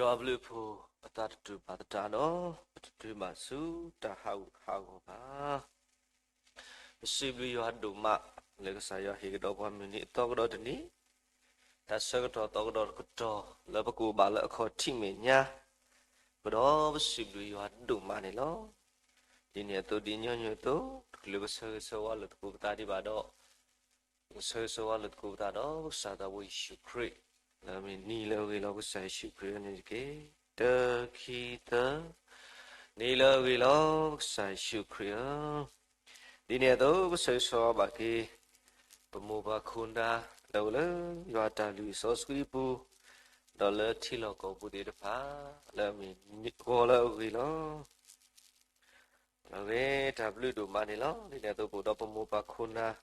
ယွၤဘျုးအဖှိၣ်, ပသးတတူာ်ဘၣ်သတးဒီး ပတတုၤဘၣ်ဆူတၢ်ဟးဂူာ်ဟးဂီၤဘၣ်. ပစံးဘျုးယွၤဒိၣ်မး လၢကစၢ်ယွၤဟ့ၣ်ကဒီးပှၤမုၢ်နံၤအသီကဒီးတနံၤ, တၢ်ဆၢကတီၢ်သီကဒီးတကတီၢ် လၢပကအိၣ်ဘၣ်လၢအခီၣ်ထံးမဲာ်ညါ, အဃိဒီးပစံးဘျုးယွၤဒိၣ်မးန့ၣ်လီၤ. ဒ်န့ၣ်အသိးဒ်ညီနုၢ်အသိး, တချုးပဆၢဂ့ၤဆၢဝါလိာ်သကိးပသးဒံးဘၣ်ဒီး ပကဆၢဂ့ၤဆၢဝါလိာ်သကိးပသးဒီး ပကစၢ်သးဘိယ့ၣ်ၡူးခရံာ်, လၢအမ့ၢ်နံၤလၢအဂ့ၤလီၤ. ပကစၢ်ယ့ၣ်ၡူးခရံာ်အမံၤတက့ၢ်. တၢ ခံ သၢ, နံၤလၢအဂ့ၤလီၤ. ပကစၢ်ယ့ၣ်ၡူးခရံာ်ဧၢ, ဒ်န့ၣ်အသိး ပဆၢဂ့ၤဆၢဝါဘၣ်က့ၤ ပမိၢ်ပၢ်ခိၣ်နၢ် လၢအအိၣ်လၢယွၤအတၢ်လုၢ်စီဆှံအပူၤ, ဒီးလၢထံလီၢ်ကီၢ်ပူၤသ့ၣ်တဖၣ်, လၢအမ့ၢ်ဂီၤလၢအဂ့ၤလီၤ. လၢအဂ့ၤ တၢ်ဘျုးဒိၣ်မးန့ၣ်လီၤ. ဒ်န့ၣ်အသိး ပအိၣ်ဒီးပမိၢ်ပၢ်ခိၣ်နၢ်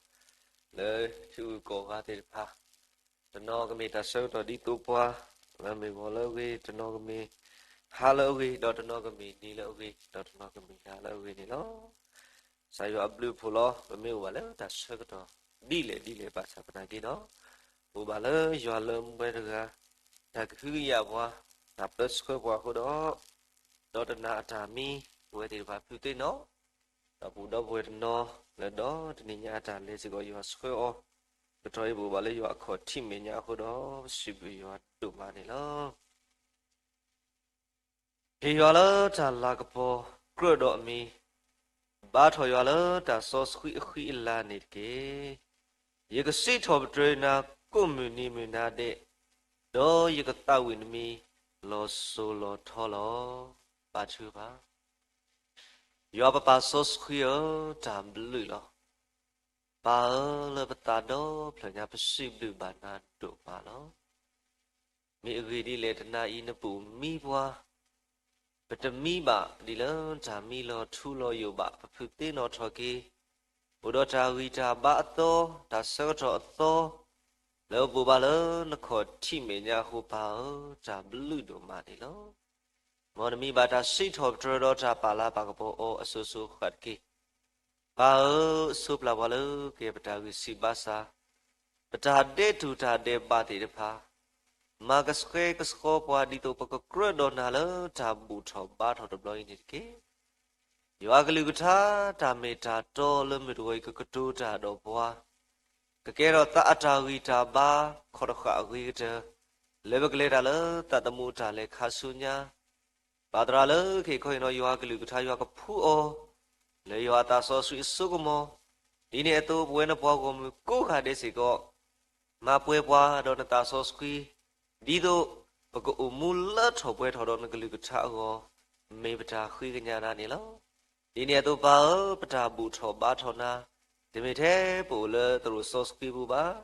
လၢဟံၣ်ဂုၤကီၢ်ဂၤသ့ၣ်တဖၣ်, တနီၤကမ့ၢ်တၢ်ဆၢကတီၢ်ဒ်သိးပှၤ, လၢအမ့ၢ်ဂီၤလၢအဂ့ၤ, တနီၤကမ့ၢ်ဟါလၢအဂ့ၤ, ဒီးတနီၤကမ့ၢ်နံၤလၢအဂ့ၤ, ဒီးတနီၤကမ့ၢ်နၤလၢအဂ့ၤန့ၣ်လီၤ. ကစၢ်ယွၤအဘျုးအဖှိၣ်လီၤ. ပမ့ၢ်အိၣ်ဘၣ်လၢတၢ်ဆၢကတီၢ်ဒ်လဲၣ်ဒ်လဲၣ်ဘၣ်ဆၣ်သနာ်က့ဒီး, ပအိၣ်ဘၣ်လၢယွၤလၢမူဝဲတဂၤ, တၢ်ကဟုကယာ်ပှၤ, တၢ်ပၢဆှၢပှၤအဃိဒီး, ဒီးတနာ်အတၢ်မံ, ပဝဲသ့ၣ်တဖၣ်ဖုးသ့ၣ်နီၣ်, ဒီးပအိၣ်ဒီးပဝဲတနီၤလၢဒီတနံၤညါအတၢ်လဲၤစ့ၢ်ကီး ယွၤဆှၢအီၤ, ကတီၢ်အံၤပအိၣ်ဘၣ်လၢယွၤအခီၣ်ထံးမဲာ်ညါအဃိဒီး ပစံးဘျုးယွၤဒိၣ်မးန့ၣ်လီၤ. ဟ့ၣ်ယွၤလၢတၢ်လၤကပီၤကြၢးဒီးအမံၤ, ဘါထီၣ်ယွၤလၢတၢ်စီဆှံအဃံအလၤန့ၣ်တက့ၢ်. ယကစံးထီၣ်ပတြၢၤနၤကိးမုၢ်နံၤမုၢ်နၤဒဲး, ဒီးယကသးဝံၣ်နမံၤလီၤစိၤလီၤထီလီၤ. ဘါထုကဖၣ်. ယွၤပပၢ်စီဆှံဧၢ, တၢ်ဘျုးလီၤ. ပၢ်ဧၢ, လၢပသးဒီဖျၢၣ်ညါ ပစံးဘျုးဘၣ်နၤဒိၣ်မးလီၤ. မ့ၢ်အဂ့ၢ်ဒ်လဲၣ် တနၤအံၤနပအိၣ်မံပှၤ, ပတမံဘၣ်ဒ်လၢတၢ်မံလီၤထူလီၤယိာ်ဘၣ်, ပဖုးသ့ၣ်နီၣ်ထီၣ်က့ၤ, အိၣ်ဒီးတၢ်ဂံၢ်တၢ်ဘါအသီ, တၢ်ဆၢကတီၢ်အသီ, လၢပအိၣ်ဘၣ်လၢနခီၣ်ထံးမဲာ်ညါအဃိ ပၢ်ဧၢ, တၢ်ဘျုးဒိၣ်မးန့ၣ်လီၤ. မ်နမံဘၣ်တၢ်စံးထီၣ်ပတြၢၤဒီးတၢ်ပာ်လၤပာ်ကပီၤအီၤအစိၤစိၤအဃၣ်တက့ၢ်. ပၢ်ဧၢ, ဆိပျၢ်ပှၤလၢကဲပတၢ်ဂံၢ်စၢ်ဘါစၢ်, ပတၢ်ဒဲးတူၢ်တၢ်ဒဲးဘးသ့ၣ်တဖၣ်, မၤကဆှဲကဆှီပှၤဒ်သိးပကကြၢးဒီးနၤလၢတၢ်ဘူၣ်ထီၣ်ဘါထီၣ်တဘျီအံၤန့ၣ်တက့ၢ်. ယွၤကလုၢ်ကထါတၢ်မ့ၢ်တၢ်တီလၢမုၢ်တဂီၤအံၤ ကကတိၤတၢ်ဒီးပှၤ, ကကဲထီၣ်သးအတၢ်ဂံၢ်တၢ်ဘါ ခီၣ်တဃာ်အဂ့ၤကတၢၢ်, လၢပကလဲၤတၢ်လၢသးသမူအတၢ်လဲၤခါဆူညါ ပၢ်သရၣ်လၢကဟ့ၣ်ခီဟ့ၣ်နီၤယွၤကလုၢ်ကထါ ယွၤကဖှူအီၤ လၢယွၤအသးစီဆှံအစိကမီၤ, ဒ်န့ၣ်အသိး ပဝဲနပှၤဂီၢ်မုၢ်ကိးဂၤဒဲးစ့ၢ်ကီး, မၤပှဲၤပှၤဒီးနသးစီဆှံ, ဒ်သိးပကအိၣ်မူလၢထီၣ်ပှဲၤထီၣ်ဒီးနကလုၢ်ကထါအဂီၢ်, မ့ၢ်ပတၢ်ဃ့ကညးနၤန့ၣ်လီၤ. ဒ်န့ၣ်အသိးပၢ်ဧၢ, ပတၢ်ဘူၣ်ထီၣ်ဘါထီၣ်နၤ, တမ့ၢ်ထဲပအိၣ်လၢသရိာ်စီဆှံပူၤဘၣ်,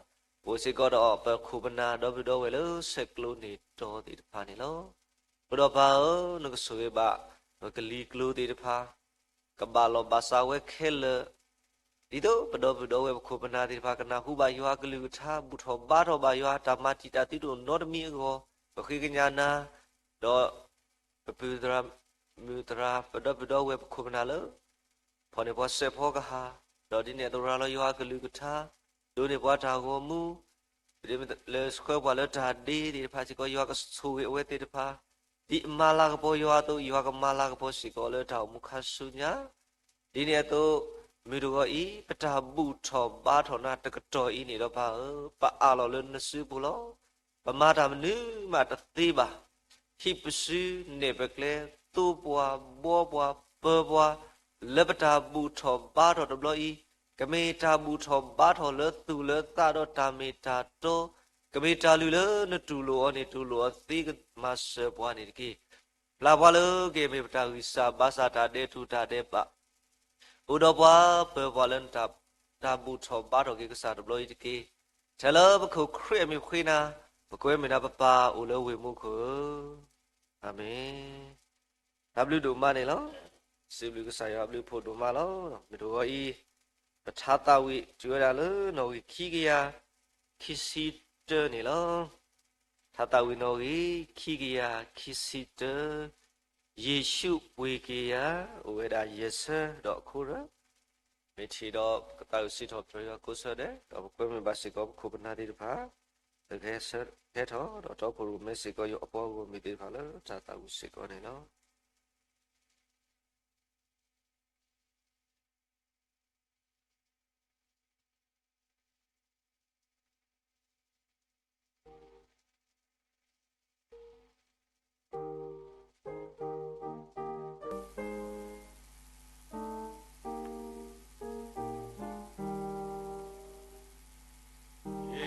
ပအိၣ်စ့ၢ်ကီးဒီးပခိၣ်ပနၢ်ဒီပုၢ်ဒီဝဲၢ်လၢဆဲးကျိးန့ၢ်တီၤသ့ၣ်တဖၣ်န့ၣ်လီၤ. အဃိဒီးပၢ်ဧၢ, နကဆိၣ်ဂ့ၤဘၣ်ပကလံၤကျိၤသ့ၣ်တဖၣ်, ကဘၣ်လီၢ်ဘၣ်စးဝဲခဲလၢာ်, ဒ်သိးပဒီပုၢ်ဒီဝဲၢ်ပခိၣ်ပနၢ်သ့ၣ်တဖၣ် ကနၢ်ဟူဘၣ်ယွၤအကလုၢ်ကထါ ဘူၣ်ထီၣ်ဘါထီၣ်ဘၣ်ယွၤ တၢ်မၤတံာ်တာ်သုတအိၣ်နီတမံၤအဂီၢ်, ပဃ့ကညးနၤ, ဒီးပပုၢ်သရၣ်မုၣ်သရၣ် ပဒီပုၢ်ဒီဝဲၢ်ပခိၣ်ပနၢ်လၢ ဖီၣ်န့ၢ်ပှၤစဲးဖီကဟၣ်, ဒီးဒ်န့ၣ်အသိးရၤလီၤယွၤအကလုၢ်ကထါ, ဒိးန့ၢ်ပှၤတၢ်ဂီၤမူ, လၢဆှၢပှၤလၢတၢ်ဒ့သ့ၣ်တဖၣ်စ့ၢ်ကီး ယွၤကဆိၣ်ဂ့ၤအဝဲသ့ၣ်တဖၣ်, ဒ်အမၤလၤကပီၤယွၤအသိး ယွၤကမၤလၤကပီၤစ့ၢ်ကီးလၢတၢ်အိၣ်မူခါဆူညါ, ဒ်န့ၣ်အသိး မုၢ်တဂီၤအံၤ ပတၢ်ဘူၣ်ထီၣ်ဘါထီၣ်နၤတကတီၢ်အံၤန့ၣ်ဒီးပၢ်ဧၢ, ပအးလီၤလၢနစုပူၤလီၤ. ပမၤတၢ်မနုၤမးတသ့ဘၣ်. ဟံးပစု, နဲၣ်ပကျဲ, သိပှၤ, ဘှီပှၤ, ပၢၤပှၤ, လၢပတၢ်ဘူၣ်ထီၣ်ဘါထီၣ်တဘျီအံၤ, ကမ့ၢ်တၢ်ဘူၣ်ထီၣ်ဘါထီၣ်လၢသူၣ်လၢသးဒီးတၢ်မ့ၢ်တၢ်တီ, ကမ့ၢ်တၢ်လုၢ်လၢနတူၢ်လိာ်အီၤန့ၣ် တူၢ်လိာ်အီၤသ့ကမၤစၢၤပှၤန့ၣ်တက့ၢ်. ပျၢ်ပှၤလၢကမ့ၢ်ပတၢ်ဂံၢ်စၢ်ဘါစၢ် တၢ်ဒဲးတူၢ်တၢ်ဒဲးဘး အိၣ်ဒီးပှၤပၢၤပှၤလၢနတၢ်ဘူၣ်ထီၣ်ဘါထီၣ်က့ၤကစၢ်တဘျီအံၤတက့ၢ်. ထဲလၢပခိၣ်ခရံာ်အမံၤဃ့နၤ, ပကွဲမုာ်နၤပပၢ်အိၣ်လၢဝ့ၢ်မူခိၣ်ဧၢ, အၤမ့ၣ်. တၢ်ဘျုးဒိၣ်မးန့ၣ်လီၤ. စံးဘျုးကစၢ်ယွၤအဘျုးအဖှိၣ်ဒိၣ်မးလီၤ. မုၢ်တဂီၤအံၤ ပထါသးဝံၣ်တုၤဝဲဒၣ်လၢ နီၣ်ဂံၢ်ခံကယၤခံဆံတၢန့ၣ်လီၤ. ထါသးဝံၣ်နီၣ်ဂံၢ်ခံကယၤခံဆံတၢ, ယ့ၣ်ၡူးပှ့ၤက့ၤယၤ, အိၣ်ဝဲဒၣ်ယဲၢ်ဆၢဒီးအခိၣ်ရၢ, မ့ၢ်ထံၣ်ဒီးကသးဝံၣ်စံးထီၣ်ပတြၢၤယွၤကိးဆၢဒဲး, ဒီးပကွဲမုာ်ဘၣ်စ့ၢ်ကီးပခိၣ်ပနၢ်သ့ၣ်တဖၣ်, ကဟဲဆၢကဲထီၣ်ဒီးတီခိၣ်ရိၣ်မဲစ့ၢ်ကီး ယွၤအပှၤဂီၢ်မုၢ်သ့ၣ်တဖၣ်လၢတၢ်သးဝံၣ်စ့ၢ်ကီးန့ၣ်လီၤ. ယ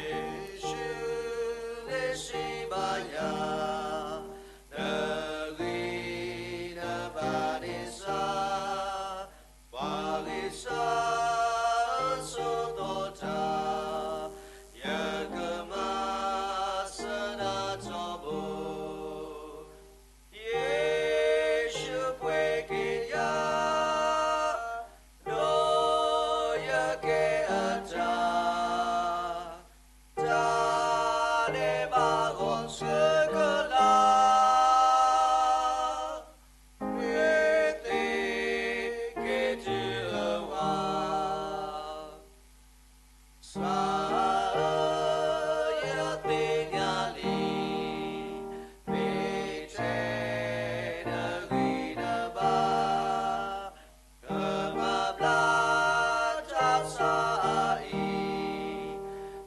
့ၣ်ၡူးန့ၣ်စံးဘၣ်ယၤ, နဂံၢ်နဘါန့ၣ်စှၤ, ပှၤဂံၢ်စၢ်အစိၤသီၣ်တၢ်, ယကမၤစၢၤနၤထီဘိ. ယ့ၣ်ၡူးပှ့ၤက့ၤယၤ, ဒီးယကဲအတၢ်, တၢ်န့ၣ်ဘၣ်ဂီၢ်ဆၢကလး, ခရံာ်သ့ၣ်က့ၤတုၤအဝၤ ကစၢ်ဧၢ, ယသ့ၣ်ညါလံ, မ့ၢ်ထဲနဂံၢ်နဘါ, ကမၤဘျါတၢ်ဆါအံၤ,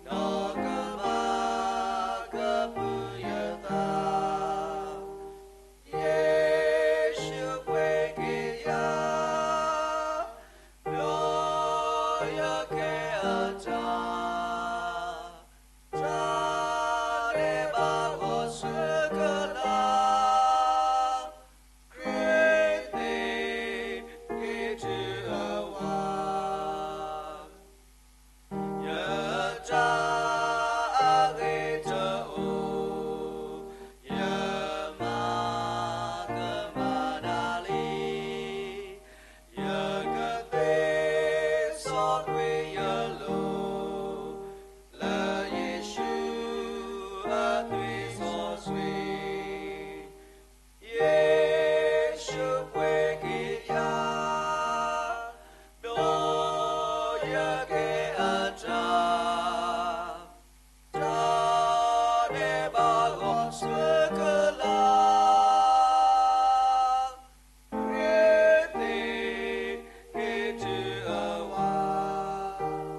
ဒီးကမၤကပုၢ်ယသး. ယ့ၣ်ၡူးပှ့ၤက့ၤယၤ, ဒီးယကဲအတၢ်, တၢ်န့ၣ်ဘၣ်ဂီၢ်ဆၢကလး, ခရံာ်သ့ၣ်က့ၤတုၤအဝၤ ယတၢ်အဂ့ၢ်တအိၣ်, ယမၤကမၣ်နၤလံ, ယကသ့စီကွံာ်ယလိၤ, လၢယ့ၣ်ၡူးအသွံၣ်စီဆှံ ယ့ၣ်ၡူးပှ့ၤက့ၤယၤ, ဒီးယကဲအတၢ်, တၢ်န့ၣ်ဘၣ်ဂီၢ်ဆၢကလး, ခရံာ်သ့ၣ်က့ၤတုၤအဝၤ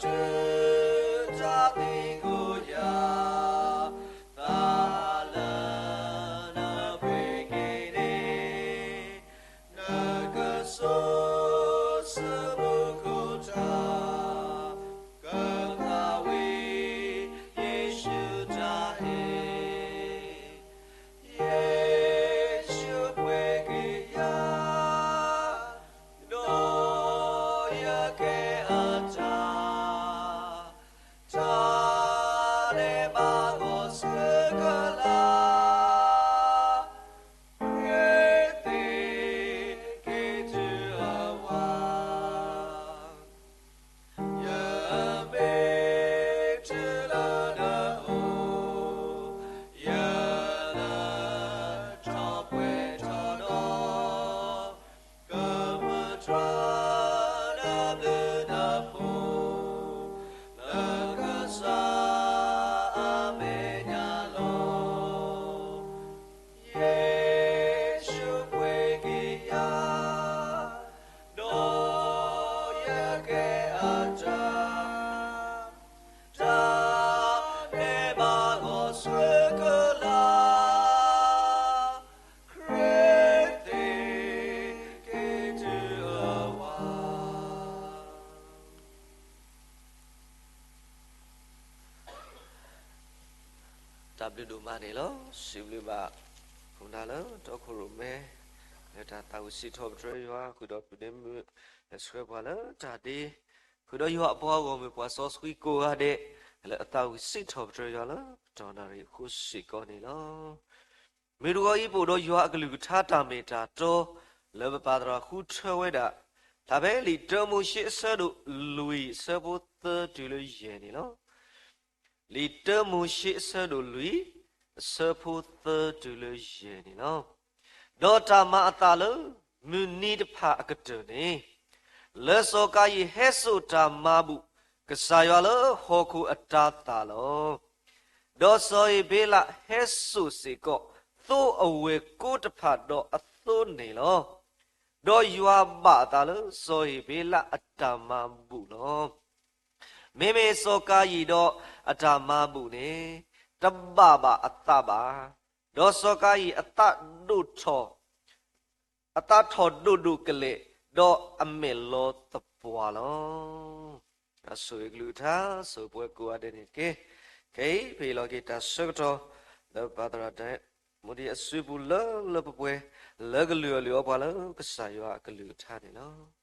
ဒီးတုၤတၢ်သံကွၢ်ယၤ, သးလၢနပှ့ၤက့ၤန့ၣ်, နကစိာ်ဆၢမူခိၣ်တၢ်, ကဖးဝံၤယ့ၣ်ၡူးတၢ်အ့ၣ် ယ့ၣ်ၡူးပှ့ၤက့ၤယၤ, ဒီးယကဲအတၢ်, တၢ်န့ၣ်ဘၣ်ဂီၢ်ဆၢကလး, ခရံာ်သ့ၣ်က့ၤတုၤအဝၤ ယမ့ၢ်တုၤလၢနအိၣ်, ယလၢထီၣ်ပှဲၤထီၣ်ဒီး, ကမုၢ်တြၢ်နဘျုးနဖှိၣ်, လၢကစၢ်အမဲာ်ညါလီၤ. ယ့ၣ်ၡူးပှ့ၤက့ၤယၤ, ဒီးယကဲအတၢ်, တၢ်န့ၣ်ဘၣ်ဂီၢ်ဆၢကလး, ခရံာ်သ့ၣ်က့ၤတုၤအဝၤ တၢ်ဘျုးဒိၣ်မးန့ၣ်လီၤ. စံးဘျုးဘၣ် ခိၣ်နၢ်လၢတီခိၣ်ရိၣ်မဲ, လၢတၢ်သးဝံၣ်စံးထီၣ်ပတြၢၤယွၤ ဃုာ်ဒီးပုၢ်ဒ့မုၣ် လၢဆှၢပှၤလၢတၢ်ဒ့, ဃုာ်ဒီးယွၤအပှၤဂီၢ်မုၢ်ပှၤစီဆှံကိးဂၤဒဲး လၢအသးဝံၣ်စံးထီၣ်ပတြၢၤယွၤလၢတၢ်နၣ်ရံၣ်အဃိစ့ၢ်ကီးန့ၣ်လီၤ. မုၢ်တဂီၤအံၤ ပအိၣ်ဒီးယွၤအကလုၢ်ကထါတၢ်မ့ၢ်တၢ်တီ လၢပပာ်သရၣ်ဃုထၢဝဲဒၣ် ဖျါဖဲလံာ်တၢမိၤၡ့အဆၢဒိၣ်လွံၢ် အဆၢဖိသၢတုၤလၢယဲၢ်န့ၣ်လီၤ. လံာ်တၢမိၤၡ့အဆၢဒိၣ်လွံၢ် အဆၢဖိသၢတုၤလၢယဲၢ်န့ၣ်လီၤ. ဒီးတၢ်မၤအသးလၢ မုၢ်နံၤတဖၣ်အကတၢၢ်န့ၣ်, လၢစီၤကၤယံၣ်ဟဲစိာ်တၢ်မၤဘူၣ် ကစၢ်ယွၤလၢဟီၣ်ခိၣ်အတၤသၣ်လီၤ. ဒီးစီၤဧ့ၤဘ့လးဟဲစိာ်စ့ၢ်ကီး သိအဝဲၢ်ကိတဖၣ်ဒီးအသိန့ၣ်လီၤ. ဒီးယွၤဘၣ်အသးလၢစီၤဧ့ၤဘ့လးအတၢ်မၤဘူၣ်လီၤ. မ့မ့ၢ်စီၤကၤယံၣ်ဒီးအတၢ်မၤဘူၣ်န့ၣ် တဘၣ်ဘၣ်အသးဘၣ်. ဒီးစီၤကၤယံၣ်အသးဒိၣ်ထီၣ် အသးထီၣ်ဒိၣ်ဒိၣ်ကလဲာ် ဒီးအမဲာ်လီၤသပှၢ်လီၤ. တၢ်ဆိၣ်ဂ့ၤကလုၢ်ကထါ ဆိၣ်ဂ့ၤပှၤကိးဂၤဒဲးန့ၣ်တက့ၢ်. ခဲအံၤ ပဟ့ၣ်လီၤက့ၤတၢ်ဆၢကတီၢ် လၢပၢ်သရၣ်ဒဲး မူဒံးအစုပူၤလၢလၢပှဲၤပှဲၤ လၢကလုၢ်အီၣ်လုၢ်အီပှၤလၢကစၢ်ယွၤအကလုၢ်ကထါန့ၣ်လီၤ.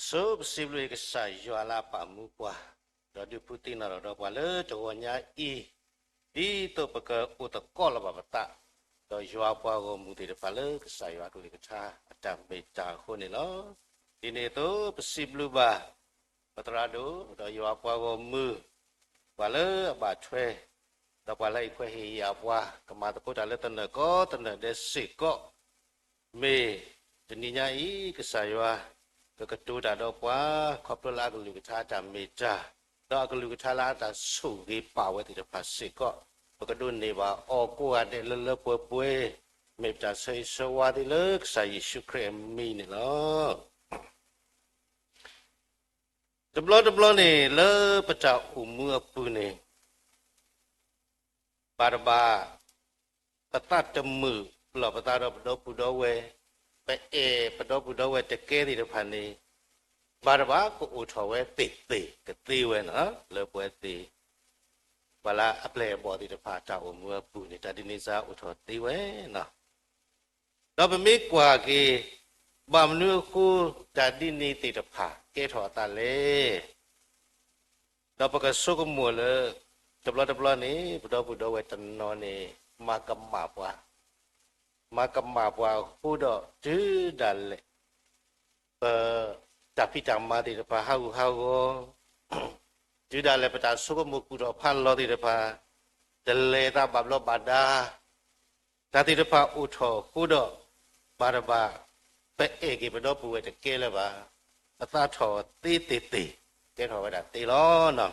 အဆိပစံးဘျုးကစၢ်ယွၤလၢအပာ်မူပှၤ, ဒီးဒုးဖုသံနီၣ်ထီၣ်ဒီးပှၤလၢတဂီၤညါအံၤ, ဒ်သိးပကအိၣ်သကိးလၢၤဘၣ်ပသး, ဒီးယွၤပှၤဂီၢ်မုၢ်သ့ၣ်တဖၣ်လၢကစၢ်ယွၤအကလုၢ်ကထါအတၢ်မ့ၢ်တၢ်အဃိန့ၣ်လီၤ. ဒ်န့ၣ်အသိး ပစံးဘျုးဘၣ် ပသရၣ်ဒိၣ် ဒီးယွၤပှၤဂီၢ်မုၢ် ပှၤလၢအဘၣ်ထွဲ ဒီးပှၤလၢအခွဲးဟ့ၣ်ယာ်ပှၤ ကမၤသကိးတၢ်လၢသနၢၣ်ကီသနၢၣ်ဒဲးစ့ၢ်ကီး, မ့ၢ်တနံၤညါအံၤ ကစၢ်ယွၤ ကကတိၤတၢ်ဒီးပှၤ ခီဖျိလၢအကလုၢ်ကထါအတၢ်မ့ၢ်တၢ်, ဒီးအကလုၢ်ကထါလၢအတၢ်ဆိၣ်ဂ့ၤပာ်ဝဲသ့ၣ်တဖၣ်စ့ၢ်ကီး, ပကဒိးန့ၢ်ဘၣ်အီၤကိးဂၤဒဲးလၢလၢပှဲၤပှဲၤ, မ့ၢ်ပတၢ်ဆၢဂ့ၤဆၢဝါသ့လၢကစၢ်ယ့ၣ်ၡူးခရံာ်အမံၤန့ၣ်လီၤ. တဘျီတဘျီန့ၣ် လၢပတၢ်အိၣ်မူအပူၤန့ၣ် ဘၣ်တဘၣ် ပသးတမုာ်လီၤပသးဒီးပဒီပုၢ်ဒီဝဲၢ်, ပအဲၣ်ပဒီပုၢ်ဒီဝဲၢ်တကဲသ့ၣ်တဖၣ်န့ၣ်, ဘၣ်တဘၣ်ကအိၣ်ထီၣ်ဝဲသ့ၣ်သ့ၣ်ကသ့ဝဲန့ၣ်, လၢပဝဲသ့ၣ် ပှၤလၢအပျဲၢ်အဘီၣ်သ့ၣ်တဖၣ်တၢ်အိၣ်မူအပူၤန့ၣ် တၢ်ဒ်န့ၣ်စ့ၢ်အိၣ်ထီၣ်သ့ဝဲန့ၣ်. ဒီးပမ့ၢ်ကွၢ်က့ၤ ဘၣ်မနုၤအဃိ တၢ်ဒ်န့ၣ်သ့ၣ်တဖၣ်ကဲထီၣ်အသးလဲၣ်. ဒီးပကဆိကမိၣ်လၢ တဘျီတဘျီန့ၣ် ပဒီပုၢ်ဒီဝဲၢ်တနီၤန့ၣ် မၤကမၣ်ပှၤ, မၤကမၣ်ပှၤအဃိဒီးတုၤဒၣ်လဲာ် ပတၢ်ဖံးတၢ်မၤသ့ၣ်တဖၣ်ဟးဂူာ်ဟးဂီၤ, တုၤဒၣ်လဲာ်ပတၢ်ဆိကမိၣ်ကူၣ်ထီၣ်ဖးလီၤသ့ၣ်တဖၣ် တလဲၤသးဘၣ်ဘျီးဘၣ်ဒါ, တၢ်သ့ၣ်တဖၣ်အိၣ်ထီၣ်အဃိဒီး ဘၣ်တဘၣ် ပအဲၣ်က့ၤပဒီပုၢ်ဝဲၢ်တကဲလၢၤဘၣ်, ပသးထီၣ်သ့သ့ၣ်သ့ၣ် ကဲထီၣ်ဝဲဒၣ်သ့လီၤ.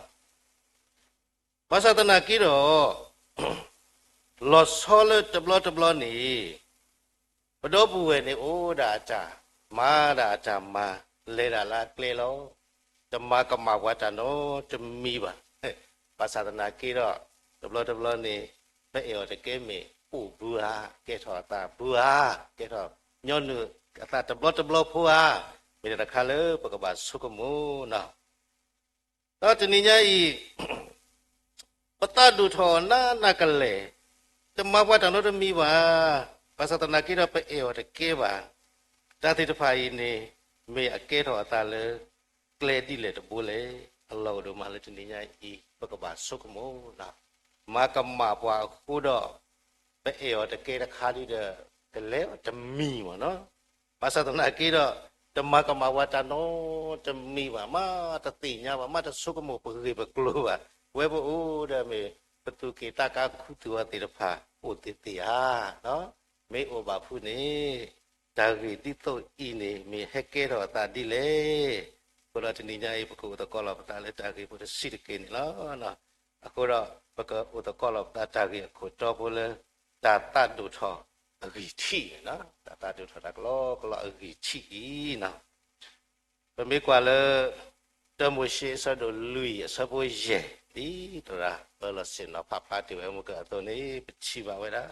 ဘၣ်ဆၣ်သနာ်က့ဒီး လီၤဆီလၢတဘျီတဘျီန့ၣ် ပဒီပုၢ်ဝဲၢ်န့ၣ်အိၣ်ဒၣ်အတၢ်မၤ, မၤဒၣ်အတၢ်မၤ, လဲၤဒၣ်လၢအကျဲလီၤ. တမၤကမၣ်ပှၤတၢ်နီတမံၤဘၣ်. ဘၣ်ဆၣ်သနာ်က့ဒီး တဘျီတဘျီန့ၣ် ပအဲၣ်အီၤတကဲမ့ၢ်အိၣ်ဘုဧါ, ကဲထီၣ်အသးဘုဧါ, ကဲထီၣ်ညီနုၢ်အသးတဘျီတဘျီဖိဧါ, မ့ၢ်တၢ်တခါလၢပကဘၣ်ဆိကမိၣ်န့ၣ်. ဒီးတနံၤညါအံၤ ပသးဒိၣ်ထီၣ်နးနးကလဲာ်, တမၤပှၤတၢ်နီတမံၤဘၣ်, ဘၣ်ဆၣ်သနာ်က့ဒီးပအဲၣ်အီၤတကဲဘၣ်. တၢ်သ့ၣ်တဖၣ်အံၤန့ၣ် မ့ၢ်အကဲထီၣ်အသးလၢ ကျဲဒ်လဲၣ်တဘိလဲၣ်. အလီၢ်အိၣ်ဒိၣ်မးလၢတနံၤညါအံၤ ပကဘၣ်ဆိကမိၣ်န့ၣ်. မၤကမၣ်ပှၤအဃိဒီး ပအဲၣ်အီၤတကဲတခါဒုဒီး တလဲၤအီၤတမံၤမ့ၢ်န့ၣ်. ဘၣ်ဆၣ်သနာ်က့ဒီး တမၤကမၣ်ပှၤတၢ်နီတမံၤဘၣ်, မ့ၢ်တသ့ၣ်ညါဘၣ်, မ့ၢ်တဆိကမိၣ်ပဂ့ၢ်ပကျိၤဘၣ်. ဝဲပအိၣ်ဒီးမ့ၢ်ပသူၣ်က့ၣ်သးကါခူသူၣ်အီၤသ့ၣ်တဖၣ် အိၣ်သ့ၣ်သ့ၣ်ဧါ. မ့ၢ်အိၣ်ဘၣ်ဖုးန့ၣ် တၢ်ဂ့ၢ်ဒ်သိးအံၤန့ၣ် မ့ၢ်ဟဲကဲထီၣ်အသးဒ်လဲၣ်. အဃိဒီးတနံၤညါအံၤ ပကအိၣ်သကိးလီၤပသးလၢတၢ်ဂ့ၢ်ဖိတဆံးတက့ၢ်န့ၣ်လီၤ. အဃိဒီး ပကအိၣ်သကိးလီၤပသးတၢ်ဂ့ၢ်အခိၣ်တီဖိလၢ တၢ်သးဒိၣ်ထီၣ်အဂံၢ်ထံးန့ၣ်လီၤ. တၢ်သးဒိၣ်ထီၣ်တၢ်ကလီကလီအဂံၢ်ထံးအံၤန့ၣ်. ပမ့ၢ်ကွၢ်လၢ တၢမိၤၡ့အဆၢဒိၣ်လွံၢ်အဆၢဖိယဲၢ် ဒ်သရၣ်ပၢလီၤဆ့ၣ်နီၤဖးဖျါတ့ၢ်ဝဲမုၢ်ကၢအသိးန့ၣ် ပထံၣ်ဘၣ်ဝဲဒၣ်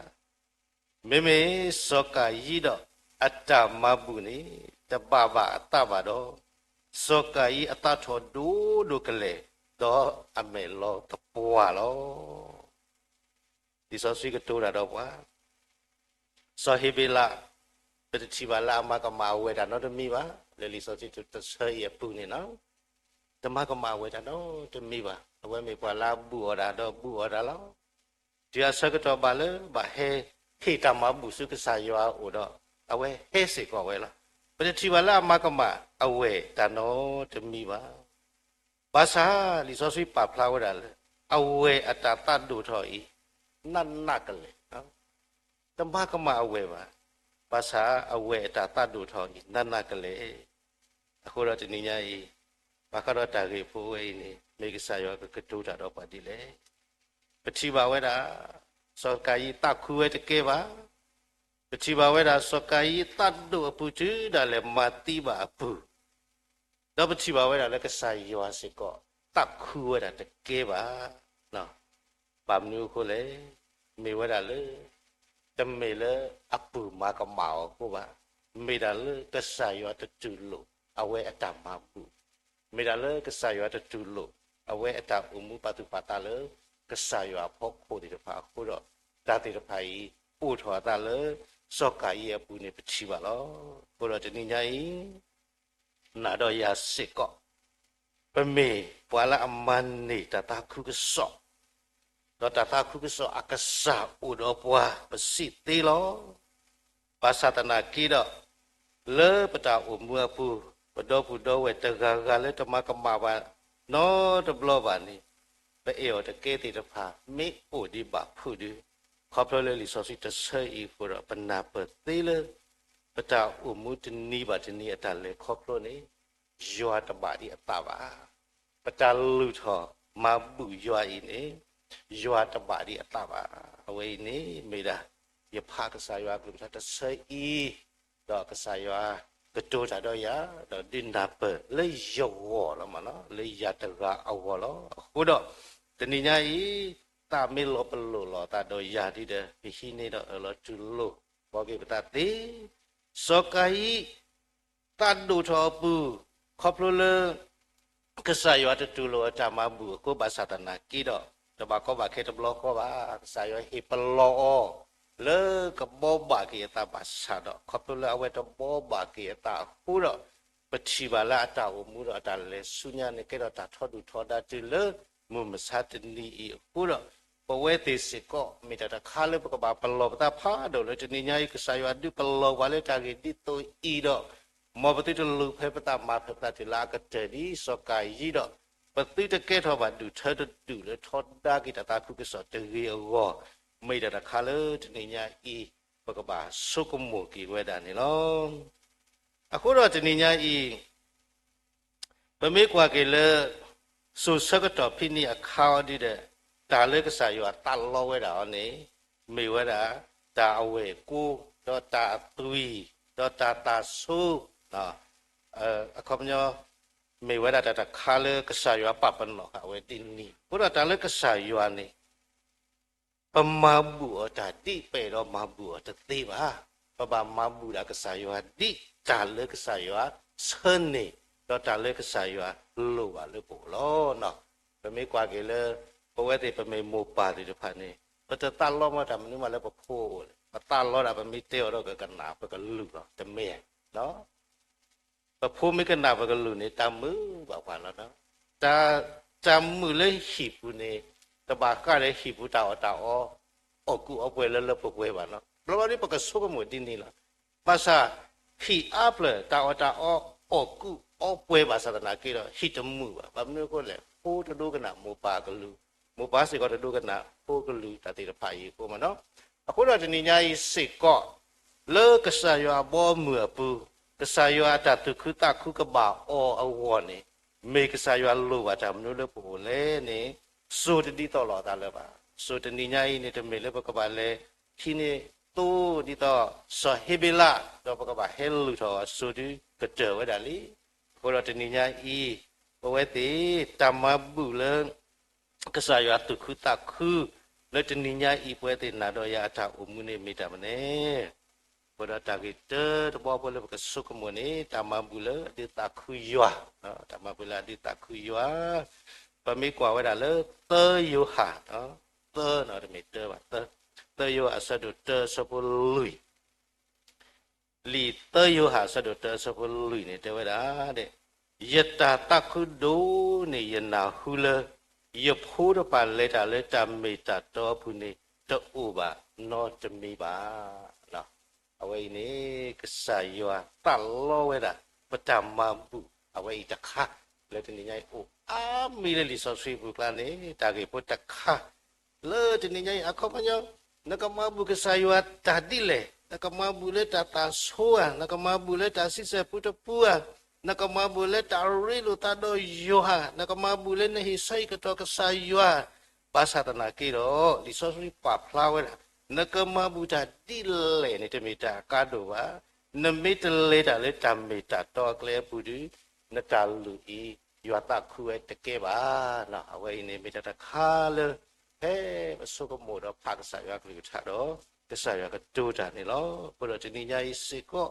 မ့မ့ၢ်စီၤကၤယံၣ်ဒီးအတၢ်မၤဘူၣ်န့ၣ် တဘၣ်ဘၣ်အသးဘၣ်ဒီး စီၤကၤယံၣ်အသးထီၣ်ဒိၣ်ဒိၣ်ကလဲာ် ဒီးအမဲာ်လီၤသပှၢ်လီၤ. လံာ်စီဆှံကတိၤတၢ်ဒီးပှၤ စီၤဧ့ၤဘ့လး ပတထံၣ်ဘၣ်လၢအမၤကမၣ်အဝဲၢ်တၢ်နီတမံၤဘၣ်. လၢလံာ်စီဆှံတဆၢအံၤအပူၤန့ၣ်လီၤ. တမၤကမၣ်အဝဲၢ်တၢ်နီတမံၤဘၣ်. အဝဲမ့ၢ်ပှၤလၢအဘူၣ်အီၤတၢ်ဒီးဘူၣ်အီၤတၢ်လီၤ. တုၤအဆၢကတီၢ်ဘၣ်လၢဘၣ်ဟဲဟ့ၣ်တၢ်မၤဘူၣ်ဆူကစၢ်ယွၤအအိၣ်ဒီး အဝဲဟဲစ့ၢ်ကီးဝဲလီၤ. ပတထံၣ်ဘၣ်လၢအမၤကမၣ်အဝဲၢ်တၢ်နီတမံၤဘၣ်. ဘၣ်ဆၣ်လံာ်စီဆှံပာ်ဖျါဝဲဒၣ်လၢ အဝဲၢ်အတၢ်သးဒိၣ်ထီၣ်အံၤ နးနးကလဲာ် တမၤကမၣ်အဝဲၢ်ဘၣ်. ဘၣ်ဆၣ်အဝဲၢ်အတၢ်သးဒိၣ်ထီၣ်အံၤ နးနးကလဲာ်. အဃိဒီးတနံၤညါအံၤ ဘၣ်ဃးဒီးတၢ်ဂ့ၢ်ဖိဝဲအံၤန့ၣ် မ့ၢ်ကစၢ်ယွၤကကတိၤတၢ်ဒီးပှၤဒ်လဲၣ်. ပထံၣ်ဘၣ်ဝဲဒၣ် စီၤကၤယံၣ်သးခုဝဲတကဲဘၣ်. ပထံၣ်ဘၣ်ဝဲဒၣ် စီၤကၤယံၣ်သးဒိၣ်အပူၤတုၤဒၣ်လဲာ်မၤသံဘၣ်အပူၤ, ဒီးပထံၣ်ဘၣ်ဝဲဒၣ်လၢကစၢ်ယွၤစ့ၢ်ကီး သးခုဝဲဒၣ်တကဲဘၣ်. ဘၣ်မနုၤအဃိလဲၣ်, မ့ၢ်ဝဲဒၣ်လၢ တမ့ၢ်လၢအပူၤမၤကမၣ်အီၤအဃိဘၣ်, မ့ၢ်ဒၣ်လၢကစၢ်ယွၤတတူၢ်လိာ် အဝဲအတၢ်မၤဘူၣ်, မ့ၢ်ဒၣ်လၢကစၢ်ယွၤတတူၢ်လိာ် အဝဲအတၢ်အိၣ်မူပာ်သူၣ်ပာ်သးလၢ ကစၢ်ယွၤအဖီခိၣ်သ့ၣ်တဖၣ်အဃိဒီး တၢ်သ့ၣ်တဖၣ်အံၤ အိၣ်ထီၣ်အသးလၢ စီၤကၤယံၣ်အပူၤန့ၣ်ပထံၣ်ဘၣ်လီၤ. အဃိဒီးတနံၤညါအံၤ နၤဒီးယၤစ့ၢ်ကီး ပမ့ၢ်ပှၤလၢအမၤန့ၢ်တၢ်သးခုကစီၣ်, ဒီးတၢ်သးခုကစီၣ်အကစၢ်အိၣ်ဒီးပှၤ ပစံးသ့လီၤ. ဘၣ်ဆၣ်သနာ်က့ဒီး လၢပတၢ်အိၣ်မူအပူၤ ပဒီပုၢ်ဒီဝဲၢ်တဂၤဂၤလၢတမၤကမၣ်ဘၣ်နီတဘျီဘၣ်န့ၣ် ပအဲၣ်အီၤတကဲသ့ၣ်တဖၣ် မ့ၢ်အိၣ်ဒံးဘၣ်ဖုးဒုး, ခီဖျိလၢလံာ်စီဆှံတဆၢအံၤအဃိဒီး ပနၢ်ပၢၢ်သ့လၢ ပတၢ်အိၣ်မူတနံၤဘၣ်တနံၤအတၢ်လဲၤခီဖျိန့ၣ် ယွၤတဘၣ်ဒံးအသးဘၣ်. ပတၢ်လုၢ်ထီၣ်မၤဘူၣ်ယွၤအံၤန့ၣ် ယွၤတဘၣ်ဒံးအသးဘၣ်. အဝဲအံၤန့ၣ်မ့ၢ်ဒၣ် ယဖးကစၢ်ယွၤအကလုၢ်ကထါတဆၢအံၤ, ဒီးကစၢ်ယွၤကတိၤတၢ်ဒီးယၤ, ဒီးဒုးနၢ်ပၢၢ်လၢယဂီၢ်လီၤမးနီၤ, လၢယၤတဂၤအဂီၢ်လီၤ. အဃိဒီး တနံၤညါအံၤ သးမ့ၢ်လီၤပလိာ်လိာ်အသးဒီးယၤဒ်ဒီး ပဟံးန့ၢ်ဒီးအၢၣ်လီၤတူၢ်လိာ် ဘီက့ၤပသးသ့ စီၤကၤယံၣ် သးဒိၣ်ထီၣ်အပူၤ ခီဖျိလၢ ကစၢ်ယွၤတတူၢ်လိာ်အတၢ်မၤဘူၣ်အဃိ ဘၣ်ဆၣ်သနာ်က့ဒီး တဘၣ်ကီဘၣ်ခဲတဘျီဃီဘၣ်. ကစၢ်ယွၤဟ့ၣ်ပလီၢ်အီၤ လၢကဘှီဘၣ်က့ၤအသးဘၣ်ဆၣ်ဒီး ခီဖျိလၢအဝဲတဘှီဘၣ်က့ၤအသးအဃိဒီး ပထံၣ်ဘၣ်လၢအတၢ်အိၣ်မူဒီးအတၢ်လဲၤဆူညါန့ၣ် ကဲထီၣ်တၢ်ထီဒုၣ်ထီဒါတုၤလၢ မုၢ်မဆါတနံၤအံၤအဃိဒီး ပဝဲသ့ၣ်စ့ၢ်ကီး မ့ၢ်တၢ်တခါလၢပကဘၣ်ပလီၢ်ပသးဖးဒိၣ်လၢတနံၤညါအံၤ ကစၢ်ယွၤဒုးပလီၢ်ပှၤလၢတၢ်ဂ့ၢ်ဒ်သိးအံၤဒီး မ်ပသုတလူၤဖဲပသးမၤဖဲပသးတုၤလၢအကတၢၢ်ဒ် စီၤကၤယံၣ်ဒီး ပသုတကဲထီၣ်ဘၣ်ဒူၣ်ထၢတဒူၣ်လၢထီဒါက့ၤတၢ်သးခုကစီၣ်တဂ့ၤအဂီၢ်, မ့ၢ်တၢ်တခါလၢတနံၤညါအံၤ ပကဘၣ်ဆိကမိၣ်က့ၤဝဲဒၣ်န့ၣ်လီၤ. အဃိဒီးတနံၤညါအံၤ ပမ့ၢ်ကွၢ်က့ၤလၢ စိၤဆၢကတီၢ်ဖဲန့ၣ်အခါအီၤဒ်ဒီး တၢ်လၢကစၢ်ယွၤသးလီဝဲဒၣ်အီၤန့ၣ် မ့ၢ်ဝဲဒၣ် တၢ်အဝဲၢ်ကိ ဒီးတၢ်အသွံၣ် ဒီးတၢ်သးဆိ အခီပညီ မ့ၢ်ဝဲဒၣ်တၢ်တခါလၢကစၢ်ယွၤပာ်ပနီၣ်ဃာ်ဝဲဒ်န့ၣ် အဃိဒီးတၢ်လၢကစၢ်ယွၤန့ၣ် ပမၤဘူၣ်အီၤတၢ်ဒ်ပအဲၣ်ဒိးမၤဘူၣ်အီၤတသ့ဘၣ်. ပဘၣ်မၤဘူၣ်ဒၣ်ကစၢ်ယွၤဒ်တၢ်လၢကစၢ်ယွၤဆၢန့ၢ် ဒီးတၢ်လၢကစၢ်ယွၤလိၣ်ဘၣ်လၢပအိၣ်လီၤ. ပမ့ၢ်ကွၢ်က့ၤလၢ ပဝဲသ့ၣ်ပမ့ၢ်မိၢ်ပၢ်သ့ၣ်တဖၣ်န့ၣ် ပတသးလီမးတၢ်မနုၤမးလၢပဖိအအိၣ်လဲၣ်. ပသးလီဒၣ်ပမ့ၢ်တဲအီၤဒီးကကနၣ်ပကလုၢ်လီၤ. တမ့ၢ် ပဖိမ့ၢ်ကနၣ်ပကလုၢ်န့ၣ် တၢ်မုာ်ဘၣ်ပှၤလီၤ. တၢ်မုာ်လၢဟံၣ်ပူၤန့ၣ် တဘၣ်ဃးဒီးဟံၣ်ပူၤတၢ်အီၣ်တၢ်အီ အီၣ်ကူအီပှဲၤလၢလၢပှဲၤပှဲၤဘၣ်နီၤ. ဘျီဘျီဒ်ပကဆိကမိၣ်ဒ်န့ၣ်လီၤ. ဘၣ်ဆၣ် ဟံၣ်အါဖျၢၣ်တၢ်အီၣ်တၢ်အီ အီၣ်ကူအီပှဲၤဘၣ်ဆၣ်သနာ်က့ဒီး ဟံၣ်တမုာ်ဘၣ်. ဘၣ်မနုၤအဃိလဲၣ်, ဖိတဒိကနၣ်မိၢ်ပၢ်အကလုၢ်, မိၢ်ပၢ်စ့ၢ်ကီးတဒိကနၣ်ဖိကလုၢ်တၢ်သ့ၣ်တဖၣ်အံၤအဃိမးနီၤ. အဃိဒီးတနံၤညါအံၤစ့ၢ်ကီး လၢကစၢ်ယွၤအဘီအမုၢ်အပူၤ, ကစၢ်ယွၤအတၢ်သူၣ်ခုသးခုကဘၣ်အီၤအဂီၢ်န့ၣ် မ့ၢ်ကစၢ်ယွၤလိၣ်ဘၣ်တၢ်မနုၤလၢပအိၣ်လဲၣ်န့ၣ် စိၤတဒ်သိးလိာ်အသးလၢၤဘၣ်. စိၤတနံၤညါအံၤန့ၣ် တမ့ၢ်လၢပကဘၣ်လဲၤထံၣ်န့ၢ်သိဒ်သိးစီၤဟ့းဘ့လး ဒီးပကဘၣ်ဟဲလုၢ်ထီၣ်အစိၤဒုကတၢၢ်ဝဲဒၣ်လံ. အဃိဒီးတနံၤညါအံၤ ပဝဲသ့ၣ် တၢ်မၤဘူၣ်လၢ ကစၢ်ယွၤသူၣ်ခုသးခု လၢတနံၤညါအံၤ ပဝဲသ့ၣ်နၤဒီးယၤအတၢ်အိၣ်မူန့ၣ်မ့ၢ်တၢ်မနုၤလဲၣ်. အဃိဒီးတၢ်ဂ့ၢ်တၢတဘီဖိလၢပကဆိကမိၣ်န့ၣ် တၢ်မၤဘူၣ်လၢအဒုးသးခုယွၤ, တၢ်မၤဘူၣ်လၢအဒုးသးခုယွၤ, ပမ့ၢ်ကွၢ်ဝဲဒၣ်လၢ သၢယိၤဟၣ်, သၢနီၤ တမ့ၢ်တၢဘၣ်, သၢယိၤဟၣ်အဆၢဒိၣ်တၢအဆၢဖိလွံၢ် လံာ်သၢယိၤဟၣ်အဆၢဒိၣ်တၢအဆၢဖိလွံၢ်န့ၣ် တဲဝဲဒၣ်, ယတၢ်သးခုဒိၣ်န့ၢ်ယနၢ်ဟူလၢ ယဖိတဖၣ်လဲၤတၢ်လၢတၢ်မ့ၢ်တၢ်တီအပူၤန့ၣ် တအိၣ်ဘၣ်နီတမံၤဘၣ်. အဝဲအံၤန့ၣ် ကစၢ်ယွၤသးလီဝဲဒၣ် ပတၢ်မၤဘူၣ်အဝဲအံၤတခါ လၢတနံၤညါအံၤ အိၣ်အါမံၤလၢလံာ်စီဆှံပူၤကျါန့ၣ် တၢ်ဂ့ၢ်ဖိတခါ လၢတနံၤညါအံၤ အခီပညီ နကမၤဘူၣ်ကစၢ်ယွၤတၢ်ဒ်လဲၣ်, နကမၤဘူၣ်လၢတၢ်သးဆိဧါ, နကမၤဘူၣ်လၢတၢ်ဆံဆဲၣ်ပူတပူဧါ, နကမၤဘူၣ်လၢတၢ်ရ့လိာ်သးဒီးယွၤဧါ, နကမၤဘူၣ်လၢနဟ့ၣ်ဆၢဟ့ၣ်ကတီၢ်ကစၢ်ယွၤ, ဘၣ်ဆၣ်သနာ်က့ဒီး လံာ်စီဆှံပာ်ဖျါဝဲဒၣ် နကမၤဘူၣ်တၢ်ဒ်လဲၣ်န့ၣ် တမ့ၢ်တၢ်အကါဒိၣ်ဘၣ်. နမ့ၢ်တလဲၤတၢ်လၢတၢ်မ့ၢ်တၢ်တီအကျဲအပူၤဒီး နတၢ်လုၢ်အံၤ ယွၤသးခုဝဲတကဲဘၣ်. အဝဲအံၤန့ၣ်မ့ၢ်တၢ်တခါလၢ ဖဲပဆိကမိၣ်ဒီးဖးကစၢ်ယွၤကလုၢ်ကထါဒီး ကစၢ်ယွၤကတိၤတၢ်န့ၣ်လီၤ. အဃိဒီးတနံၤညါအံၤစ့ၢ်ကီး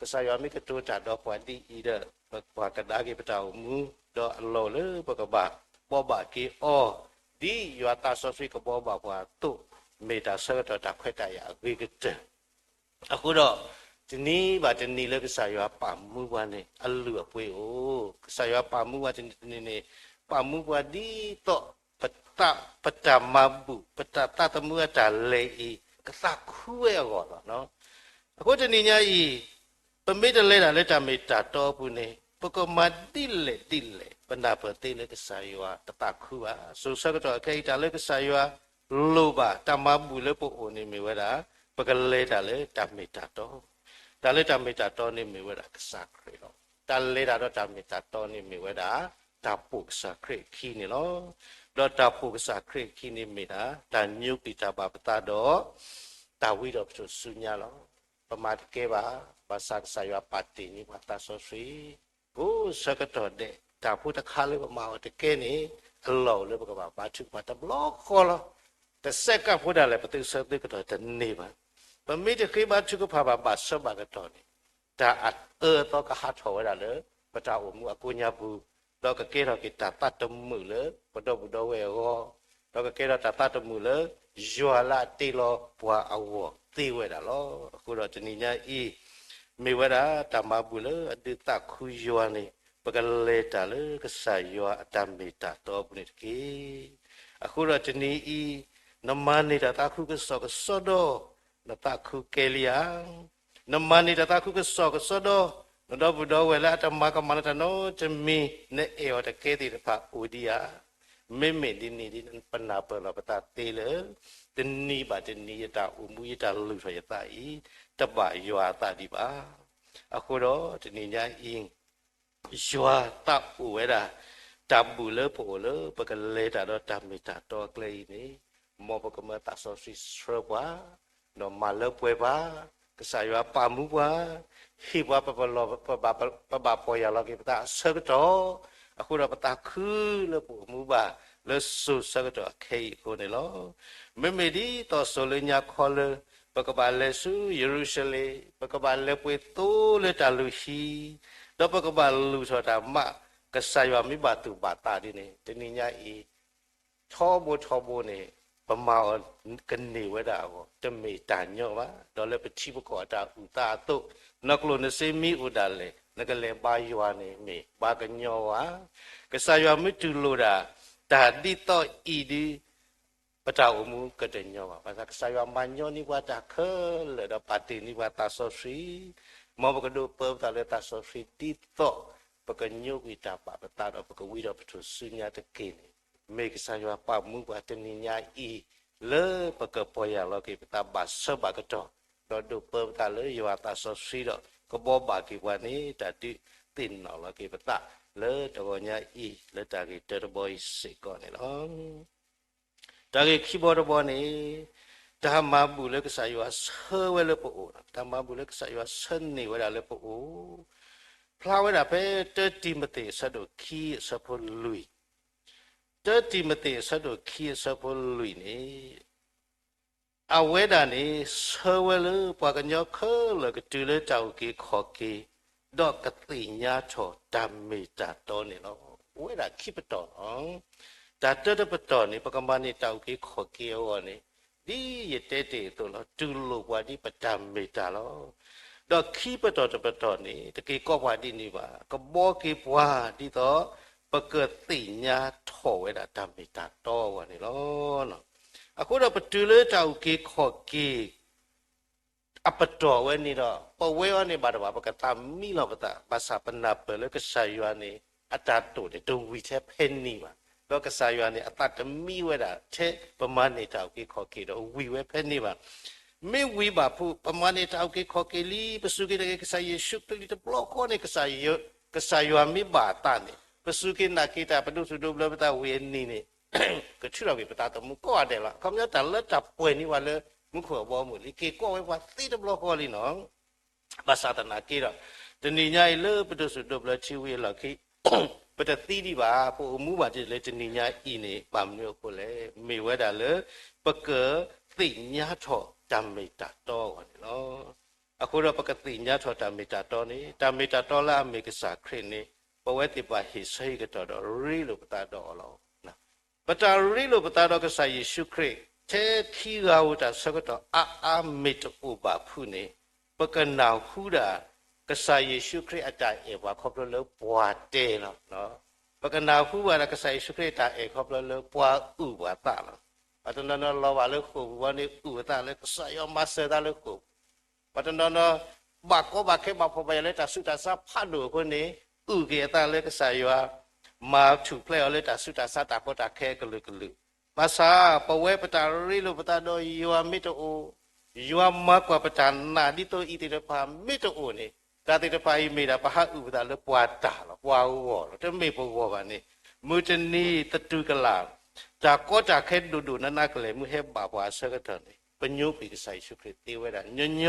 ကစၢ်ယွၤမ့ၢ်ကတိၤတၢ်ဒီးပှၤဒ်အံၤဒီး ပကပှၤကဒါက့ၤပတၢ်အိၣ်မူ ဒီးအလီၢ်လၢပကဘၣ်ဘှီဘၣ်က့ၤအီၤ ဒ်ယွၤသးစီဆှံကဘှီဘၣ်ပှၤအသိး မ့ၢ်တၢ်ဆၢကတီၢ်တၢ်ခွဲးတၢ်ယာ်အဂ့ၤကတၢၢ် အဃိဒီး တနံၤဘၣ်တနံၤလၢကစၢ်ယွၤပာ်မူပှၤန့ၣ် အလုၢ်အပှ့ၤအိၣ်, ကစၢ်ယွၤပာ်မူပှၤတနံၤန့ၣ် ပာ်မူပှၤဒ်သိး ပတၢ်မၤဘူၣ် ပတၢ်သးသမူအတၢ်လဲၤအံၤ ကသးခုဝဲအဂီၢ်လီၤ. အဃိတနံၤညါအံၤ ပမ့ၢ်တလဲၤတၢ်လၢတၢ်မ့ၢ်တၢ်တီအပူၤန့ၣ် ပကမၤဒ်လဲၣ်ဒ်လဲၣ် ပနၢ်ပၢၢ်သ့လၢကစၢ်ယွၤတသးခုဘၣ်. စိၤဆၢကတီၢ်ခဲအံၤ တၢ်လၢကစၢ်ယွၤလိၣ်ဘၣ် တၢ်မၤဘူၣ်လၢပအိၣ်န့ၣ်မ့ၢ်ဝဲဒၣ် ပကလဲၤတၢ်လၢတၢ်မ့ၢ်တၢ်တီ, တၢ်လၢတၢ်မ့ၢ်တၢ်တီန့ၣ်မ့ၢ်ဝဲဒၣ်ကစၢ်ခရံာ်လီၤ. တၢ်လဲၤတၢ်ဒီးတၢ်မ့ၢ်တၢ်တီန့ၣ်မ့ၢ်ဝဲဒၣ် တၢ်ပိာ်ကစၢ်ခရံာ်အခံန့ၣ်လီၤ. ဒီးတၢ်ပိာ်ကစၢ်ခရံာ်အခံန့ၣ်မ့ၢ်ဒၣ် တၢ်ညိကွံာ်တၢ်ဘၣ်ပသးဒီး တၢ်ဝံဒီးပတြၢၤဆူညါလီၤ. ပမၤတကဲဘၣ်, ဘၣ်ဆၣ်ကစၢ်ယွၤပာ်တ့ၢ်န့ၢ်ပှၤသးစီဆှံ ကိးဆၢကတီၢ်ဒဲး တၢ်ဖိတခါလၢပမၤအီၤတကဲန့ၣ် အလီၢ်အိၣ်လၢပကဘၣ်ဘါထုကဖၣ်တဘျီဃီလီၤ. တစဲးကပ်ဖိဒၣ်လဲာ် ပသုဆၢသုကတီၢ်တန့ၢ်ဘၣ်. ပမ့ၢ်တဃ့ဘါထုကဖၣ်ဘၣ် ဘၣ်ဆၢဘၣ်ကတီၢ်န့ၣ် တၢ်အအၢအသီကဟးထီၣ်ဝဲဒၣ်လၢ ပတၢ်အိၣ်မူအကိးညါပူၤ, ဒီးကကဲထီၣ်က့ၤတၢ်သးတမုာ်လၢပဒီပုၢ်ဒီဝဲၢ်အဂီၢ်, ဒီးကကဲထီၣ်တၢ်သးတမုာ်လၢ ယွၤလၢအတ့လီၤပှၤအဂီၢ်သ့ဝဲဒၣ်လီၤ. အဃိဒီးတနံၤညါအံၤ မ့ၢ်ဝဲဒၣ်တၢ်မၤဘူၣ်လၢအဒုးသးခုယွၤန့ၣ် ပကလဲၤတၢ်လၢကစၢ်ယွၤအတၢ်မ့ၢ်တၢ်တီအပူၤန့ၣ်တက့ၢ်. အဃိဒီးတနံၤအံၤ နမၤန့ၢ်တၢ်သးခုကစီၣ်ကစီဒီ, နသးခုကဲလံဧါ. နမၤန့ၢ်တၢ်သးခုကစီၣ်ကစီဒီ, နဒီပုၢ်ဒီဝဲၢ်လၢအတမၤကမၣ်နတၢ်နီတမံၤ နအဲၣ်အီၤတကဲသ့ၣ်တဖၣ်အိၣ်ဒံးဧါ. မ့မ့ၢ်ဒ်န့ၣ်ဒ်ပနၢ်ပၢၢ်လီၤပသးသ့လၢ တနံၤဘၣ်တနံၤယတၢ်အိၣ်မူယတၢ်လုၢ်ထီၣ်ယသးအံၤ တဘၣ်ယွၤအသးဒံးဘၣ်. အဃိဒီးတနံၤညါအံၤ ယွၤသးအိၣ်ဝဲဒၣ် တၢ်ဘူၣ်လၢပအိၣ်လၢ ပကလဲၤတၢ်ဒီးတၢ်မ့ၢ်တၢ်တီအကျဲအံၤန့ၣ် မ်ပကမၢသးစီဆှံဆှၢပှၤ, ဒီးမၤလၢပှဲၤပှၤ, ကစၢ်ယွၤပာ်မူပှၤ, ဟ့ၣ်ပှၤပလီၢ် ပဘၣ်ပီၢ်ယၢ်လီၤက့ၤပသးအဆၢကတီၢ်, အဃိဒီးပသးခုလၢပအိၣ်မူဘၣ်လၢစိၤဆၢကတီၢ်အခဲအံၤအဃိန့ၣ်လီၤ. မ့မ့ၢ်ဒ်သိးစိၤလၢညါခီလၢ ပကဘၣ်လဲၤဆူယရူၤၡလ့ၣ်, ပကဘၣ်လဲၤပှ့ၤသိလၢတၢ်လုၢ်ဟံၣ်, ဒီးပကဘၣ်လုၢ်ထီၣ်တၢ်မး ကစၢ်ယွၤမ့ၢ်ဘၣ်သူၣ်ဘၣ်သးဒ်န့ၣ် တနံၤညါအံၤ ထီဘိထီဘိန့ၣ် ပမၤအီၤကန့ၢ်ဝဲဒၣ်အဂီၢ် တမ့ၢ်တၢ်ညီဘၣ်. ဒီးလၢပထံပကီၢ်အတၢ်အုၣ်သးအသိး နကျိၣ်နစ့မ့ၢ်အိၣ်ဒၣ်လဲာ် နကလဲၤဘါယွၤန့ၣ်မ့ၢ်ဘါကညီဘၣ်. ကစၢ်ယွၤမ့ၢ်တူၢ်လိာ်ဒၣ် တၢ်ဒ်သိးအံၤဒီး ပတၢ်အိၣ်မူကတညီဘၣ်. ဘၣ်ဆၣ်ကစၢ်ယွၤမၤညီနံၤပှၤတၢ်ခဲလၢာ်ဒီးပာ်တ့ၢ်နံၤပှၤသးစီဆှံ, မ်ပကဒိးပၢပသးလၢသးစီဆှံဒ်သိး ပကညိကွံာ်တၢ်ဘၣ်ပသးဒီးပကဝံဒီးပထူၣ်စုညါတက့ၢ်န့ၣ် မ့ၢ်ကစၢ်ယွၤပာ်မူပှၤတနံၤညါအံၤ လၢပကပီၢ်ယၢ်လီၤက့ၤပသးဘၣ်ဆၢဘၣ်ကတီၢ်, ဒီးဒိးပၢပသးလၢယွၤသးစီဆှံဒီး ကဘှီဘၣ်က့ၤပှၤန့ၣ် တၢ်ဒုးသ့ၣ်နီၣ်လီၤက့ၤပသး လၢတဂီၤညါအံၤ လၢတၢ်ဂ့ၢ်တၢတဘီအံၤစ့ၢ်ကီးန့ၣ်လီၤ. တၢ်ဂ့ၢ်ခံဘီတဘီန့ၣ် တၢ်မၤဘူၣ်လၢကစၢ်ယွၤဆၢဝဲလၢပအိၣ်, တၢ်မၤဘူၣ်လၢကစၢ်ယွၤဆၢန့ၢ်ဝဲဒၣ်လၢပအိၣ် ဖျါဝဲဒၣ်ဖဲ တၢတံၤမသ့း အဆၢဒိၣ်ခံ အဆၢဖိလွံၢ်, တၢတံၤမသ့း အဆၢဒိၣ်ခံ အဆၢဖိလွံၢ်န့ၣ် အဝဲဒၣ်န့ၣ် ဆၢဝဲလၢပှၤကညီခဲလၢာ်ကတုၤလၢတၢ်အုၣ်က့ၤခီၣ်က့ၤ, ဒီးကသ့ၣ်ညါထီၣ်တၢ်မ့ၢ်တၢ်တီန့ၣ်လီၤ. အိၣ်ဝဲဒၣ်ခံပတီၢ်လီၤ. တၢ်တၢတပတီၢ်န့ၣ် ပကမၤန့ၢ်တၢ်အုၣ်က့ၤခီၣ်က့ၤအဂီၢ်န့ၣ် ဒ်ယတဲတ့ၢ်အသိးလီၤ, တူၢ်လိာ်ပှၤဒ်ပတၢ်မ့ၢ်တၢ်လီၤ. ဒီးခံပတီၢ်တပတီၢ်န့ၣ် တက့ၤကီပှၤဒ်န့ၣ်ဘၣ်, ကဘှီက့ၤပှၤဒ်သိး ပကသ့ၣ်ညါထီၣ်ဝဲဒၣ်တၢ်မ့ၢ်တၢ်တီအဂီၢ်န့ၣ်လီၤ. အဃိဒီးပတုၤလၢတၢ်အုၣ်က့ၤခီၣ်က့ၤ အပတီၢ်ဝဲန့ၣ်ဒီး ပဝဲအံၤန့ၣ်ဘၣ်တဘၣ် ပကသးမံလီၤပသး ဘၣ်ဆၣ်ပနၢ်ပၢၢ်လၢကစၢ်ယွၤန့ၣ် အတၢ်တိာ်န့ၣ် တဝံၤထဲဖဲန့ၣ်ဘၣ်. ဒီးကစၢ်ယွၤန့ၣ် အသးတမံဝဲဒၣ်ထဲပမၤန့ၢ်တၢ်အုၣ်က့ၤခီၣ်က့ၤဒီးဝံၤဝဲဖဲန့ၣ်ဘၣ်. မ့ၢ်ဝံၤဘၣ်ဖုး ပမၤန့ၢ်တၢ်အုၣ်က့ၤခီၣ်က့ၤလံ ပစူၢ်က့ၤနာ်က့ၤကစၢ်ယ့ၣ်ၡူးခရံာ်လံတဘျီဃီန့ၣ် ကစၢ်ယွၤမ့ၢ်ဘၣ်အသးန့ၣ် ပစူၢ်က့ၤနာ်က့ၤတၢ် ပဒိးသူၣ်ဒိးဘျၢပသးဝံၤအနံၤန့ၣ် ကထုးထီၣ်ကွံာ်ပသးသမူကိးဂၤဒဲးလီၤ. အခီပညီတၢ်လၢတၢ်ပှဲၤန့ၢ်ပှၤလၢမူခိၣ်အဘီအမုၢ်လံ က့ၤကိးဝဲပှၤသ့တဘျီဃီလံနီၤ. ဘၣ်ဆၣ်သနာ်က့ဒီး တနံၤညါအံၤလၢပဒိးသူၣ်ဒိးဘျၢထံဝံၤအလီၢ်ခံ ပတသံဒံးဘၣ် ပအိၣ်မူဘၣ်ဒ်လဲၣ် တနံၤညါအံၤန့ၣ် ဘၣ်မနုၤအဃိလဲၣ် မ့ၢ်ဝဲဒၣ်လၢ ပကသ့ၣ်ညါထီၣ်တၢ်မ့ၢ်တၢ်တီအဂီၢ်န့ၣ်လီၤ. အဃိဒီးပကသ့ၣ်ညါထီၣ်တၢ်မ့ၢ်တၢ်တီန့ၣ် တၢ်မ့ၢ်တၢ်တီလၢအမ့ၢ်ကစၢ်ခရံာ်န့ၣ် ပဝဲသ့ၣ်တဖၣ်ဟ့ၣ်ဆၢဟ့ၣ်ကတီၢ်ဒီးရ့လိာ်ပသးဒီးအီၤလီၤ. ပတၢ်ရ့လိာ်ပသးဒီးကစၢ်ယ့ၣ်ၡူးခရံာ် ထဲခံဂၤဧိၤတၢ်ဆၢကတီၢ်အါအါမ့ၢ်တအိၣ်ဘၣ်ဖုးန့ၣ် ပကနၢ်ဟူဒၣ် ကစၢ်ယ့ၣ်ၡူးခရံာ်အတၢ်အဲၣ်ပှၤခီဖျိလၢပှၤတဲလီၤ. ပကနၢ်ဟူဘၣ်ဒၣ်ကစၢ်ယ့ၣ်ၡူးခရံာ်အတၢ်အဲၣ်ခီဖျိလၢပှၤအုၣ်ပှၤသးလီၤ. ပှၤတနီၤနီၤလီၤဘၣ်လၢဃိာ်ပူၤဝဲန့ၣ် အုၣ်အသးလၢကစၢ်ယွၤမၤစၢၤသးလၢဃိာ်ပူၤ ပှၤတနီၤနီၤ ဘၣ်ကီဘၣ်ခဲဘၣ်ဖှီၣ်ဘၣ်ယာ်လၢတၢ်ဆူးတၢ်ဆါဖးဒိၣ်အဃိန့ၣ် အုၣ်က့ၤအသးလၢကစၢ်ယွၤ မၤထူၣ်ဖျဲးအီၤလၢတၢ်ဆူးတၢ်ဆါတၢ်ကီတၢ်ခဲအကလုာ်ကလုာ်. ဘၣ်ဆၣ်ပဝဲပတၢ်ရ့လိာ်ပသးဒီးယွၤမ့ၢ်တအိၣ်, ယွၤမၤကွၢ်ပတၢ်နာ်ဒ်သိးအံၤသ့ၣ်တဖၣ်မ့ၢ်တအိၣ်န့ၣ် တၢ်သ့ၣ်တဖၣ်အံၤမ့ၢ်ဒၣ်ပဟးအုၣ်ပသးလၢပှၤတၢ်လီၤ ပှၤဂီၢ်လီၤ တမ့ၢ်ပဂီၢ်ဘၣ်န့ၣ် မုၢ်တနံၤသတူၢ်ကလာ် တၢ်ကီတၢ်ခဲဒိၣ်ဒိၣ်နးနးကလဲာ်မုၢ်ဟဲဘၣ်ပှၤအဆၢကတီၢ်န့ၣ် ပညိကွံာ်ကစၢ်ယ့ၣ်ၡူးခရံာ်သ့ဝဲဒၣ် ညီညီ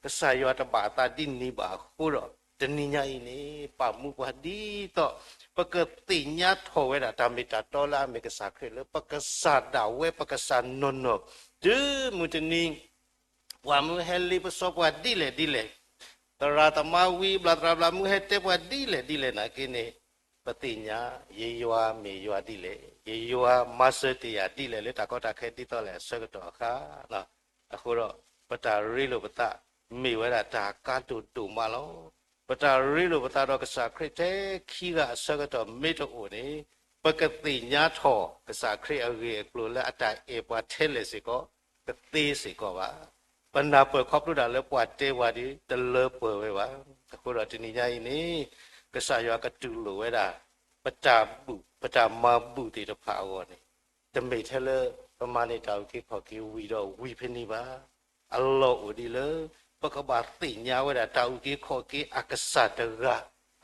ကစၢ်ယွၤတဘၣ်အသးဒ်န့ၣ်ဘၣ်အဃိဒီး တနံၤညါအံၤန့ၣ် ပာ်မူပှၤဒ်သိး ပကသ့ၣ်ညါထီၣ်ဝဲဒၣ်တၢ်မ့ၢ်တၢ်တီလၢအမ့ၢ်ကစၢ်ခရံာ်လၢ ပကစၢ်ဒၣ်ဝဲ ပကစၢ်နီၢ်နီၢ် တုၤမုၢ်တနံၤ ပှၤမုၢ်ဟဲလ့ပစီပှၤဒ်လဲၣ်ဒ်လဲၣ်, သရၣ်သမါဝံၤ ဘျၣ်သရၣ်ဘျၣ်မုၢ်ဟဲတဲပှၤဒ်လဲၣ်ဒ်လဲၣ်နာ်က့န့ၣ် ပသ့ၣ်ညါ ယယွၤမ့ၢ်ယွၤဒ်လဲၣ်, ယယွၤမၤစၢၤတ့ၢ်ယၤဒ်လဲၣ်လၢတၢ်ကီတၢ်ခဲဒ်သိးလဲၣ်အဆၢကတီၢ်အခါ အဃိဒီး ပတၢ်ရ့လိာ်ပသး မ့ၢ်ဝဲဒၣ်တၢ်ကါဒိၣ်ဒိၣ်မးလီၤ. ပတၢ်ရ့လိာ်ပသးဒီးကစၢ်ခရံာ်ထဲခံဂၤအဆၢကတီၢ်မ့ၢ်တအိၣ်န့ၣ် ပကသ့ၣ်ညါထီၣ်ကစၢ်ခရံာ်အဂ့ၢ်အကျိၤလၢအတၢ်အဲၣ်ပှၤထဲလဲၣ်စ့ၢ်ကီး တသ့စ့ၢ်ကီးဘၣ်. ပနၢ်ပၢၢ်ခီဖျိတၢ်လၢပှၤတဲပှၤဒီး တလၢပှဲၤဝဲဘၣ်. အဃိဒီးတနံၤညါအံၤန့ၣ် ကစၢ်ယွၤကတူၢ်လိာ်ဝဲဒၣ် ပတၢ်ဘူၣ် ပတၢ်မၤဘူၣ်သ့ၣ်တဖၣ်အဂီၢ်န့ၣ် တမ့ၢ်ထဲလၢ ပမၤန့ၢ်တၢ်အုၣ်က့ၤခီၣ်က့ၤဝံၤဒီးဝံၤဖဲန့ၣ်ဘၣ်. အလီၢ်အိၣ်ဒ်လၢ ပကဘၣ်သ့ၣ်ညါဝဲဒၣ်တၢ်အုၣ်က့ၤခီၣ်က့ၤအကစၢ်တဂၤ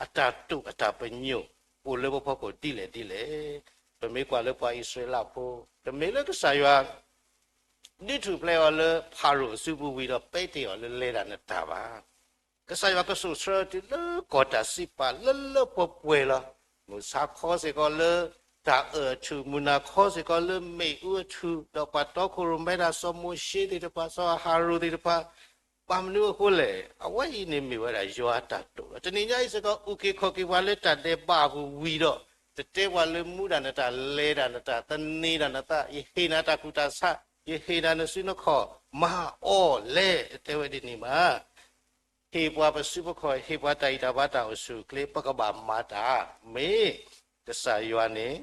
အတၢ်တိာ်အတၢ်ပညိၣ် အိၣ်လၢပဖီခိၣ်ဒ်လဲၣ်ဒ်လဲၣ်. ပမ့ၢ်ကွၢ်လၢပှၤအံၣ်စရ့လးဖိ တမ့ၢ်လၢကစၢ်ယွၤ ဒုးထူၣ်ဖျဲးအီၤလၢဖၤရိၤအစုပူၤဝံၤဒီး ပဲတ့ၢ်အီၤလၢလဲၤတၢ်နတၢ်ဘၣ်. ကစၢ်ယွၤကစိာ်ဆှၢအီၤတုၤလၢကီၢ်တၢ်စံးပာ်လၢလၢပှဲၤပှဲၤလီၤ. မုၢ်ဆါခီစ့ၢ်ကီးလၢတၢ်အၢၣ်အထူၣ်, မုၢ်နၤခီစ့ၢ်ကီးလၢမ့ၣ်အူအထူၣ်, ဒီးပှၤတီခိၣ်ရိၣ်မဲဒၣ်စီၤမိၤၡ့သ့ၣ်တဖၣ်, စီၤအၤဟရိၣ်သ့ၣ်တဖၣ်, ဘၣ်မနုၤအဃိလဲၣ်, အဝဲအံၤန့ၣ်မ့ၢ်ဝဲဒၣ်ယွၤအတၢ်တိာ်လီၤ. တနံၤညါအံၤစ့ၢ်ကီး အုၣ်က့ၤခီၣ်က့ၤပှၤလၢတၢ်ဒဲးဘးအပူၤဝံၤဒီး တတဲပှၤလၢမူဒၣ်နတၢ်လဲၤဒၣ်နတၢ် သန့ၤဒၣ်နသး, ယဟ့ၣ်နၤတၢ်ကူၣ်တၢ်ဆး, ယဟ့ၣ်နၤနစုနခီၣ်, မၤအီၤလဲၣ်, တတဲဝဲဒ်န့ၣ်ဘၣ်. ဟ့ၣ်ပှၤပစုပခီၣ်, ဟ့ၣ်ပှၤတၢ်ဂံၢ်တၢ်ဘါတၢ်အိၣ်ဆူၣ်အိၣ်ချ့, ပကဘၣ်မၤတၢ်, မ့ၢ်ကစၢ်ယွၤန့ၣ်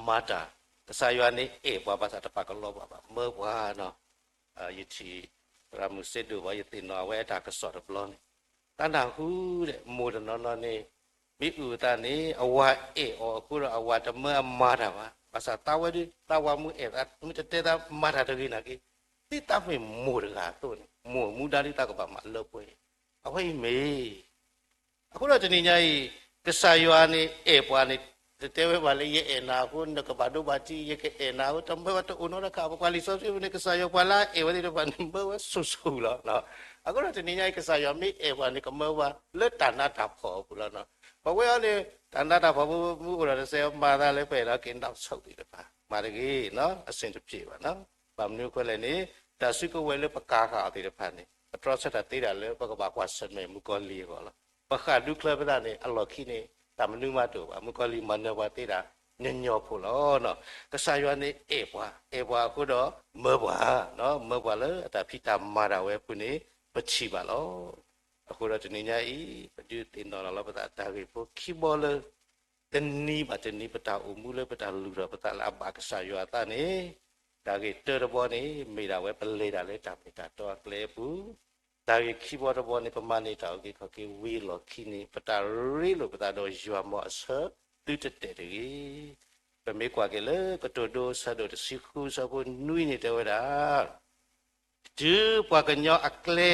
မၤတၢ်, ကစၢ်ယွၤန့ၣ်အဲၣ်ပှၤဘၣ်ဆၣ်တပာ်ကလီပှၤဘၣ်, မၢပှၤနီၤ. ယထံၣ် သရၣ်မုၣ်စ့ဒိၣ်ဘၣ်, ယသ့ၣ်နီၣ်အဝဲအတၢ်ကစီၣ်တဘျီန့ၣ်, သးနၢ်ဟူဒီး မိၢ်တနီၤနီၤန့ၣ် မ့ၢ်အုၣ်အသးန့ၣ် အဝၤအဲၣ်အီၤအဃိဒီး အဝၤတမၢအမၤတၢ်ဘၣ်. ဘၣ်ဆၣ်သးဝဲဒုး သးဝၤမုၢ်အဲၣ်သး မ့ၢ်တတဲသးမၤတၢ်တဂ့ၤနာ်က့, ဒ်သးမ့ၢ်မိၢ်တဂၤအသိးန့ၣ် မိၢ်မူဒါဒ်သးကဘၣ်မၤလၢပှဲၤအံၤ, အဝဲအံၤမ့ၢ် အဃိဒီးတနံၤညါအံၤ ကစၢ်ယွၤန့ၣ်အဲၣ်ပှၤန့ၣ် တတဲဝဲဘၣ်လၢ ယအဲၣ်နၤအဃိ နကဘၣ်ဒိဘၣ်ထံး, ယကအဲၣ်နၤအဃိ တမၢဝဲတအိၣ်နီတခါ, ပကွၢ်လံာ်စီဆှံပူၤန့ၣ် ကစၢ်ယွၤပှၤလၢအအဲၣ်ဝဲသ့ၣ်တဖၣ်န့ၣ် မၢဝဲဆူၣ်ဆူၣ်လီၤ. အဃိဒီးတနံၤညါအံၤ ကစၢ်ယွၤမ့ၢ်အဲၣ်ပှၤန့ၣ် ကမၢပှၤလၢတၢ်နးတၢ်ဖှီၣ်အပူၤလီၤ. ပဝဲအံၤန့ၣ် တၢ်နးတၢ်ဖှီၣ်ပူၤ မ့ၢ်အိၣ်ဒီးတစဲး မၤသးလၢပအဲၣ်ဒိးက့ၤနီၣ်ဆိၣ်သ့ၣ်တဖၣ် မၤတဂ့ၤ, အဆင်တပြေဘၣ်. ဘၣ်မနုၤအဃိလဲၣ်န့ၣ် တၢ်စုကဝဲၤလၢပကၤဃာ်အီၤသ့ၣ်တဖၣ်န့ၣ် ပတြီဆၢတၢ်သ့ဒၣ်လၢ ပကဘၣ်ကွၢ်ဆၢၣ်မဲာ်မုၣ်ကီၤလံၢ်အဂီၢ်လီၤ. ပဃၣ်ဒူချၢပသးန့ၣ် အလီၢ်ခံန့ၣ် တၢ်မနုၤမးတအိၣ်ဘၣ်, မုၣ်ကီၤလံၢ်မၤနၢၤပှၤသ့ဒၣ်ညီညီဖိလီၤ. ကစၢ်ယွၤန့ၣ်အဲၣ်ပှၤ, အဲၣ်ပှၤအဃိဒီးမၢပှၤ, မၢပှၤလၢအတၢ်ဖံးတၢ်မၤတၢ်ဝဲအပူၤန့ၣ် ပထံၣ်ဘၣ်လီၤ. အဃိဒီးတနံၤညါအံၤ ပဒုးသ့ၣ်နီၣ်လီၤလၢပသးတၢ်ဂ့ၢ်ဖိခံဘီလၢ တနံၤဘၣ်တနံၤ ပတၢ်အိၣ်မူလၢပတၢ်လုၢ်ထီၣ်ပသးလၢအဘၣ်ကစၢ်ယွၤအသးန့ၣ် တၢ်ဂ့ၢ်တၢတဘီန့ၣ် မ့ၢ်ဒၣ်ဝဲပလဲၤတၢ်လၢတၢ်မ့ၢ်တၢ်တီအကျဲအပူၤ, တၢ်ဂ့ၢ်ခံဘီတဘီန့ၣ် ပမၤန့ၢ်တၢ်အုၣ်က့ၤခီၣ်က့ၤဝံၤအလီၢ်ခံန့ၣ် ပတၢ်ရ့လိာ်ပသးဒီးယွၤမ်အဆၢသုတတဲာ်တဂ့ၤ. ပမ့ၢ်ကွၢ်က့ၤလၢကတိၤဒိအဆၢဒိၣ်တဆံဃုအဆၢဖိနွံန့ၣ်တဲဝဲဒၣ် တုၤပှၤကညီအကျဲ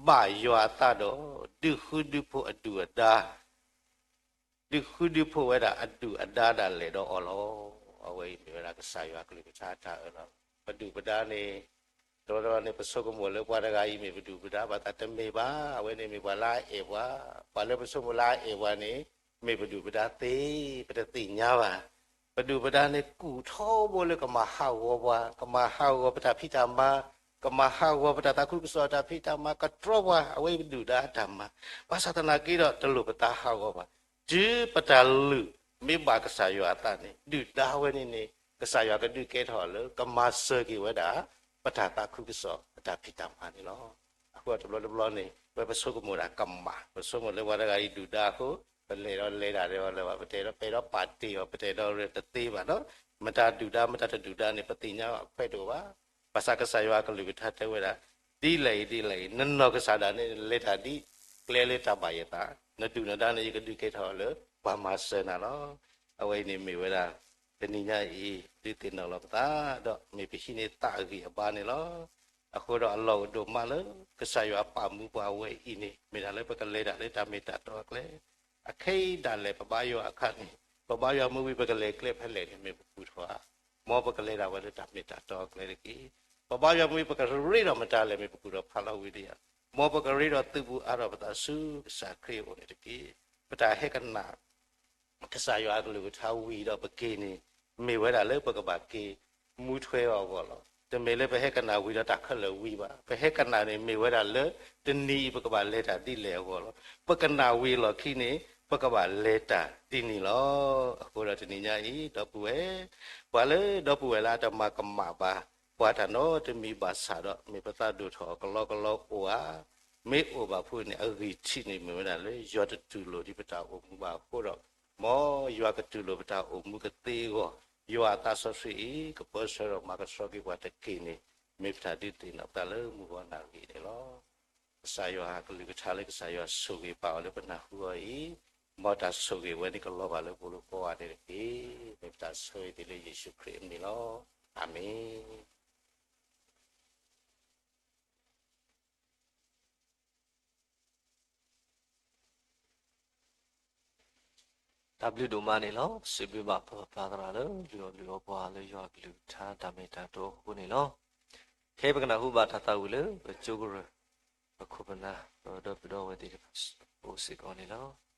ဘၣ်ယွၤအသးဒီး ဒုးဃုဒုးဖိးအဒုၣ်အဒါ, ဒုးဃုဒုးဖိးဝဲဒၣ်အဒုၣ်အဒါဒၣ်လဲာ်ဒီးအီၤလီၤ. အဝဲအံၤမ့ၢ်ဝဲဒၣ်ကစၢ်ယွၤအကလုၢ်ကထါတၢ်အၢလီၤ. ပဒုၣ်ပဒါန့ၣ် တဘျီတဘျီန့ၣ် ပဆိကမိၣ်လၢပှၤတဂၤအံၤမ့ၢ်ပဒုၣ်ပဒါ ဘၣ်ဆၣ်တမ့ၢ်ဘၣ်, အဝဲန့ၣ်မ့ၢ်ပှၤလၢအအဲၣ်ပှၤ, ပှၤလၢပဆိကမိၣ်လၢအအဲၣ်ပှၤန့ၣ် မ့ၢ်ပဒုၣ်ပဒါသ့, ပတသ့ၣ်ညါဘၣ်. ပဒုၣ်ပဒါန့ၣ်ကူၣ်ထီဘိလၢကမၤဟးဂီၤပှၤ, ကမၤဟးဂီၤပတၢ်ဖံးတၢ်မၤ, ကမၤဟးဂီၤပတၢ်သးခုကစီၣ်တၢ်ဖံးတၢ်မၤ, ကတြီပှၤ, အဝဲအံၤပဒုၣ်ဒါအတၢ်မၤ, ဘၣ်ဆၣ်သနာ်က့ဒီးတလိၣ်ပသးဟးဂီၤဘၣ်. တုၤပတၢ်လုၢ်မ့ၢ်ဘၣ်ကစၢ်ယွၤအသးန့ၣ် ဒုၣ်ဒါဝဲန့ၣ်န့ၣ် ကစၢ်ယွၤကဒုးကဲထီၣ်လၢ ကမၤစၢၤက့ၤဝဲဒၣ် ပတၢ်သးခုကစီၣ် ပတၢ်ဖံးတၢ်မၤန့ၣ်လီၤ. အဃိတဘျီတဘျီန့ၣ် ဝဲပဆိကမိၣ်ဒၣ်ကမၣ်, ပဆိကမိၣ်လၢပှၤတဂၤအံၤဒုၣ်ဒါအဃိ ပလဲၤဒီးလဲၤတၢ်ဒီးအီၤလၢၤဘၣ်, ပတဲဒီးပဲာ်ဒီးပာ်တ့ၢ်အီၤ, ပတဲဒီးရၢတသ့ဘၣ်ဒီး မတၤဒုၣ်ဒါ မတၤတဒုၣ်ဒါန့ၣ် ပသ့ၣ်ညါအခွဲးတအိၣ်ဘၣ်. ဘၣ်ဆၣ်ကစၢ်ယွၤအကလုၢ်ကထါတဲဝဲဒၣ် ဒ်လဲၣ်အံၤဒ်လဲၣ်အံၤ နနီၢ်ကစၢ်ဒၣ်န့ၣ် လဲၤတၢ်ဒ်ကျဲလၢတၢ်ဘၣ်ယသး, နဒုၣ်နဒါန့ၣ် ယကဒုးကဲထီၣ်အီၤလၢ ပှၤမၤစၢၤနၤလီၤ. အဝဲအံၤန့ၣ်မ့ၢ်ဝဲဒၣ် တနံၤညါအံၤ ဒုးသ့ၣ်နီၣ်လီၤပသး ဒီးမ့ၢ်ပဟံးန့ၢ်သးအဂံၢ်အဘါန့ၣ်လီၤ. အဃိဒီးအလီၢ်အိၣ်ဒိၣ်မးလၢ ကစၢ်ယွၤပာ်မူပှၤအဝဲအံၤန့ၣ် မ့ၢ်ဒၣ်လၢပကလဲၤတၢ်လၢတၢ်မ့ၢ်တၢ်တီအကျဲ အခဲအံၤဒၣ်လဲာ် ပဘါယွၤအခါန့ၣ် ပဘါယွၤမ့ၢ်ဝံၤ ပကလဲၤကျဲဖဲလဲၣ်န့ၣ် မ့ၢ်ပကူၣ်ထီၣ်ဧါ. မ်ပကလဲၤဒၣ်ဝဲလၢတၢ်မ့ၢ်တၢ်တီအကျဲတက့ၢ်. ပဘါယွၤမ့ၢ်ဝံၤ ပကရ့ဒီးမတၤလဲၣ် မ့ၢ်ပကူၣ်ထီၣ်ဖးလီၤဝံၤဒံးဧါ. မ်ပကရ့ဒီးသုးဘူးအါထီၣ်ပသးဆူကစၢ်ခရံာ်အအိၣ်န့ၣ်တက့ၢ်. ပတၢ်ဟဲကနၣ် ကစၢ်ယွၤအကလုၢ်ကထါဝံၤဒီးပက့ၤန့ၣ် မ့ၢ်ဝဲဒၣ်လၢပကဘၣ်က့ၤမူထွဲအဂီၢ်လီၤ. တမ့ၢ်လၢပဟဲကနၣ်ဝံၤဒီးတၢ်ခဲလၢာ်ဝံၤဘၣ်. ပဟဲကနၣ်န့ၣ်မ့ၢ်ဝဲဒၣ်လၢ တနံၤအံၤပကဘၣ်လဲၤတၢ်ဒ်လဲၣ်အဂီၢ်လီၤ. ပကနၣ်ဝံၤအလီၢ်ခံန့ၣ် ပကဘၣ်လဲၤတၢ်ဒ်န့ၣ်လီၤ. အဃိဒီးတနံၤညါအံၤ ဒီပုၢ်ဝဲၢ် ပှၤလၢဒီပုၢ်ဝဲၢ်လၢအတမၤကမၣ်ဘၣ် ပှၤတၢ်နီတမံၤဘၣ်ဆၣ်ဒီး မ့ၢ်ပသးဒိၣ်ထီၣ်အကလီကလီအိၣ်ဧါ. မ့ၢ်အိၣ်ဘၣ်ဖုးန့ၣ် အဂံၢ်ထံးန့ၣ်မ့ၢ်ဝဲဒၣ်လၢ ယွၤတတူၢ်လိာ်ဒံးပတၢ်အိၣ်မူဘၣ်အဃိဒီး မ်ယွၤကတူၢ်လိာ်ပတၢ်အိၣ်မူကသ့အဂီၢ် ယွၤအသးစီဆှံအံၤ ကပၢဆှၢဒီးမၤကဆှီက့ၤပှၤတက့ၢ်န့ၣ် မ့ၢ်ပတၢ်ဒုးသ့ၣ်နီၣ်ပသးလၢမုၢ်ဂီၤနၣ်ရံၣ်န့ၣ်လီၤ. ကစၢ်ယွၤကလုၢ်ကထါလၢကစၢ်ယွၤဆိၣ်ဂ့ၤပာ်အီၤလၢပနၢ်ဟူအီၤအံၤ, မ်တၢ်ဆိၣ်ဂ့ၤဝဲန့ၣ်ကလီၤဘၣ်လၢပလိၤကိးဂၤဒဲးတက့ၢ်. မ့ၢ်ပတၢ်ဆိၣ်ဂ့ၤသ့လၢယ့ၣ်ၡူးခရံာ်အမံၤလီၤ. အၤမ့ၣ်. တၢ်ဘျုးဒိၣ်မးန့ၣ်လီၤ. စံးဘျုးဘၣ်ပၢ်ပၢ်သရၣ်လၢ လုၢ်အီၣ်လုၢ်အီပှၤလၢယွၤအကလုၢ်ကထါ တၢ်မ့ၢ်တၢ်တီအဃိန့ၣ်လီၤ. ခဲအံၤပကနၢ်ဟူဘၣ်တၢ်သးဝံၣ်လၢ ပကၠိကရၢၢ် ပခိၣ်ပနၢ် ပဒီပုၢ်ဒီဝဲၢ်သ့ၣ်တဖၣ်အိၣ်စ့ၢ်ကီးန့ၣ်လီၤ.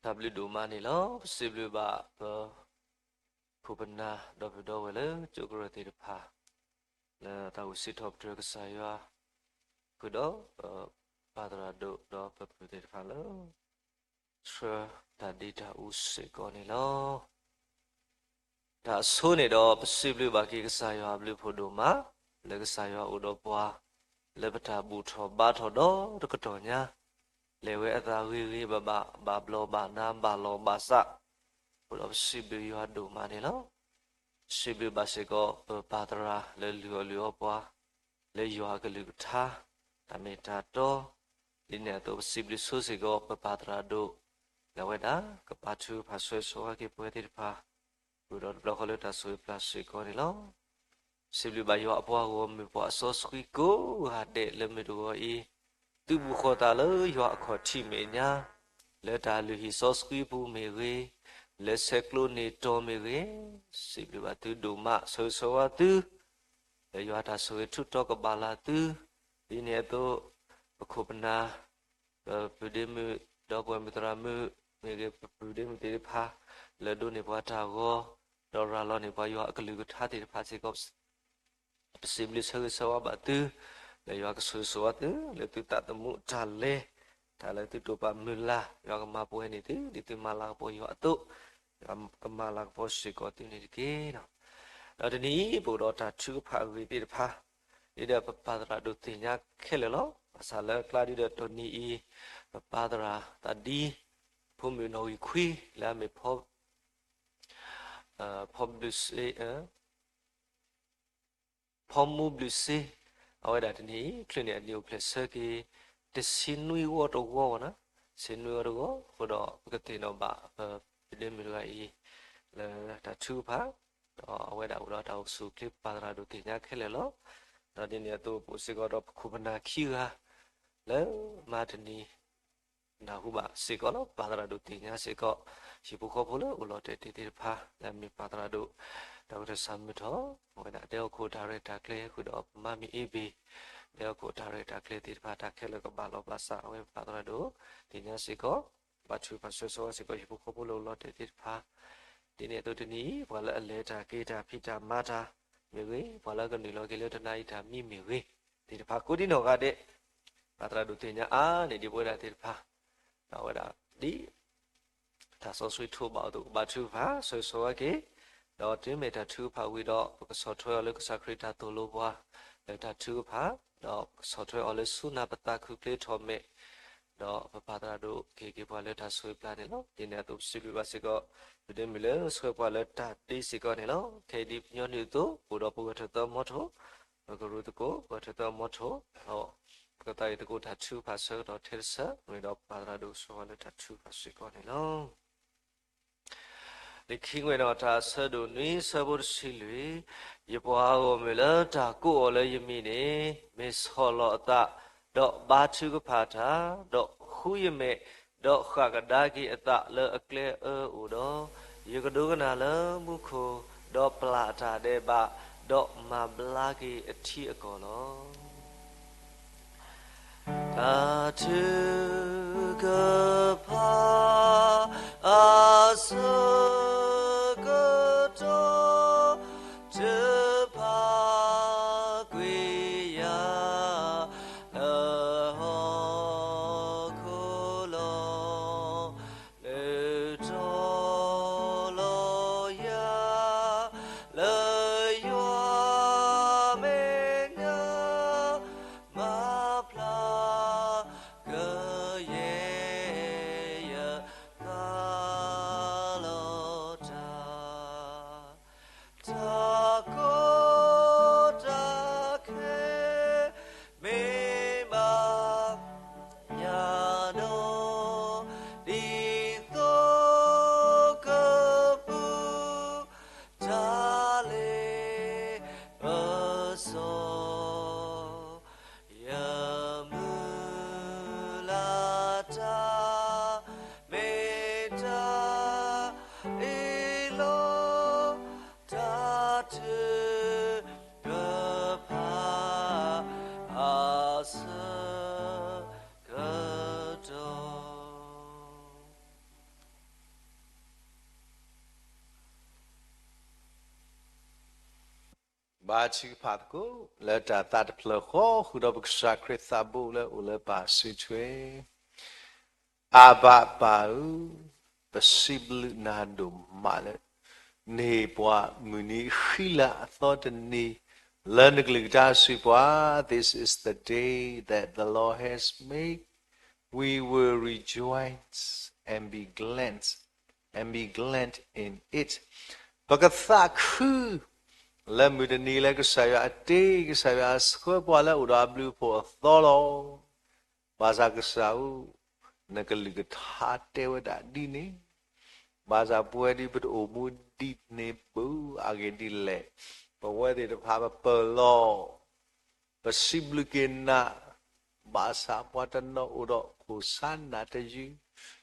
တၢ်ဘျုးဒိၣ်မးန့ၣ်လီၤ. ပစံးဘျုးဘၣ်ပ ခိၣ်ပနၢ်ဒီပုၢ်ဒီဝဲၢ်လၢကၠိကရၢၢ်သ့ၣ်တဖၣ် လၢတၢ်အိၣ်စံးထီၣ်ပတြၢၤကစၢ်ယွၤ ဃုာ်ဒီးပပၢ်သရၣ်ဒိၣ်ဒီးပပုၢ်သ့ၣ်တဖၣ်လၢ ဆှၢတၢ်ဒ့တၢ်အူစ့ၢ်ကီးန့ၣ်လီၤ. တၢ်အဆိန့ၣ်ဒီး ပစံးဘျုးဘၣ်က့ၤကစၢ်ယွၤအဘျုးဖးဒိၣ်မး လၢကစၢ်ယွၤအိၣ်ဒီးပှၤ လၢပတၢ်ဘူၣ်ထီၣ်ဘါထီၣ်ဒီးတကတီၢ်ညါ လဲၤဝဲအသးဂ့ၤဂ့ၤဘၣ်ဘၣ် ဘၣ်ဘျီဘၣ်နါဘၣ်လီၢ်ဘၣ်စး အဃိဒီးပစံးဘျုးယွၤဒိၣ်မးန့ၣ်လီၤ. စံးဘျုးဘၣ်စ့ၢ်ကီးပပၢ်သရၣ်လၢလုၢ်အီၣ်လုၢ်အီပှၤ လၢယွၤအကလုၢ်ကထါ တၢ်မ့ၢ်တၢ်တီ ဒ်န့ၣ်အသိးပစံးဘျုးဆိစ့ၢ်ကီးပပၢ်သရၣ်ဒိၣ် လၢအဝဲဒၣ်ကပာ်ထုကဖၣ်ဆၢဂ့ၤဆၢဝါက့ၤပဝဲသ့ၣ်တဖၣ် ဃုာ်ဒီးတဘျီဃီလၢတၢ်ဆိၣ်ဂ့ၤပျၢ်စ့ၢ်ကီးန့ၣ်လီၤ. စံးဘျုးဘၣ်ယွၤအပှၤဂီၢ်မုၢ်ပှၤအစီဆှံကိးဂၤဒဲးလၢမုၢ်တဂီၤအံၤ သုဘူၣ်ဃီၤသးလၢယွၤအခီၣ်ထံးမဲာ်ညါ လၢတၢ်လုၢ်ဟံၣ်စီဆှံပူၤမ့ၢ်ဂ့ၤ, လၢဆဲးကျိးန့ၢ်တီၤမ့ၢ်ဂ့ၤ, စံးဘျုးဘၣ်သုဒိၣ်မး ဆၢဂ့ၤဆၢဝါသု လၢယွၤတၢ်ဆိၣ်ဂ့ၤထူးတီၤကဘၣ်လၢသု, ဒ်န့ၣ်အသိး ပခိၣ်ပနၢ် ပပုၢ်ဒ့မုၣ် ဒီပုၢ်ဝဲၢ်မုၣ်သရၣ်မုၣ်မ့ၢ်ဂ့ၤ ပပုၢ်ဒ့မုၣ်သ့ၣ်တဖၣ် လၢဒိးန့ၢ်ပှၤတၢ်ဂီၤ ဒီးရၤလီၤန့ၢ်ပှၤယွၤအကလုၢ်ကထါသ့ၣ်တဖၣ်စ့ၢ်ကီး ပစံးဘျုးဆၢဂ့ၤဆၢဝါဘၣ်သု လၢယွၤကဆိၣ်ဂ့ၤဆိၣ်ဝါသု လၢသုသးသမူတၢ်လဲၤ တၢ်လၢသုတိာ်ပာ်မုၢ်လၢ် ယွၤကမၤပှဲၤန့ၢ်သု ဒ်သုမၤလၤကပီၤယွၤအသိး ယွၤကမၤလၤကပီၤစ့ၢ်ကီးသုန့ၣ်တက့ၢ်. ဒီးတနံၤအံၤ ပအိၣ်ဒီးတၢ်ထုကဖၣ်အဂ့ၢ်သ့ၣ်တဖၣ် ဒ်ဒီးပပၢ်သရၣ်ဒိၣ်သ့ၣ်ညါခဲလၢာ်လီၤ. ဘၣ်ဆၣ်လၢအကျါဒ်ဒီးတနံၤအံၤ ပပၢ်သရၣ်သးဒံ ဖိမုၣ်နီၣ်ဂံၢ်ခွံ လၢအမ့ၢ် ဖီဘျုးစ့ ဖီမူဘျုးစ့ အဝဲဒၣ်တနံၤအံၤ ချုးန့ၢ်အနံၣ်အိၣ်ဖျဲၣ်ဆၢက့ၤ တဆံနွံဝီတဝီဝဲနီၤ, ဆံနွံဝီတဝီ အဃိဒီးပကသ့ၣ်နီၣ်ဘၣ် ပပုၢ်ဒ့မုၣ်တဂၤအံၤ လၢတၢ်ထုကဖၣ် ဒီးအဝဲဒၣ်အိၣ်ဒီးတၢ်အိၣ်ဆူၣ်အိၣ်ချ့ ပပၢ်သရၣ်ဒိၣ်သ့ၣ်ညါခဲလၢာ်လီၤ. ဒီးဒ်န့ၣ်အသိး ပအိၣ်စ့ၢ်ကီးဒီးပခိၣ်ပနၢ်ခံဂၤ လၢမၤတနံၤ နၢ်ဟူဘၣ်စ့ၢ်ကီးလီၤ. ပၢ်သရၣ်ဒိၣ်သ့ၣ်ညါစ့ၢ်ကီး ဟံၣ်ဖိဃီဖိလၢအိၣ်လီၤတဲာ်တ့ၢ်သ့ၣ်တဖၣ် လၢအမ့ၢ်ပၢ်သရၣ်ဒိၣ် ဒီကထၢၣ်ဆၣ်မုၢ်ထီၣ် အဝဲဒၣ်တဲဟီၣ်ခိၣ်တၢ်ရဲၣ်တၢ်ကျဲၤ ဃုာ်ဒီးပမါမံၤအ့ဘ့ၣ် တဲဟီၣ်ခိၣ်တၢ်ရဲၣ်တၢ်ကျဲၤသ့ၣ်တဖၣ် တၢ်ခဲလၢာ်ကဘၣ်လီၤဘၣ်စး အဝဲပၢ်သရၣ်ဒိၣ်သ့ၣ်ညါစ့ၢ်ကီး ဘၣ်ထုကဖၣ်ဆၢဂ့ၤဆၢဝါစ့ၢ်ကီး ဟံၣ်ဖိဃီဖိလၢအိၣ်လီၤတဲာ်သ့ၣ်တဖၣ် ဒ်န့ၣ်အသိးတနံၤအံၤ ပှၤလၢအလဲၤတၢ်က့ၤတၢ်ဖံးတၢ်မၤတၢ်မ့ၢ်ဂ့ၤ ပှၤလၢအကနုာ်လီၤက့ၤလၢတနၤအံၤတၢ်မံမ့ၢ်ဂ့ၤ သ့ၣ်တဖၣ် ကိးဒံနီၢ်ဂၤဒဲး ပၢ်သရၣ်ဒိၣ်သ့ၣ်ညါအါန့ၢ်ဒံးပဝဲဒၣ်သ့ၣ်တဖၣ် ဒီးအဝဲဒၣ်ဒ် တၢ်စီဆှံထိးဘၣ်အသိး ကဘၣ်ထုကဖၣ်ဆၢဂ့ၤဆၢဝါက့ၤ ဒီးတုၤမ့ၢ်တၢ်ထုကဖၣ်ဝံၤဒီး ပကဆီၣ်ထွဲအီၤလၢကစၢ်ခရံာ်တၢ်သိၣ်လိပှၤ လၢတၢ်ထုကဖၣ် ဒီးပကဆီၣ်ထွဲအီၤလၢဆူနၢ်ပသးခုချ့ထီၣ်မဲာ် ဒီးပပၢ်သရၣ်ဒိၣ်ကဟ့ၣ်က့ၤပှၤလၢတၢ်ဆိၣ်ဂ့ၤပျၢ်န့ၣ်လီၤ. ဒ်န့ၣ်အသိးပစံးဘျုးဘၣ်စ့ၢ်ကီး ပဒ့မုၣ်လၢဆှၢပှၤလၢတၢ်ဒ့စ့ၢ်ကီးန့ၣ်လီၤ. ခဲအံၤဒ်ညီနုၢ်အသိး အိၣ်ဒီးပဂဲၤထၢၣ်သၢမီထိၣ် ပကရူၢ်သကိး ဂဲၤထၢၣ်သၢမီထိၣ် ဒီးပကသးအံၤသကိးတၢ်ထုကဖၣ်ဆၢကတီၢ်ထဲတဆၢ မ့ၢ်ဒီးပၢ်သရၣ်ဒိၣ်ကဆှၢပှၤလၢတၢ်ထုကဖၣ်စ့ၢ်ကီးန့ၣ်လီၤ. လံာ်ခံကွဲးနီၣ်တၢ်အဆၢဒိၣ်နွံ ဆၢဖိတဆံလွံၢ်, ယပှၤဂီၢ်မုၢ်လၢတၢ်ကိးအီၤလၢယမံၤန့ၣ် မ့ၢ်ဆီၣ်လီၤအသး, ဒီးဘါထုကဖၣ်တၢ်, ဒီးဃုယမဲာ်, ဒီးဃၣ်ကဒါက့ၤအသးလၢအကျဲအၢအိၣ်ဒီး, ယကဒိကနၣ်လၢမူခိၣ်, ဒီးပျၢ်တၢ်ဒဲးဘး, ဒီးမၤဘျါက့ၤအထံအကီၢ်လီၤ. တၢ်ထုကဖၣ်အဆၢကတီၢ် တဖၣ်ကွံာ်ယၤ လၢဟီၣ်ခိၣ်လီၤ. နုာ်ထီၣ်လီၤယၤ လၢယွၤမဲာ်ညါ မၤဖျါက ဘါထုကဖၣ်သကိး လၢတၢ်သးတဖျၢၣ်ဃီ ဃုာ်ဒီးပကစၢ်ခရံာ်သးဘိလၢအိၣ်လၢပၢ်စုထွဲ, အၤဘၣ်ပၢ်ဧၢ, ပစံးဘျုးနၤဒိၣ်မးလၢ နဟ့ၣ်ပှၤမုၢ်နံၤဃံလၤအသီတနံၤ လၢနကလုၢ်ကထါစံးပှၤ, This is the day that the Lord has made, we will rejoice and be glad, and be glad in it. ပကသးခု လၢမုၢ်တနံၤလၢကစၢ်ယွၤအတ့ ကစၢ်ယွၤအဆှၢပှၤလၢအိၣ်ဒီးအဘျုးအဖှိၣ်အသီလီၤ. ဘၣ်ဆၣ်ကစၢ်ဧၢ, နကလုၢ်ကထါတဲဝဲဒၣ်ဒ်န့ၣ်, ဘၣ်ဆၣ်ပဝဲဒ်ပတအိၣ်မူဒ်န့ၣ်ဘၣ်, အဂ့ၢ်ဒ်လဲၣ်, ပဝဲသ့ၣ်တဖၣ်ပပၢၢ်လီၤ ပစံးဘျုးက့ၤနၤ, ဘၣ်ဆၣ်ပှၤတနီၤအိၣ်ဒီးခိၣ်ဆါနးတယုၢ်,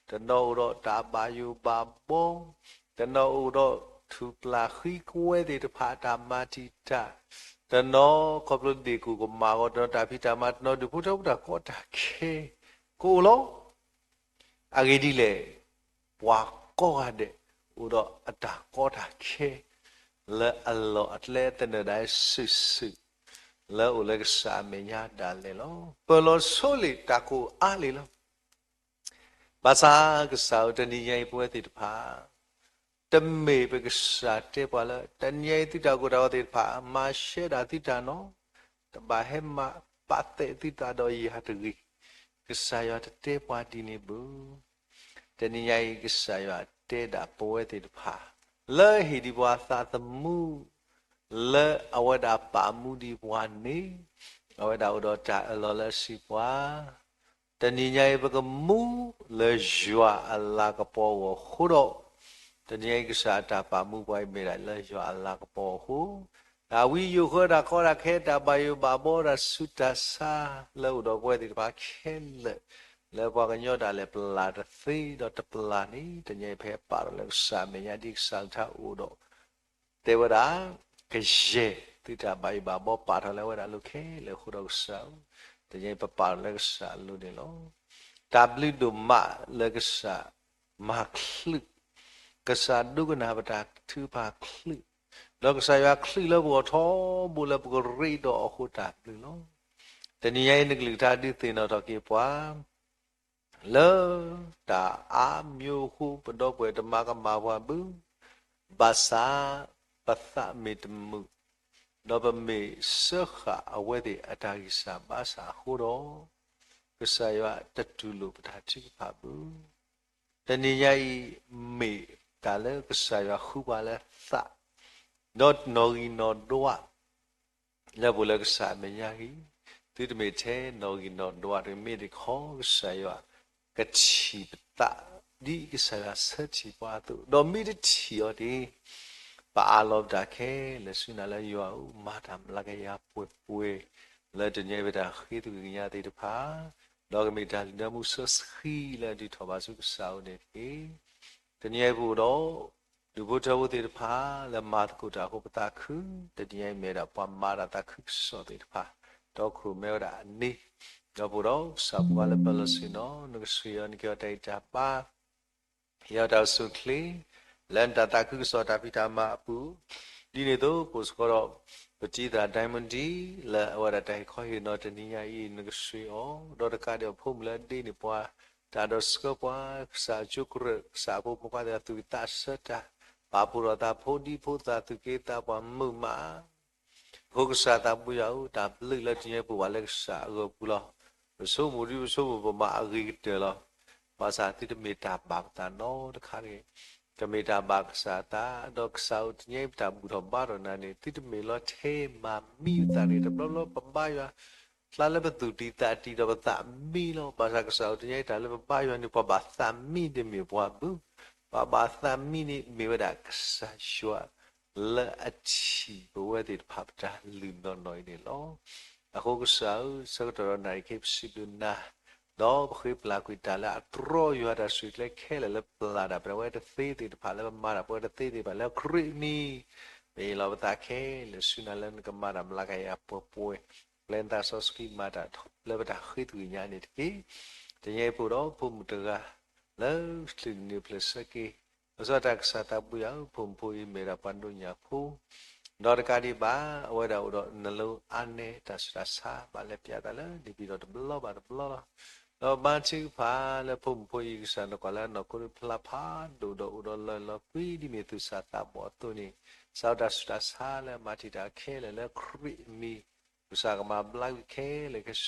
တနီၤအိၣ်ဒီးတၢ်ဘၣ်ယိၣ်ဘၣ်ဘီ, တနီၤအိၣ်ဒီးထူၣ်ပျၢ်ဃံကွဲသ့ၣ်တဖၣ်အတၢ်မၤတံာ်တာ်, တနီၤခီဖျိဒ့ၣ်ကူၣ်ကမၣ်အဂီၢ်, တနီၤတၢ်ဖံးတၢ်မၤ, တနီၤဒုးဖိထၢဖိတၢ်ကီတၢ်ခဲ ကအိၣ်လီၤ. အဂ့ၢ်ဒ်လဲၣ်, ပှၤကိးဂၤဒဲး အိၣ်ဒီးအတၢ်ကီတၢ်ခဲ လၢအလီၢ်အကျဲသနၢၣ်ဒၣ်စုာ်စုာ် လၢအိၣ်လၢကစၢ်အမဲာ်ညါဒၣ်လဲာ်လီၤ. ပၢၢ်လီၤဆိလံာ်တၢ်ကိၢ်အါလံလီၤ. ဘၣ်ဆၣ်ကစၢ်ဧၢ, တနံၤညါအံၤပဝဲသ့ၣ်တဖၣ် တမ့ၢ်ပကစၢ်တဲပှၤလၢ တနံၤညါအံၤသုတၢ်ကိၢ်တၢ်ဂီၤသ့ၣ်တဖၣ် မၤရှဲဒၣ်သုတၢ်နီၤ, တဘၣ်ဟဲမၤပာ်သဲးသုတၢ်ဒီးယၤတဂ့ၤ. ကစၢ်ယွၤတတဲပှၤဒ်န့ၣ်ဘၣ်. တနံၤညါအံၤ ကစၢ်ယွၤတဲဒၣ်ပဝဲသ့ၣ်တဖၣ် လၢဟ့ၣ်ဒံးပှၤသးသမူ လၢအဝဲဒၣ်ပာ်မူဒံးပှၤန့ၣ်, အဝဲဒၣ်အိၣ်ဒီးတၢ်အၢၣ်လီၤလၢအစံးပှၤ တနံၤညါအံၤ ပကမူလၢယွၤအလၤကပီၤအဂီၢ်အဃိဒီး, တနံၤညါအံၤ ကစၢ်အတၢ်ပာ်မူပှၤအံၤမ့ၢ်ဒၣ်လၢယွၤအလၤကပီၤအဃိ, တၢ်ဝံယိာ်ဃၢ တၢ်ကီတၢ်ခဲ တၢ်ဘၣ်ယိၣ်ဘၣ်ဘီ တၢ်ဆူးတၢ်ဆါ လၢအိၣ်ဒီးပဝဲသ့ၣ်တဖၣ်ခဲလၢာ်, လၢပှၤကညီတၢ်လဲၤပျၢ်တသ့ဒီးတပျၢ်န့ၣ်, တနံၤညါအံၤ ပဟဲပာ်ထီၣ်လၢကစၢ်အမဲာ်ညါ ဒ်ကစၢ်ကလုၢ်ကထါအိၣ်ဒီး တဲဝဲဒၣ်, ကယဲၢ်သုတၢ်ဘၣ်ယိၣ်ဘၣ်ဘီ ပာ်ထီၣ်လၢဝဲဒၣ်အလိၤခဲလၢာ်အဃိဒီးကစၢ်ဧၢ, တနံၤညါအံၤပပာ်ထီၣ်လၢကစၢ်အလိၤန့ၣ်လီၤ. တၢ်ဘျုးဒိၣ်မးလၢကစၢ်မၤချုး, ကစၢ်ဒိကနၣ်ပတၢ်ထုကဖၣ်ချုး, ဒီးကစၢ်ယွၤချုးလၢပဂီၢ်ထီဘိလၢပကရ့ဒီးအဃိတၢ်ဘျုးလီၤ. တနံၤညါအံၤ နကလုၢ်ကထါဒုးသ့ၣ်နီၣ်ထီၣ်က့ၤပှၤ လၢတၢ်အါမံၤအဃိ ပဒီပုၢ်ဝဲၢ်တမၤကမၣ်ပှၤဘၣ်, ဘၣ်ဆၣ်ပသးမ့ၢ်တမုာ်, ဒီးပမ့ၢ်စၢဃာ်အဝဲသ့ၣ်အတၢ်ဂံၢ်စၢ်ဘါစၢ်အဃိဒီး, ကစၢ်ယွၤတတူၢ်လိာ်ပတၢ်ထုကဖၣ်ဘၣ်. တနံၤညါအံၤ မ့ၢ်တၢ်လၢကစၢ်ယွၤဃုပှၤလၢသး, ဒီးနီၣ်ဂံၢ်နီၣ်ဒွး လၢပအိၣ်လၢကစၢ်အမဲာ်ညါအံၤ, သုတမ့ၢ်ထဲနီၣ်ဂံၢ်နီၣ်ဒွးတဂ့ၤ, မ့ၢ်တခီကစၢ်ယွၤကထံၣ်ပသး ဒ်ကစၢ်ယွၤဆၢထံၣ်ပှၤအသိး, ဒီးမ့ၢ်တထံၣ်အီၤတဂ့ၤ, ပအးလီၤပတၢ်ခဲလၢာ်ဆူနၤလၢယွၤဧၢ, မၤတၢ်မျးကယၤပှဲၤပှဲၤ လၢတနံၤအံၤပတၢ်ဃ့သကွံာ်ကညးသ့ၣ်တဖၣ်, ဒီးကမ့ၢ်တၢ်လုၢ်နၢမူဆှၢဆှံလၢအဒုးထီၣ်ဘၣ်ဆူကစၢ်အအိၣ်န့ၣ်တက့ၢ်. တနံၤအံၤပအိၣ်ဒီး ဒူၣ်ဖိထၢဖိသ့ၣ်တဖၣ် လၢမၤသကိးတၢ်အဃိပသးခု, တနံၤအံၤမ့ၢ်ဝဲဒၣ်ပှၤမၤတၢ်သးခုကစီၣ်သ့ၣ်တဖၣ်, တီခိၣ်ရိၣ်မဲဝဲဒၣ်အန့ၣ်, ဒီးပအိၣ်ဒီးကစၢ်ဖိခွါလၢပၢၤလီၢ်ဆ့ၣ်နီၤ, နကဆှၢအီၤ နကဟ့ၣ်အီၤတၢ်ဂံၢ်တၢ်ဘါ ဟ့ၣ်အီၤတၢ်အိၣ်ဆူၣ်အိၣ်ချ့ လၢနတၢ်သးခုကစီၣ်တၢ်ဖံးတၢ်မၤအပူၤ, ဒ်န့ၣ်အသိး ပအိၣ်စ့ၢ်ကီးဒီး ပတံၤသၢ် Diamond D လၢအဝဲဒၣ်တၢ်ဟ့ၣ်ခီဟ့ၣ်နီၤတနံၤညါအံၤ နကဆှၢအီၤ, ဒီးတကးဒံးအဖိမုၣ်လၢအဒ့န့ၢ်ပှၤ တၢ်ဒီးဆှၢပှၤ ကစၢ်အကၠိကရၢၢ် ကစၢ်အဖိမုၣ်ဖိခွါသ့ၣ်တဖၣ် သူၣ်က့သးဆၢတၢ် ပာ်ဖှိၣ်ထီၣ်သးဖိဒံဖိသၣ် သူၣ်က့သးပှၢ်မုာ်မး အဃိကစၢ်သးဘိယွၤဧၢ, တၢ်ဘျုးလၢတနံၤညါအံၤပဘၣ်လၢကစၢ်အဂီၢ်ပူၤလီၤ. ပဆိကမိၣ်ဒ်ပဆိကမိၣ်ပမၤအဂ့ၤကတၢၢ်လီၤ. ဘၣ်ဆၣ်သုတမ့ၢ်တၢ်ဘၣ်ပသးနီတခါတဂ့ၤ. ကမ့ၢ်တၢ်ဘၣ်ကစၢ်အသး, ဒီးကစၢ်ဧၢ, တနံၤညါအံၤပတၢ်ဘူၣ်ထီၣ်ဘါထီၣ်နၤန့ၣ် သုတမ့ၢ်လီၤထဲမၤမံပသးတဂ့ၤ. တဘျီဘျီပဘါယွၤ ကျါလၢပသူၣ်တံၢ်သးတံၢ်ဒီးပသးမံလီၤ. ဘၣ်ဆၣ်ကစၢ်ဧၢ, တနံၤညါအံၤတၢ်လၢပဘါယွၤန့ၣ် ပှၤဘၣ်သးမံတမ့ၢ်ပှၤဘၣ်. ပှၤဘၣ်သးမံန့ၣ်မ့ၢ်ဝဲဒၣ်ကစၢ်ယွၤ လၢအထံၣ်ပဝဲသ့ၣ်တဖၣ်ပတၢ်လုၢ်နီၢ်နီၢ်အံၤန့ၣ်လီၤ. အဃိကစၢ်ဧၢ, ဆၢကတီၢ်ဒီးနၣ်ရံၣ်ခဲအံၤပစံးဘျုးနၤ, ဒီးပဃ့ပျၢ်ကွံာ်တၢ်လၢအတြီယွၤတၢ်ဆူၣ်ချ့ခဲလၢာ်လၢပျၢ်တၢ် ပဝဲတသ့သ့ၣ်တဖၣ်လၢပမၤတၢ်ပဝဲတသ့သ့ၣ်တဖၣ်လၢခရံာ်အမံၤ, ပအ့ၣ်လိာ်ပသးခဲလၢာ်ဆူနၤလၢနကမၤတၢ်မျးကယၤပှဲၤပှဲၤ, ပျဲနသးစီဆှံမၤတၢ်လၢပတၢ်ဃ့သွံၣ်ညါန့ၣ်တက့ၢ်. တနံၤအံၤပအိၣ်ဒီးဖိမုၣ်တဂၤ လၢကချုးန့ၢ်ဖျဲၣ်ဆၢက့ၤ လီၤဆီဒၣ်တၢ် ကစၢ်သးဘိယွၤဧၢ, ဖိမုၣ်ဖိအံၤမ့ၢ်ဒၣ်ပှၤဒိးညၣ်ဖိ, ဒီးတကးဒံးဘၣ် အဝဲဒၣ်အိၣ်ဒီးနလိၤအါနဲတၢ်ဆူးတၢ်ဆါ ဘၣ်လဲၤပျးသးလၢ နေပြည်တော် တဘျီဘၣ်တဘျီလီၤ. ဒီးဘါထုကဖၣ်လၢဖိမုၣ်ဖိအံၤ ကစၢ်နကွၢ်လၢနီၢ်ခိဖျါဖးဒိၣ်ဒီးအိၣ်ဒီးလီၢ်လီၤကွံ ဒ်မ့ၢ်သူၣ်စၢ်သးဘီၣ်အသိးန့ၣ်, ကစၢ်အတၢ်ဆူးတၢ်ဆါလၢအမၤတံာ်တာ်ခဲလၢာ်လၢခရံာ်အမံၤ, ကစၢ်ကမၤဘျါကွံာ်ခဲလၢာ်ခ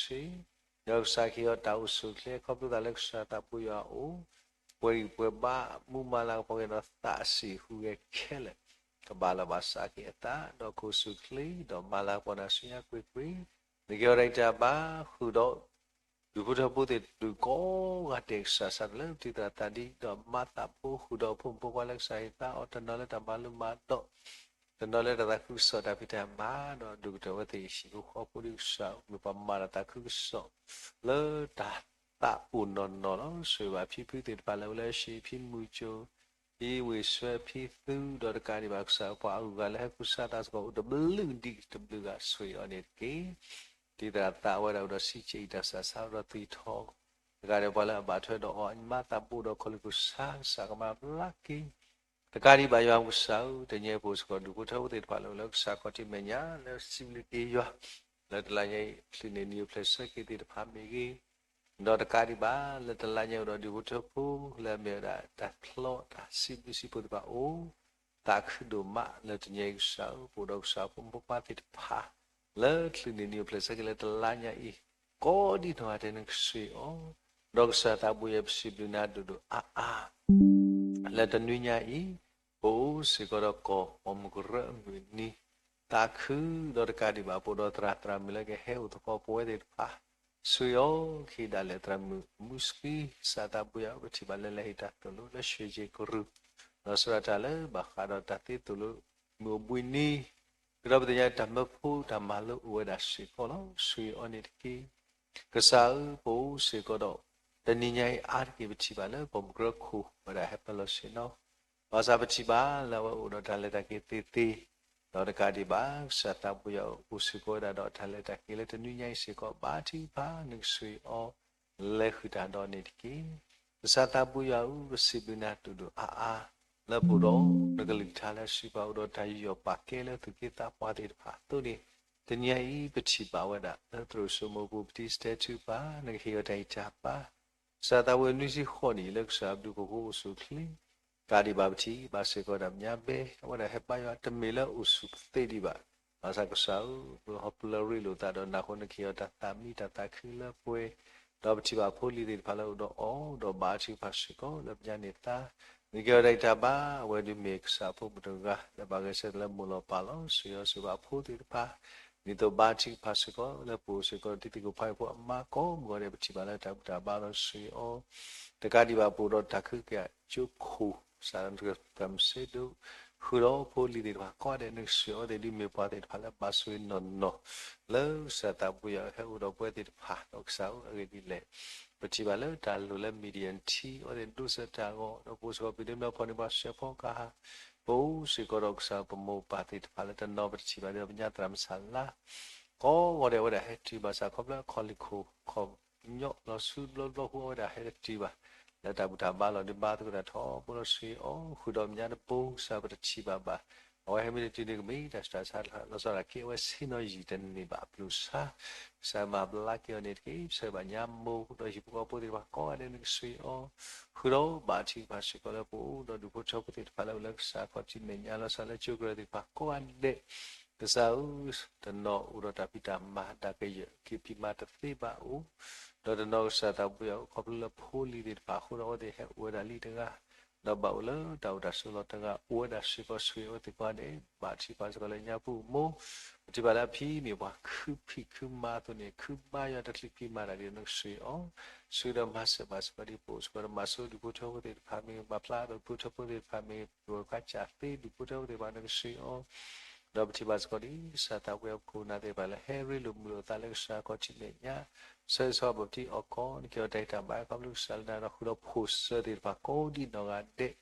ဲဆ့ ဒီးကစၢ်ကဟ့ၣ်အီၤတၢ်အိၣ်ဆူၣ်အိၣ်ချ့ ခီဖျိသးလၢကစၢ်သးပူၤယွၤအအိၣ်, ပှဲၤဂံၢ်ပှဲၤဘါ မူမၤလၤကပီၤက့ၤဒီးသးအဆံးဟူးဂဲၤခဲလၢာ်, ကဘၣ်လီၤဘၣ်စးက့ၤအသး ဒီးကအိၣ်ဆူၣ်အိၣ်ချ့ ဒီးမၤလၤကပီၤနၤဆူညါကွ့ၢ်ကွ့ၢ်, နကဟ့ၣ်အီၤတၢ်ဂံၢ်တၢ်ဘါဃုာ်ဒီး ဒူၣ်ဖိထၢဖိသ့ၣ်တဖၣ်ကိးဂၤဒဲး ကစၢ်ဆၢထၢၣ်လၢပတံၤသရၣ်သးဒံး ဒီးမၤသးဖိဃုာ်ဒီးဖိမုၣ်ဖိခွါလၢကစၢ်ဟ့ၣ်သါအီၤ တနီၤလၢတၢ်မၤလိမၤဒိး တနီၤလၢတၢ်သးခုကစီၣ်တၢ်ဖံးတၢ်မၤ ဒီးဒိၣ်ကတၢၢ်ဝဲသ့ၣ်ဟံၣ်ဖိဃီဖိဒီး ကစၢ်မ့ၢ်ပှၤမၤတၢ်သးခုကစီၣ် လၢတၢ်သးအိၣ်နီၢ်နီၢ်လီၤ. ဆိၣ်ဂ့ၤဘၣ်ဖံဖုသ့ၣ်တဖၣ်လၢအဝဲလၢအဟံၣ် ဖံမုၢ်ကၠိ ဖံဝ့ၢ်စွဲ ဖံသူ ဒီးတကးဒံးဘၣ် ကစၢ်ပှၤအဂုၤအဂၤလၢဟဲကူစါသးစ့ၢ်ကီး အိၣ်တဘျုးဒံးတဘျုးဂၤ ဆိၣ်ဂ့ၤအီၤန့ၣ်တက့ၢ်. တံၤသရၣ်သးဝဲဒၣ်အိၣ်ဒီးဆံးဆံးအံၤ တၢ်ဆူးတၢ်ဆါဒီးသွံၣ်ထီၣ် တကးဒံးပှၤလၢအဘၣ်ထွဲဒီးအီၤ မၤသးဘိဒီးခီၣ်လ့ၣ်ကစၢ် ကစၢ်ကမၤဘျါက့ၤ တကးဒံးဘၣ်ယွၤကစၢ်ဧၢ, တနံၤအံၤပအိၣ်စ့ၢ်ကီးဒူၣ်ဖိထၢဖိသ့ၣ်တဖၣ်လၢအိၣ်လၢကစၢ်ခီၣ်ထံးမဲာ်ညါ လၢစံးဘျုးက့ၤယွၤ လၢတလါညါအံၤ ချုးန့ၢ်နံၣ်အိၣ်ဖျဲၣ်ဆၢက့ၤသ့ၣ်တဖၣ်မ့ၢ်ဂ့ၤ, ဒီးတကးဒံးဘၣ် လၢတလါညါအံၤဒီးဒူၣ်ဖိထၢဖိ လၢအမ့ၢ်ဝဲဒၣ်တၢ်ဖျီတၢ်စံးဘျုးစံးဖှိၣ်သ့ၣ်တဖၣ်အိၣ် သးခုဒိၣ်မးလၢတနံၤအံၤကစၢ်ဧၢ, ပအိၣ်ဒီးကစၢ်ဖိမုၣ်ဖိခွါသ့ၣ်တဖၣ် လၢချုးန့ၢ်နံၣ်အိၣ်ဖျဲၣ်ဆၢက့ၤလၢတလါညါအံၤ ကိးဒံနီၢ်ဂၤဒဲး နကဆိၣ်ဂ့ၤအီၤ, ဒီးကစၢ်သးဘိယွၤ ပစံးဘျုးနၤဒိၣ်ဒိၣ်အါအါ လၢတနွံညါအံၤ ပအိၣ်စ့ၢ်ကီးဒီးကီၢ်ပိာ်မုၣ်ကရၢအမုၢ်နံၤ, သးခုဒီးတကးဒံးဘၣ် ပအိၣ်ဒီးသရၣ်သရၣ်မုၣ်လၢကဟဲအိၣ်သကိးပဝဲသ့ၣ်တဖၣ်, ဆိၣ်ဂ့ၤအီၤခံဒၣ်လဲာ် သရၣ်မုၣ်မူစကံ, ကစၢ်သးဘိယွၤ ပထံၣ်ဘၣ်လၢလဲၤဟ့ၣ်တၢ်သိၣ်လိလၢ ရွှေဂီၤကရူၢ်, ဒီးစရၣ်တၢ်လၢဘၣ်ဃးဒီးတၢ်သ့သိၣ်လိမုၢ်အိၣ်ဘှံးနံၤ, ဒီးပသ့ၣ်ညါတၢ်မၢဖိတၢ်မၤလိအိၣ်ဝဲဒၣ်စ့ၢ်ကီးလီၤ. ဆိၣ်ဂ့ၤအီၤန့ၣ်တက့ၢ်. ကစၢ်ဧၢ, ပအိၣ်စ့ၢ်ကီးဒီး တနံၤညါအံၤအါတက့ၢ် ပထံၣ်ဘၣ်လၢပိာ်မုၣ်ကရၢခိၣ်ဝဲဒၣ်ဟဲပၢလီၤဆ့ၣ်နီၤ, ဘၣ်ဆၣ်ပထံၣ်ဘၣ်လၢအဝဲအိၣ်ဒီးတၢ်လဲၤတၢ်က့ၤသ့သ့, ဒီးတကးဒံးဘၣ် ကစၢ်သးဘိယွၤအိၣ်စ့ၢ်ကီးဝဲဒၣ်ဒီးတၢ်လဲၤတၢ်က့ၤလၢတနွံညါအံၤစ့ၢ်ကီး ဘါထုကဖၣ် နကဆိၣ်ဂ့ၤအီၤ လဲၤဃုာ်တၢ်ဒီးန့ၣ်တက့ၢ်. ကစၢ်သးဘိယွၤဧၢ, ပစံးဘျုးနၤဒိၣ်ဒိၣ်အါအါ လၢပအိၣ်ဒီးနကလုၢ်ကထါလၢ စံးပာ်အိၣ်ဒီးတၢ်ယူးယီၣ်ပာ်ကဲလၢသူၣ်က့သးပှၢ်သ့ၣ်တဖၣ်အသိးန့ၣ်, တနံၤညါအံၤ ပထံၣ်ဘၣ်ဝဲဒၣ်လၢသရိာ်စိမိၤပူၤ ပတံၤစတဲထုကဖၣ် နကဟ့ၣ်အီၤတၢ်ဂံၢ်တၢ်ဘါ ကစၢ်သးဝဲနွံဆံဃိးနံၣ် လၢကစၢ်အဘျုးအဖှိၣ်အဃိအိၣ်ဆူၣ်အိၣ်ချ့, တကးဒံးဘၣ်ပထံၣ်ဘၣ်စ့ၢ်ကီးဒၣ်မဲာ်ညါဘဲ အဝဲဒၣ်ဟဲဘါယွၤတမ့ၢ်လၢအိၣ်ဆူၣ်ပသ့ဒံးဘၣ်, ဘၣ်ဆၣ်ကစၢ်ဧၢ, ပဟီၣ်ပလၢရ့လိာ်သးဒီးနၢ်ဟူ နကဟ့ၣ်အီၤတၢ်သးမံတၢ်သးခုလၢပှဲၤ, ဒီးပထံၣ်ဘၣ်ဖိလံၤသ့ၣ်တဖၣ်လၢအိၣ်ဒီးအီၤ ဒီးဘါထုကဖၣ်စ့ၢ်ကီးလၢပညါန့ၢ်သါ, နကဟ့ၣ်အီၤတၢ်ဂံၢ်တၢ်ဘါ အဝဲဒၣ်မ့ၢ်ကစၢ်ဖိမုၣ်တဂၤ လၢဘၣ်ဂဲၤဆၢထၢၣ်လၢမိၢ်လီၤပၢ်လီၤ. ဆိၣ်ဂ့ၤအီၤဆိၣ်ဂ့ၤဘၣ်ဖိသ့ၣ်တဖၣ် ဒ်သိးဘါထုကဖၣ်စ့ၢ်ကီး လၢပအိၣ်စ့ၢ်ကီးတံၤသကိးဖးအံၤဖိအမါကိးမုၢ်ဂီၤဒဲး ပထံၣ်ဘၣ်လၢတၢ်ဘူၣ်တၢ်ဘါလီၤ ဆိၣ်ဂ့ၤအီၤ, တကးဒံးဘၣ်ပအိၣ်ဒီးတၢ်ခုကစီၣ်ကၠိခိၣ် စးထီၣ်သရၣ်မုၣ်စ့ဒိၣ် ဃုာ်ဒီးဖိလံၤသ့ၣ်တဖၣ်ကိးဂၤဒဲး နကဆိၣ်ဂ့ၤအီၤသ့ၣ်ဒ်မ့ၢ်ပှၤသ့ၣ်တဖၣ်လၢဘၣ်ဆိၣ်ဂ့ၤနီၢ်နီၢ် လၢကစၢ်သးဘိယွၤဟဲအိၣ်ဒီးပဝဲသ့ၣ်တဖၣ် ဒီးကစၢ်ဧၢအဂ့ၢ်ဒ်လဲၣ်, ပထံၣ်ဘၣ်လၢတၢ်လိၣ်လၢ Midian ထံအီၤသ့ၣ်ဒိးစၢၤတၢ်အဂီၢ် ဒီးပအိၣ်စ့ၢ်ကီးပျံၤတၢ်မၢဖီၣ်န့ၢ်ပှၤစဲးဖီကဟၣ်, ပအိၣ်စ့ၢ်ကီးဒီးကစၢ်ပမိၢ်ပၢ်သ့ၣ်တဖၣ်လၢတနီၤပတထံၣ်ဘၣ်ဒီးပညါသရၣ်မုၣ်ဆၣ်လါ ကိးဂၤဒဲးအဝဲဒၣ်ဟဲတုၤဘၣ်ဆၣ်ခီဖျိခီၣ်လ့ၣ်ခိၣ် ခီၣ်ညီၣ်လီၤဆူတဘျီတဘျီဃီအဝဲဒၣ်ဟဲတတုၤဘၣ်, လၢတၢ်ဘူၣ်တၢ်ဘါလီၤဒုးဘါသကိးတၢ်ထီဘိလီၤ ဆိၣ်ဂ့ၤအီၤ ဃုာ်ဒီးပညါတဘိ ကစၢ်ပတထံၣ်ဘၣ်ဘၣ်, အဝဲဟဲမ့ၢ်တတုၤန့ၣ်ကမ့ၢ်တၢ်ဆူးတၢ်ဆါတခါ လီၤဆီဒၣ်တၢ်က့ၤအဝဲဆ့ၣ်နီၤယံာ်တန့ၢ်ဘၣ်အပျိၢ်ဆါ, ကစၢ်မၤဘျါက့ၤအီၤန့ၣ်တက့ၢ်. ပဆၢဂ့ၤဘၣ်ညါမိၢ်ဒီးဟံၣ်ဖိဃီဖိသ့ၣ်တဖၣ်ကိးဂၤဒဲး နကဆိၣ်ဂ့ၤအီၤ ဃုာ်ဒီးဘါထုကဖၣ်စ့ၢ်ကီးလၢပအိၣ်ဒီးဒူၣ်ဖိထၢဖိသ့ၣ်တဖၣ်လၢအိၣ်လၢကစၢ်ခီၣ်ထံးမဲာ်ညါ လီၤဆီလၢကၠိကရၢသ့ၣ်တဖၣ်ကိးဂၤဒဲး, ကစၢ်ဧၢ, တနီၤအိၣ်ဒီးတၢ်ဖံးတၢ်မၤ တၢ်ကယၢၢ်က့ၤဖံးမၤတသ့ဘၣ်အိၣ်, ဒီးတနီၤကစၢ်သးဘိယွၤအိၣ်ခီဖျိလၢဖိလံၤသ့ၣ်တဖၣ်အဃိဒီး အဝဲသ့ၣ်ဟဲအိၣ်ဝဲဒၣ်လံတဂၤ, ဒီးဘၣ်အိၣ်လၢတၢ်အိၣ်တၢ်ဆိးလီၤတဂၤ အိၣ်ဝဲဒၣ်စ့ၢ်ကီး ဆိၣ်ဂ့ၤအဝဲသ့ၣ်ကိးဂၤဒဲး, ဘါထုကဖၣ်စ့ၢ်ကီးလၢညါပူၤမိၢ်, ပထံၣ်ဘၣ်လၢအဖံမ့ၢ်ပှၤခုဖံးခုမၤအသိးန့ၣ် ခုဘါယွၤတချုးဖံးမၤတၢ်ဒ်န့ၣ် နကဆိၣ်ဂ့ၤအီၤ, ဆိၣ်ဂ့ၤဒီးမၤစၢၤဘၣ်စ့ၢ်ကီးဒ်ပအိၣ်စ့ၢ်ကီးဒီးမၤဆိဒူၣ်ဖိထၢဖိသ့ၣ်တဖၣ်မ့ၢ်ဂ့ၤ, မၤဖျါဒီးဒူၣ်ဖိထၢဖိသ့ၣ်တဖၣ်မ့ၢ်ဂ့ၤ, ပဝဲခါကၢ်သ့ဒူၣ်ဖိထၢဖိသ့ၣ်တဖၣ် နကဆိၣ်ဂ့ၤအီၤ ဒီးပထံၣ်ဘၣ်စ့ၢ်ကီးဒ်ကစၢ်သးပှဲၤအပခိၣ်နၢ်သ့ၣ်တဖၣ်လၢဟဲရ့လိာ်မုာ်လိာ်သးလၢကစၢ်ခီၣ်ထံးမဲာ်ညါ, ဆၢဂ့ၤဆၢဝါဘၣ်ပထံအီၣ်ကီး နကဟ့ၣ်အီၤတၢ်ဂံၢ်တၢ်ဘါခီဖျိကစၢ်လၢနၤဒီး ဃုာ်ဒီးဖိၣ်စၢၤသ့ၣ်တဖၣ်ကိးဒ်နီၢ်ဂၤဒဲး,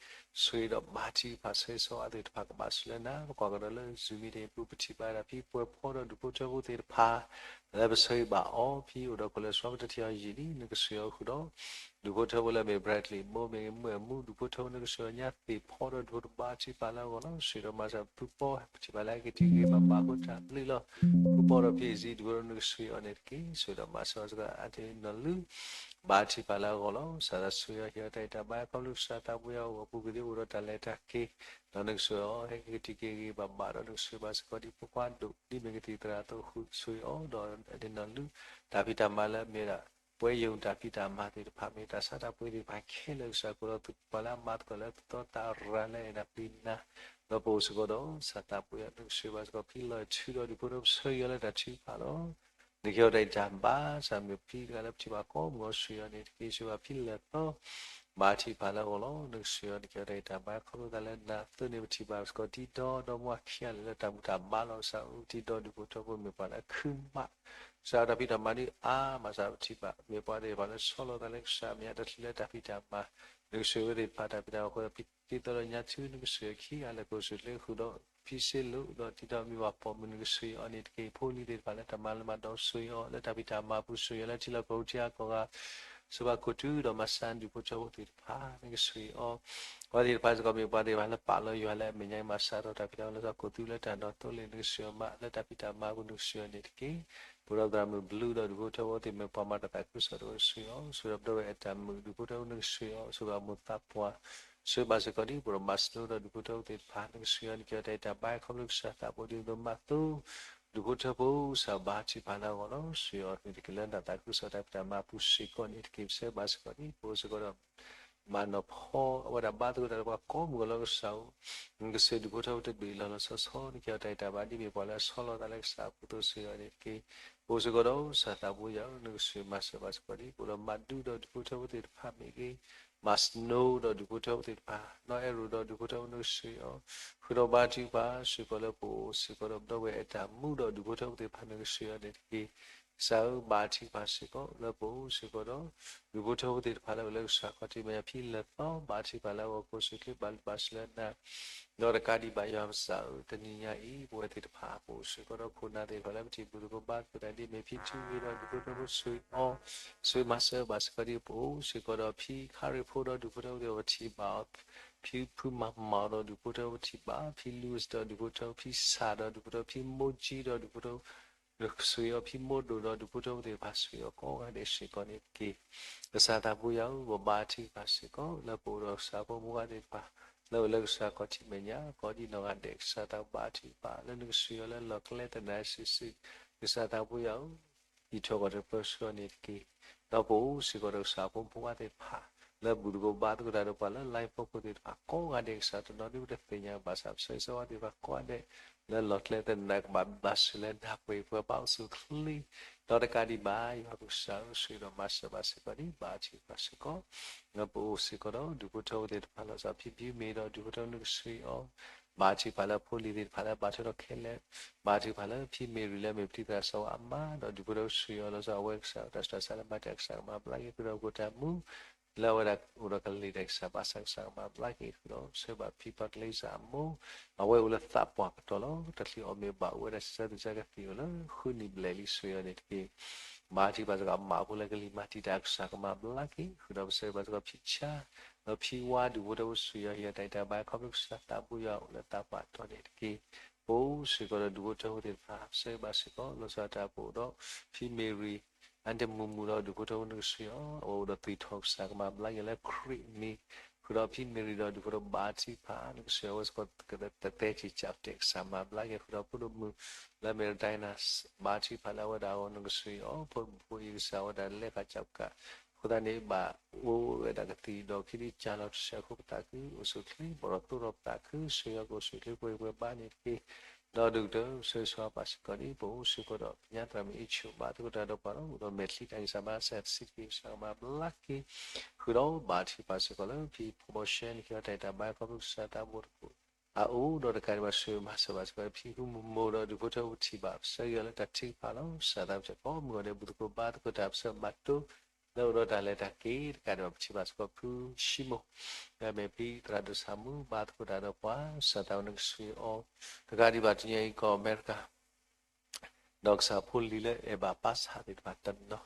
ဆိၣ်ဂ့ၤဒီးဘါထုကဖၣ်ဆၢဂ့ၤဆၢဝါသ့ၣ်တဖၣ်ကဘၣ်ဆူၣ်လၢနၤ, ပကွၢ်ကဒီးလၢ Zoom meeting အပူၤ ပထံၣ်ဘၣ်ဝဲဒၣ်ဖံပှဲၤဖီဒီးဒူၣ်ဖိထၢဖိသ့ၣ်တဖၣ်, ပ လၢပဆၢဂ့ၤဘၣ်အီၤ ဖဲအိၣ်ဒီးခိၣ်လၢဆှီပတထံၣ်အီၤယံာ်လံ နကဆှၢအီၤဃုာ်ဒီး ဒူၣ်ဖိထၢဖိလၢအမ့ၢ် Bradley မိၢ်မ့ၢ်ဂ့ၤ မုၢ်အမူ ဒူၣ်ဖိထၢဖိ နကဆှၢအီၤညါသ့ၣ်ဖီဒီး ဒူၣ်ဖိတဘါထံၣ်ဖးလၢအဂီၢ်လီၤ. ဆှၢဒီးမၤစၢၤဖုပီ ပထံၣ်ဘၣ်လၢအက့ၤထံၣ်ဂ့ၤဘၣ်ဘၣ်ဃိတၢ်ဘျုးလီၤ. ဖုပီဒီးဖံအ့ၣ်စံ ဒူၣ်ဖိထၢဖိ နကဆှၢအီၤန့ၣ်တက့ၢ်. ဆှၢဒီးမၤစၢၤဘၣ်စ့ၢ်ကီး အါတ့ၢ်နီၢ်လူ ဘါထံၣ်ဖးလၢအဂီၢ်လီၤ. စးထီၣ်ဆှၢအီၤ ဟ့ၣ်အီၤတၢ်ဂံၢ်တၢ်ဘါ ခီဖျိကစၢ်သးပှ့ၤအီၤ အိၣ်အပူၤကွံာ်သ့ၣ် အိၣ်ဒီးတၢ်လဲၤတၢ်က့ၤ ဒီးနကဆှၢအီၤ ဟဲက့ၤထံၣ်က့ၤဂ့ၤဘၣ်ဘၣ်ဒီး နကဆှၢဘၣ်စ့ၢ်ကီးဒ်ဖိခွါဒိၣ် ဒ်မ့ၢ်ကသံၣ်သရၣ်အသိး ဃုဆှၢအီၤ ဒီးအါတ့ၢ်နီၢ်လူ တၢ်ဖံးတၢ်မၤလၢအမ့ၢ်ဒၣ် ပှဲၤယိာ်တၢ်ဖံးတၢ်မၤသ့ၣ်တဖၣ် မ့ၢ်တၢ်ဆါတၢ်ပှ့ၤသ့ၣ်တဖၣ်ခဲလၢာ် ကစၢ်ကိးလီၤ သုးပှၤလၢအမၤသကိးလၢသုသီတၢ်ရၤလၢအဲၣ်နၤပှ့ၤနၤ ဒီးပအိၣ်စ့ၢ်ကီးဒီး စၢ်သးပှ့ၤအီၤ နကဆှၢဘၣ်စ့ၢ်ကီးဖံလီၤထူဒီး ဒူၣ်ဖိထၢဖိ ဆှၢဂ့ၤအီၤလၢတၢ်ထုကဖၣ်လီၤ. နကဟ့ၣ်အီၤတၢ်ဂံၢ်တၢ်ဘါ စးမ့ၢ်ဖံတဂၤလၢပထံၣ်ဘၣ်ကိးမုၢ်ဂီၤ ဆှၢအီၤန့ၣ်တက့ၢ်. ဆှၢဘၣ်ဖံလဲၤသီ ဘါထံၣ်ဖးလၢအဂီၢ်လီၤ. နကဆှၢအီၤ နကဟ့ၣ်အီၤတၢ်ဂံၢ်တၢ်ဘါ ခီဖျိသးလၢနၤအသိးန့ၣ် ပထံၣ်ဘၣ်စ့ၢ်ကီး ဒ်ဒီဒီမါခံဂၤလၢတၢ်ဘူၣ်တၢ်ဘါလီၤ ကစၢ်ဧၢ ဒ်ဒီဒူၣ်ဖိထၢဖိ မ့ၢ်ပှၤလၢအခုမး ကစၢ်တၢ်ဖံးတၢ်မၤဒ်အါမး စးပထံၣ်ဘၣ် မ့ၢ်ပှၤသ့ၣ်တဖၣ်လၢဆီလီၤသးလၢကစၢ်မဲာ်ညါ တချုးလၢတၢ်ဖံးတၢ်မၤ နကဆှၢဝဲသ့ၣ်တဖၣ်တၢ်ဖံးတၢ်မၤအဃိ ဖံတံၤသီဒီးညါထူ နကဆှၢခံဂၤလၢကအိၣ်ဆူၣ်ချ့ဃုာ်ဒီး ဖံစ့လိာ်ဒီး ဒ်ဒီမ့ၢ်ပှၤပိာ်မုၣ် နကဆှၢအီၤန့ၣ်တက့ၢ်. ဖိလံၤသ့ၣ်တဖၣ်လၢတၢ်မၤလၢမၤဒီး ဆှၢအီၤလၢတၢ်ဖံးတၢ်မၤအပူၤ ဆှၢအီၤလၢထံလီၢ်ကီၢ်ပူၤထံအါကီၢ်ဂၤ စၢဘၣ်ခိၣ်တူဒီးမၤစၢၤဒူၣ်ဖိထၢဖိသ့ၣ်တဖၣ် နကဆှၢအီၤ အဝဲသ့ၣ်တဖၣ်စ့ၢ်ကီး မ့ၢ်ပှၤသ့ၣ်တဖၣ်လၢပာ်လီၤယွၤလၢအမဲာ်ညါ မၤစၢၤထီၣ်တၢ်ဖံးတၢ်မၤလၢ စးခိၣ်သူလၢတၢ်ဒီးသိလ့ၣ် နကဆှၢအီၤမး လၢတၢ်ဖံးတၢ်မၤအပူၤ နကဆှၢအီၤန့ၣ်တက့ၢ်. ပဝဲဒီးသရၣ်မုၣ်ဘျုးဒီးဒူၣ်ဖိထၢဖိသ့ၣ် မ့ၢ်ပှၤမၤတၢ်သးခုကစီၣ်တအိၣ် နကဆှၢအီၤ ဆှၢဒီးပဒီပုၢ်ဝဲၢ်အတၢ်မုာ် ဒူၣ်ဖိထၢဖိ နကဆှၢအီၤ ဆှၢဘၣ်မိၢ်သးပှၢ် ဆှၢဘၣ်စ့ၢ်ကီးဒ် ပဒီးမၤစနိဒီးဒူၣ်ဖိထၢဖိသ့ၣ်တဖၣ် နကဆှၢအီၤ နကဟ့ၣ်အီၤတၢ်ဂံၢ်တၢ်ဘါ ခီဖျိကစၢ်သးပှ့ၤဒ်သိးမၤသိ ဒူၣ်ဖိထၢဖိ စၢ်ဘါထံၣ်ဖးလၢအဂီၢ်လီၤ. ဆှၢအီၤန့ၣ်တက့ၢ် လၢတၢ်သးခုကစီၣ်တၢ်ဖံးတၢ်မၤအပူၤစ့ၢ်ကီးန့ၣ်တက့ၢ်. ပဆၢဘၣ်စ့ၢ်ကီးဒ် ပအိၣ်စ့ၢ်ကီးဒီး မၤနီၢ်ဖီ အဝဲဒၣ်ဘါသကိးတၢ်ဒီးပှၤကိးမုၢ်ဂီၤလၢကစၢ်ဧၢ နကဆှၢဒူၣ်ဖိထၢဖိတဘ့ၣ်လီၤလီၤဆီဆီ နကဟ့ၣ်အီၤတၢ်ဂံၢ်တၢ်ဘါ ဒ်မ့ၢ်ပှၤလၢအဆီလီၤသးလၢကစၢ်အပူၤအသိး ဆှၢအီၤန့ၣ်တက့ၢ်. ပအိၣ်စ့ၢ်ကီးဒီး စၢ်သးပှ့ၤယၤဧၢ နကဆှၢမၤစၢၤဘၣ်စ့ၢ်ကီးဒ် ပအိၣ်ဒီးမၤဒူဒီးဒူၣ်ဖိထၢဖိသ့ၣ်တဖၣ်မ့ၢ်ဂ့ၤ မၤစနိဒီးဒူၣ်ဖိထၢဖိသ့ၣ်တဖၣ် နီၢ်အဲၣ်ရိၣ်ဒီးဒူၣ်ဖိထၢဖိ နကဆှၢအီၤ ဃုာ်ဒီးဘါထုကဖၣ်စ့ၢ်ကီးလၢပအိၣ်စ့ၢ်ကီးဒီးပဒီပုၢ်ဝဲၢ်အတၢ်မုာ်ဒီးဒူၣ်ဖိထၢဖိသ့ၣ်တဖၣ် နကဆှၢအီၤန့ၣ်တက့ၢ်. ကစၢ်ဧၢ ဘါထုကဖၣ်စ့ၢ်ကီး လၢပအိၣ်စ့ၢ်ကီးဒီး ဒူၣ်ဖိထၢဖိသ့ၣ်တဖၣ်လၢအိၣ်လၢကစၢ်ခီၣ်ထံးမဲာ်ညါ ဖဲလဲၤသီ ဘါထုကဖၣ်လၢအဂီၢ် ကအိၣ်ဆူၣ်ချ့ ဘၣ်လုၢ်ဘၣ်စၢၤလၢနၤ ဒီးတကးဒံးဘၣ် ယွၤပကစၢ်ဧၢ တနံၤညါအံၤ ပဝဲသ့ၣ်တဖၣ် ပအိၣ်စ့ၢ်ကီးဒီးခိၣ်နၢ်သ့ၣ်တဖၣ်လၢပထံၣ်ဘူၣ်သကိးဘါသကိး တၢ်ဒ်မ့ၢ်ဖံထူဂ့ၤဒီးဒူၣ်ဖိထၢဖိ ဆှၢအီၤ ဆှၢမၤစၢၤဘၣ်စ့ၢ်ကီးဒ် ပအိၣ်စ့ၢ်ကီးဒီးဖံခါရ့ၣ်ဖိဒီးဒူၣ်ဖိထၢဖိသ့ၣ်တဖၣ် ပထံၣ်ဘၣ်အီၤ ဖံဖုမၤမၤအီၤဒီးဒူၣ်ဖိထၢဖိ ပထံၣ်ဘၣ် ဖံ Louis ဒီးဒူၣ်ဖိထၢဖိ ဖံစၢ်ဒီးဒူၣ်ဖိထၢဖိ ဖံမိၢ်ကၠံဒီးဒူၣ်ဖိထၢဖိ ဆှၢအီၤ ဖံမိၢ်ဒိၣ်ဒီးဒူၣ်ဖိထၢဖိသ့ၣ်တဖၣ် ဆှၢအီၤကိးဂၤဒဲးစ့ၢ်ကီးန့ၣ်တက့ၢ်. ကစၢ်သးပှ့ၤယၤဧၢ ပဘါထုကဖၣ်စ့ၢ်ကီး လၢပအိၣ်ဒီးကစၢ်ဖိမုၣ်ဖိခွါသ့ၣ်တဖၣ် လၢအိၣ်လၢကစၢ်ခီၣ်ထံးမဲာ်ညါ ကိးဒ်နီၢ်ဂၤဒဲး ကစၢ်သးဘါထုကဖၣ် လၢနကဆှၢအီၤလၢလီၢ်ကျဲသနၢၣ်စုာ်စုာ် ကစၢ်သးပှ့ၤယၤဧၢ အံးထွဲကွၢ်ထွဲပၢဆှၢအီၤန့ၣ်တက့ၢ်. ဒီးပအိၣ်စ့ၢ်ကီးဒီးကစၢ်ဖိမုၣ်ဖိခွါသ့ၣ်တဖၣ် လၢဘူၣ်သကိးဘါသကိးတၢ်ဒီးပှၤလၢ line ဖီခိၣ်သ့ၣ်တဖၣ် ကိးဂၤဒဲး ကစၢ်တနီၤဒ်ပတသ့ၣ်ညါဘၣ်ဆၣ် ပဆၢဂ့ၤဆၢဝါသ့ၣ်တဖၣ်ကိးဂၤဒဲး လၢလီၢ်ကျဲသနၢၣ် ကဘၣ်ဘျးစၢၤလၢနၢ်ပှဲၤပှဲၤ ဘၣ်အိၣ်ဆူၣ်အိၣ်ချ့ ဒီးတကးဒံးဘၣ် ယွၤပကစၢ်ဧၢ ဆှၢဒီးမၤစၢၤဘၣ်စ့ၢ်ကီးဒ် ဘါထုကဖၣ်စ့ၢ်ကီး လၢပအိၣ်စ့ၢ်ကီးဒီးဒူၣ်ဖိထၢဖိသ့ၣ်တဖၣ်လီၤ. စးဖံဘံမ့ၢ်ဒီးဒူၣ်ဖိထၢဖိ နကဆှၢအီၤ ဘါထုကဖၣ်လၢဖိလံၤသ့ၣ်တဖၣ်လၢဘၣ်ထွဲဒီးခဲလၢာ် ဘါထုကဖၣ်လၢဖံမ့ၢ်ရံၤလၢမ့ၢ်ပတံၤသရၣ်စီၤဝါအမါ ဒီးဒူၣ်ဖိထၢဖိ ဆှၢအီၤလီၤ. စးအဝဲကစၢ်တၢ်ဆူးတၢ်ဆါလၢမၤတၢ် ကစၢ်ကမၤဘျါက့ၤဃုာ်ဒီး ပခိၣ်တၢ်မူ လၢအဝဲဒၣ်အိၣ်ဒီးကလံၤတၢ် ကစၢ်ဘၣ်ဆၣ် ကစၢ်ကမၤဘျါက့ၤဃုာ်ဒီး ဆှၢဘၣ်ဖံပှၤကလံၤစၢ်အမိၢ် အဝဲအိၣ်လၢသးပှၢ်ကတီၢ်လီၤ. တချုးအီၣ်မ့ၢ်ဘၣ်အိၣ်ဝဲဒၣ် ဆံးစၢ်သူၣ်စၢ်ကသံၣ်အိၣ်လၢ ဃုနံၣ်ဘျဲၣ်လံ ဆှၢအီၤန့ၣ်တက့ၢ်. ဘါထုကဖၣ်စ့ၢ်ကီး အမါဖိလၢကလံၤမၤတံာ်တာ် ကစၢ်ကမၤဘျါက့ၤဃုာ်ဒီး ပဆၢဂ့ၤဘၣ်စ့ၢ်ကီးဖံဆါ ဒီးဖံဝါ ဒူၣ်ဖိထၢဖိ ဆှၢအီၤ ဟ့ၣ်အီၤတၢ်ဂံၢ်တၢ်ဘါ ခီဖျိကစၢ်သးပှ့ၤယွၤအိၣ်လၢသးပှၢ်ကတီၢ်န့ၣ်တက့ၢ်. ပအိၣ်စ့ၢ်ကီးဒီးဒူၣ်ဖိထၢဖိသ့ၣ်တဖၣ် ပဆၢဂ့ၤဘၣ်စ့ၢ်ကီး လီၤဆီဒၣ်တၢ်ပအိၣ်ဒီး ဖံမ့ၢ်ရံၤ အါတမုာ်မုာ်ဒီးဒူၣ်ဖိထၢဖိ နကဆှၢအီၤ အဝဲအိၣ်ဒီးသွံၣ်ထီၣ် ကစၢ်ကမၤဘျါက့ၤလၢခရံာ်အမံၤ ဃုာ်ဒီးဖံမ့ၢ်ရံၤဒီးဒူၣ်ဖိထၢဖိ ဘါထုကဖၣ် နကဆှၢအဝဲစ့ၢ်ကီး ကသတဲာ်က့ၤကၠးတဲာ် ကစၢ်မၤဘျါက့ၤဃုာ်ဒီးဖိဒိၣ်မုၣ် လၢအမ့ၢ် Regina ဘါထုကဖၣ်လၢအဝဲဒၣ်အဂီၢ် နကဆှၢအီၤ ဖိမုၣ်ဖိအံၤ ကစၢ်ဝဲဒၣ်လဲၤဃာ်ကၠးကး အဃိသတးန့ၣ် ဘၣ်အိၣ်ဝဲဒၣ်ကသံၣ်ဒီးခံဒုကၢ်လီၤတစဲးအဃိ ပသးခုအိၣ်ဆူၣ်ချ့ ဘီၣ်ဒီးသိဒီးပသးခု ဆှၢအီၤကအိၣ်ဆူၣ်ချ့ ပှဲၤပှဲၤဘါန့ၣ်တက့ၢ်. ဒီးဒုၣ်ကတၢၢ် ပဆၢဂ့ၤဆၢဝါဘၣ်စ့ၢ်ကီးဒ် ပအိၣ်စ့ၢ်ကီးဒီး ကညးသရၣ်မုၣ်အ့ၣ်ဆိၣ် ဘါသကိးတၢ်ဒီးပှၤလီၤ အိၣ်ဒီးမဲာ်ချံတၢ်ဂံၢ်စၢ်ဘါစၢ်တဆံးတက့ၢ် ကစၢ်ကမၤဘျါက့ၤ ဃုာ်ဒီးဘါထုကဖၣ်စ့ၢ်ကီးလၢ ဖံဖိဘီရှဲ နကဟ့ၣ်အီၤတၢ်ဂံၢ်တၢ်ဘါ ခီဖျိကစၢ်သးဘိတကူၣ် အအိၣ်ဒီးတကးဒံးဘၣ် ဆှၢမၤစၢၤဘၣ်စ့ၢ်ကီး ဖံဃူမူမိၢ်ဒီးဒူၣ်ဖိထၢဖိ ပထံၣ်ဘၣ် ပဆၢဂ့ၤအီၤလၢတၢ်ထုကဖၣ်လီၤ. ကစၢ်သးပှ့ၤကိးမုၢ်ဂီၤဒဲး ဘူၣ်သကိးဘါသကိးတၢ် ပဆၢမၤတိ လၢအိၣ်ဒီးတၢ်လဲၤတၢ်က့ၤ တကးဒံးဘၣ် ပထံၣ်ဘၣ်စ့ၢ်ကီး ဖုၡံမိၣ် လၢအမ့ၢ်ဖံသရၣ်ဒိၣ်ဆၣ်မူ ဘါသကိးတၢ်ဒီးပှၤ ကစၢ်သးပှ့ၤ နကဆှၢအီၤ တကးဒံးဘၣ် တနံၤအံၤကီၢ်အမဲရကၤ ဒီးကစၢ်ဖိလံၤလၢအဲၣ်ဘၣ်ပၢ်ဆၣ်သ့ၣ်တဖၣ်တနီၤ,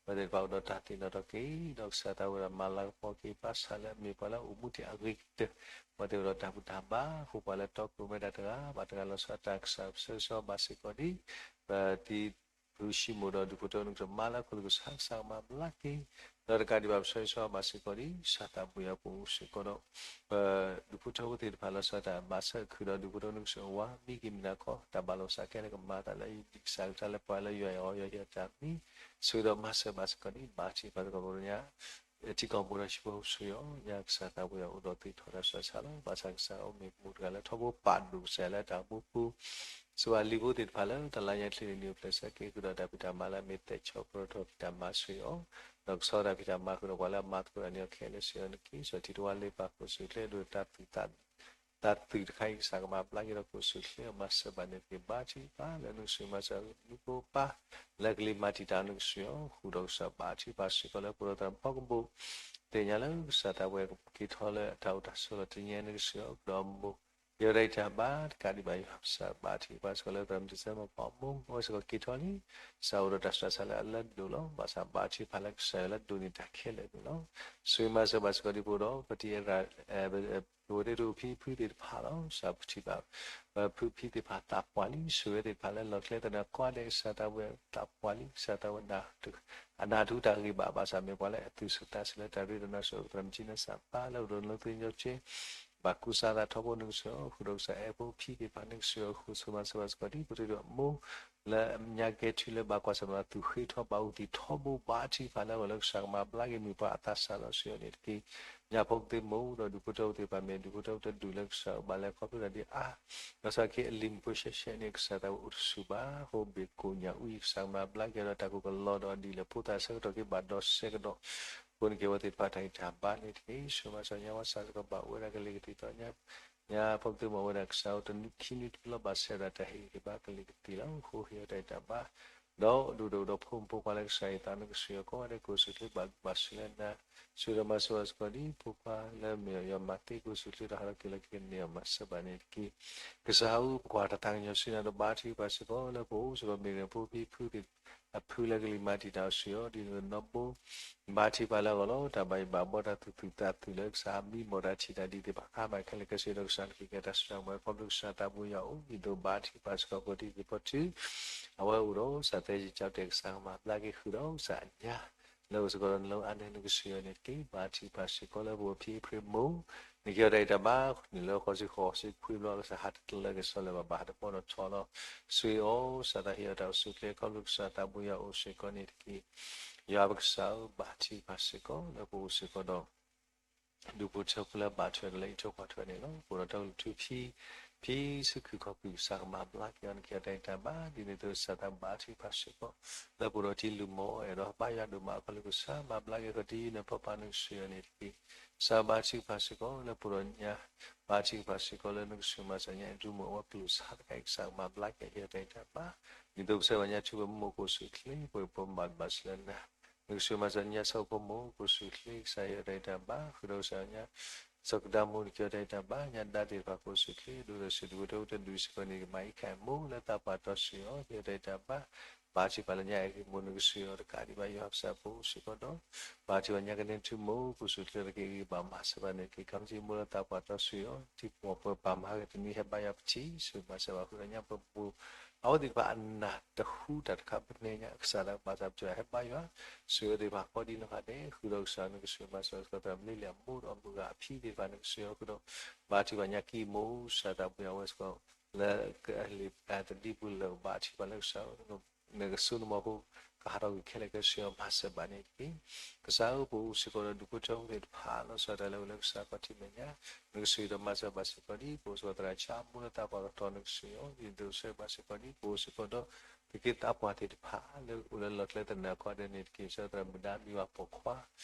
အဝဲသ့ၣ်တဖၣ်အိၣ်ဒီးတၢ်သ့ၣ်နီၣ်ထီၣ်က့ၤ, ဒီးကစၢ်သးဝံၣ်ဒီးမၤလၤကပီၤက့ၤ ပၢ်ဆၣ်လၢအမ့ၢ်ပှၤလၢအအိၣ်မူဒံးအဂ့ၤကတၢၢ်, အဝဲသ့ၣ်အိၣ်ဒီးတၢ်ဘူၣ်တၢ်ဘါ, အဃိပှၤလၢတီခိၣ်ရိၣ်မဲတၢ်တဂၤဘၣ်တဂၤလီၤဆီ တၢ်ကစၢ်ပဆၢဂ့ၤဆၢဝါဘၣ်စ့ၢ်ကီးဒ် ပတံၤ ဖုၣ်ၡံမိၣ်ဒီးဒူၣ်ဖိထၢဖိနုၢ်ကစၢ် မၤလၢခိၣ်လၢကစၢ် ကစၢ်ကမၤဘျါက့ၤ, ဒီးတကးဒံးဘၣ် ပဆၢဂ့ၤဆၢဝါဘၣ်စ့ၢ်ကီးဒ် ကစၢ်သးဘိယွၤပအိၣ်စ့ၢ်ကီးဒီး ပဒူၣ်ဖိထၢဖိသ့ၣ်တဖၣ်လီၤဆီ တၢ်ဘၣ်ဆၢခုၣ်ဒီးဒူၣ်ဖိထၢဖိနုၢ်ကစၢ် ဝါမံက့ၤမုၢ်နၤခီ တၢ်ဘၣ်လီၤစၢ်ကဲလၢကမၤတၢ်လၢအံၤဒ်ကစၢ်ကတၢၢ်လၢပှၤလၢယွၤအံၤအီၤ ယွၤဟ့ၣ်တၢ်မံ ဆိၣ်ဂ့ၤဒီးမၤစၢၤဘၣ်စ့ၢ်ကီးဒ် ဘါထုကဖၣ်သကိးပှၤကညီ ထံကီၢ်ပူၤဒီးဟံၣ်ဖိဃီဖိဆူယွၤ ညါကစၢ်သးဘိယွၤအိၣ်ဒီးသ့ၣ်ထီၣ်တၢ်ဆူးတၢ်ဆါလီၤ. ဘၣ်ဆၣ်ကစၢ်အိၣ်မ့ၢ်မူတဂၤလၢထီဘိပာ်ဒိၣ်ကစၢ်လၢတၢ်မူပူၤ, စၢၤဘၣ်လံာ်ဖိသ့ၣ်တဖၣ်လၢတၢ်လါညါချ့န့ၣ် နံၤအိၣ်ဖျဲၣ်ဆၢက့ၤဃုာ်ဒီးတၢ်ဖံးတၢ်မၤလၢအမ့ၢ်သဲးဆီၣ်ပတြၢၤထီၣ်ဖံးတၢ်မၤဆူအံၤအီၤ, ဒီးကဆီတၢ်ဖံးတၢ်မၤဃုာ်ဒီးပှၤလၢအမၤသကိးတၢ်န့ၣ်အီၤခဲလၢာ်ဆူအံၤအီၤန့ၣ်တက့ၢ်. စီၤထံတဝါလ့ပာ်ကိၣ်ဆူၣ်ချ့ဒီးတၢ်သူၣ် တၢ်သုးတခါအံၤ ကစၢ်ကမၤဘျါက့ၤဒီးကိၣ်ဆူၣ်ချ့အမၤစၢၤဘၣ်န့ၣ်တက့ၢ်. ဘါထုကဖၣ်လၢနကစၢ်မၤစၢၤနဖိပၢ် လၢကလံၤမၤတံာ်တာ်နကစၢ်အီၤ ဃုာ်ဒီးကစၢ်ဘါထုကဖၣ်စ့ၢ်ကီးလၢပဒိၣ်သရၣ်ဖီကဘိၣ် သ့ၣ်ညါလၢကစၢ်သးဝဲကက့ၤထီၣ်လၢအတၢ်အိၣ်တၢ်ဆိးလီၤတနံၤအံၤနကစၢ်အီၤ ကဒီးမိၢ် ယိၤဒၣ်အံၤတၢ်ဘါတကးဒံးဘၣ် ယွၤကစၢ်ဘါထုကဖၣ်စ့ၢ်ကီးလၢသရၣ်မုၣ်တစဲမီၢ်ပှၢ်မိၢ် အဝဲစ့ၢ်ကီးက့ၤထီၣ်လံ ကစၢ်အိၣ်ဒီးတၢ်ဆူးတၢ်ဆါလၢအလၢဒိၣ်လီၤ. ဘၣ်ဆၣ်ဘါထုကဖၣ်လၢကစၢ်ယွၤလၢဒိၣ်န့ၢ်တၢ်ခဲလၢာ်န့ၣ်လီၤ. ဆိၣ်ဂ့ၤမၤစၢၤဘၣ်စ့ၢ်ကီးဒ်ပအိၣ်ဒီး ပတံၤအဲၣ်ရၣ် ပဝဲသ့ၣ်တဖုဖံဖုသ့ၣ်တဖၣ်လီၤ. ကစၢ်ပထံၣ်ဘၣ် ပဖုဖံသ့ၣ်တဖၣ်သးပှၢ်လံ ဆိၣ်ဂ့ၤသ့ၣ်တဖၣ်လၢလီၢ်ကျဲသနၢၣ်ကီၢ်ဒဲး ကစၢ်သးဝဲသးပှၢ်လံ ကစၢ်သးဝဲ အနၢ်ဟူတၢ်ဂ့ၤဘၣ် ဘၣ်ဆၣ်မ့ၢ်ပှၤလၢအသူၣ်ဆူၣ်သးဆူၣ်လၢတၢ်ရ့တၢ်နီၢ်ဆိၣ်ဂ့ၤပသရၣ်မုၣ်ကၠံနၢ်စၢ်ပၢ်လၢပဒိၣ်နၢသ့ညီကၠ့ ဘၣ်ကူစါသးထီဘိနကစၢ်အီၤ ဃုာ်ဒီးကစၢ်အဲၣ်ဖိဖံသ့ၣ်တဖၣ်နကစၢ်အီၤ ဃုာ်ဆိၣ်ဂ့ၤမၤစၢၤဘၣ်စ့ၢ်ကီးဒ် ပထံၣ်ဒီးမိၢ် လၢညါကဲထံလၢဘၣ်ကွၢ်ဆၢၣ်မဲာ်သူၣ်ဃ့ထီၣ်ဘၣ်အူသံၣ်ထီဘိ ဘါထုကဖၣ်လၢဂီၤလၢကစၢ်ကမၤဘျါက့ၤမုၢ်ပှၢ်အသးစၢ်လီၤဆူအံၤန့ၣ်တက့ၢ်. ညါဖိကသ့မိၢ်ဒီးဒူၣ်ဖိထၢဖိသ့ၣ်တဖၣ်မ့ၢ်ဒူၣ်ဖိထၢဖိတဒူၣ်လၢကစၢ်ဘၣ်လဲၤခီဖျိတၢ်ဒ်အါ လီၤဆီခဲအလံၤမုၣ်ဖိရှဲရှဲန့ၣ် ကစၢ်သးဝဲအိၣ်တဆူၣ်ဘၣ် အဃိဘ့ၣ်ကိၣ်ညၣ်အူအံၤ ကစၢ်ကမၤဘျါက့ၤဒီးတၢ်ကူၣ်ကလီဒီးအဒံးလၢဖိသၣ်ဆၢကတီၢ်က့ၤဘၣ်ဒီးဆၢကဒီး အဃိန့ၣ်က့ၤဝဲသ့ၣ်တဖၣ်တၢ်ဂံၢ်တၢ်ဘါန့ၣ်တက့ၢ်. ဆိၣ်ဂ့ၤမၤစၢၤညါဝဲစးစ့ၢ်ကီးဘၣ်အိၣ်ဝဲဒၣ်ကလံၤကသံၣ်သီညါ ညါဖိကသ့မိၢ်ဝဲဒၣ်ကစၢ်အိၣ်တနံၣ်ခံနံၣ်တဘျီဘၣ်ဆၢဒီးတၢ်ဟ့ၣ်ဂံၢ်ဟ့ၣ်ဘါကလံၤကသံၣ်လီၤ. အဃိဟ့ၣ်အီၤတၢ်ဂံၢ်တၢ်ဘါ ဒီးဒိၣ်ဒိၣ်ဒီးဖိမုၣ်ဖိခွါလၢကစၢ်ယွၤသးနကစၢ်ယွၤကိးဂၤဒဲး ကိၣ်ဆူၣ်ချ့ဘၣ်ဘၣ်ဆူလၢနၤ ဆိၣ်ဂ့ၤဒီးမၤစၢၤဘၣ်စ့ၢ်ကီးဒ်ဖိခွါလၢမ့ၢ်ယွၤမၤသ့ကိၣ်ဆူၣ်ချ့ဒီးဟးထီၣ်က့ၤလီၤက့ၤကန့ၢ်အီၤမၤစၢၤဘၣ်န့ၣ်တက့ၢ်. ကစၢ်ဧၢ ပကွၢ်တၢ်သးကညီၤဆူညါဒီးဘါထုကဖၣ်စ့ၢ်ကီးလၢပအိၣ်စ့ၢ်ကီးမ့ၢ်ဂ့ၤဖိဖံဖုသ့ၣ် အဖုလၢကလံၤမၤတံာ်တာ်အီၤဆူအီၤ ဒ်သိးနီၢ်ဘိ ဘါထုကဖၣ်လၢအဂီၢ်လီၤ. တၢ်ဘၣ်ယိၣ်ဘၣ်ဘှီတၢ်သူၣ်သူၣ်သးသူၣ်လၢကစၢ်ဟးမံမီၢ်တၢ်ထံၣ်တၢ်ဒ်သ့ၣ်တဖၣ်အါမးခဲလၢာ်ခဲဆ့ဒီး ကစၢ်နက့ၤကဲတၢ်စိတၢ်ကမီၤခီဖျိကစၢ်သးဘိယွၤအိၣ် ဒ်သိးဘါထုကဖၣ်စ့ၢ်ကီးဖိဒံဖိထၢ အဝဲအိၣ်ဒီးကစၢ်သဲစံၣ်ကၠီတဲာ် ကစၢ်ကမၤဘျါက့ၤဃုာ်ဒီးကစၢ်အညါ လၢအိၣ်စ့ၢ်ကီးဒီးနလၢအါန့ၢ်နကစၢ်ယွၤန့ၣ်တက့ၢ်. ဘါထုကဖၣ်စ့ၢ်ကီးလၢပအိၣ်ဖံဖုမိၢ် နကဟ့ၣ်အီၤတၢ်ဂံၢ်တၢ်ဘါ နုာ်လၢဃိးဆံဃိးဆံခွံဘျီ ကစၢ်ဟးတလၢကစီၣ်လၢၤဘၣ် ဘၣ်ဟးတဘီဒီးထီလီၤ ဆိၣ်ဂ့ၤအီၤ ကစၢ်သးဟ့ၣ်အီၤတၢ်အိၣ်ဆူၣ်ချ့ခီဖျိကစၢ်သးဘိယွၤအိၣ်စ့ၢ်ကီးန့ၣ်တက့ၢ်. ယွၤပကစၢ်ဧၢ ဘါထုကဖၣ်စ့ၢ်ကီးလၢပအိၣ်စ့ၢ်ကီးဒီး ဒူၣ်ဖိထၢဖိလၢအဘၣ်ထွဲဒီးလၢအံးထွဲကွၢ်ထွဲန့ၣ်လီၤ. ပအိၣ်ဒီးတၢ်ကလုၢ်ထူဖံ ဖံဆူခုၣ်ခီၣ်ခုၣ် ကစၢ်ကမၤဘျါက့ၤအီၤ နကဟ့ၣ်အီၤတၢ်ဂံၢ်တၢ်ဘါ ဒ်န့ၣ်အသိးကစၢ်သးဘါထုကဖၣ်စ့ၢ်ကီး လၢပအိၣ်ဒီးတံၤလုၢ်မီၢ် အဲၣ်ဒိးဘါယွၤဒိၣ်မးအဃိလၢကစၢ်မၤဘျါက့ၤ ဃီတံၤနဖီပာ်နကစၢ်ယွၤန့ၣ်တက့ၢ်. ကစၢ်ဘါထုကဖၣ်စ့ၢ်ကီးလၢပအိၣ်ဒီးညါ ဘါထုကဖၣ်စ့ၢ်ကီးလၢနကစၢ်မၤစၢၤညါ ဒုးမိၢ်အဝဲကလုၢ်ကထါတခါအံၤ ကစၢ်ကမၤဘျါက့ၤ ဟ့ၣ်အီၤတၢ်ဂံၢ်တၢ်ဘါ ဒ်သိးပဆၢဘၣ်ညါ ဆူပမိၢ်ကိၣ်ဆူၣ်ချ့ ပှၤပဘၣ်ဘၣ်စၢၤလၢနၤ နကစၢ်မၤစၢၤညါ ဆၢဖိမိၢ်ကိၣ်ဆူၣ်ချ့ ကစၢ်ဟ့ၣ်အီၤတၢ်ဂံၢ်တၢ်ဘါ ဃုာ်ဒီးကစၢ်ညါ စီၤကဒါမိၢ် နကဟ့ၣ်အီၤတၢ်ဂံၢ်တၢ်ဘါ ညါဒါသ့ၣ်တဖၣ်ကိၣ်ဆူၣ်ချ့ ဒိၣ်ဒီးစံးဒူၣ်ဝဲတဒူၣ်စ့ၢ်ကီးန့ၣ် ကမၤအံးခးမိၢ်လၢသးပှၢ်တီဆှၢအီၤ ဟ့ၣ်အီၤတၢ်ဂံၢ်တၢ်ဘါ ဘါထုကဖၣ်လၢညါအဲၣ်ဂ့ၤမိၢ်နကစၢ်အီၤတကးဒံးဘၣ် ယွၤကစၢ်ဖိစ့ၢ်ကီးဒီး ဘါထုကဖၣ်ညါကနဲထူမိၢ်ကိၣ်ဆူၣ်ချ့ တက့ၢ်ဂံၢ်ဘါမၤစၢၤဘၣ်န့ၣ် က့ၤခီမ့ၢ်ဆ့မိၢ်လၢသးပှၢ်တီဆှၢအီၤ ထံပှီၢ်ပှၤပာ်မၤဂ့ၤတနံၤ ဟဲဘါယွၤပထံၣ် ဆိၣ်ဂ့ၤမၤစၢၤဘၣ်ဃုာ်ဒီးညါပပူၤ အဝဲသ့ၣ်တဖၣ်အနၢ်တဟူတၢ်တခါပနဲညါ ကစၢ်လၢဘၣ်သးပတုာ်ဟဲဘါယွၤ ဆိၣ်ဂ့ၤသ့ၣ်တဖၣ်ကိးဒံနီၢ်ဂၤဒဲး ဃုာ်ဒီးကစၢ်နကစၢ်မၤစၢၤစ့ၢ်ကီးသရၣ်မုၣ်လ့လ့ၣ်အမိၢ်ဒီးအမုၢ်ဂၤအဖံသ့ၣ်တဖၣ်နကစၢ်အီၤဃုာ်ဒီး ဘါထုကဖၣ်ညါကံၢ်မိၢ် ကစၢ်သးဘိယွၤဝဲစ့ၢ်ကီး လၢကလံၤတဒံပူၤလၢကဘါထုကဖၣ်လၢကစၢ် နကစိနမီၢ်ဖိ ကဟးထီၣ်ကွံာ်ခဲလၢာ်ခဲဆ့အီၤမၤစၢၤဘၣ်န့ၣ်တက့ၢ်. ကစၢ်ဧၢ ပအိၣ်စ့ၢ်ကီးဒီးဒူၣ်ဖိထၢဖိသ့ၣ်တဖၣ် လီၤဆီဒၣ်တၢ်လၢအိၣ်လၢကစၢ်ခီၣ်ထံးမဲာ်ညါ နကဆိၣ်ဂ့ၤဒီးမၤစၢၤဘၣ်စ့ၢ်ကီးဒ် ပအိၣ်စ့ၢ်ကီးသရၣ်ဆၣ်မိၢ်လၢသးပှၢ်ကတီၢ်နကဆိၣ်ဂ့ၤအီၤ ဒ်သိးဆိၣ်ဂ့ၤဘၣ်စ့ၢ်ကီးဒ် ပအိၣ်စ့ၢ်ကီးဒီး သုးက့သးပှၢ်သ့ၣ်တဖၣ် လၢအိၣ်လၢလီၢ်ကျဲသနၢၣ်ကီၢ်ဒဲးန့ၣ်တက့ၢ်. ကစၢ်သရၣ်မုၣ်ဒါမံၤဝၤပိာ်ခွါ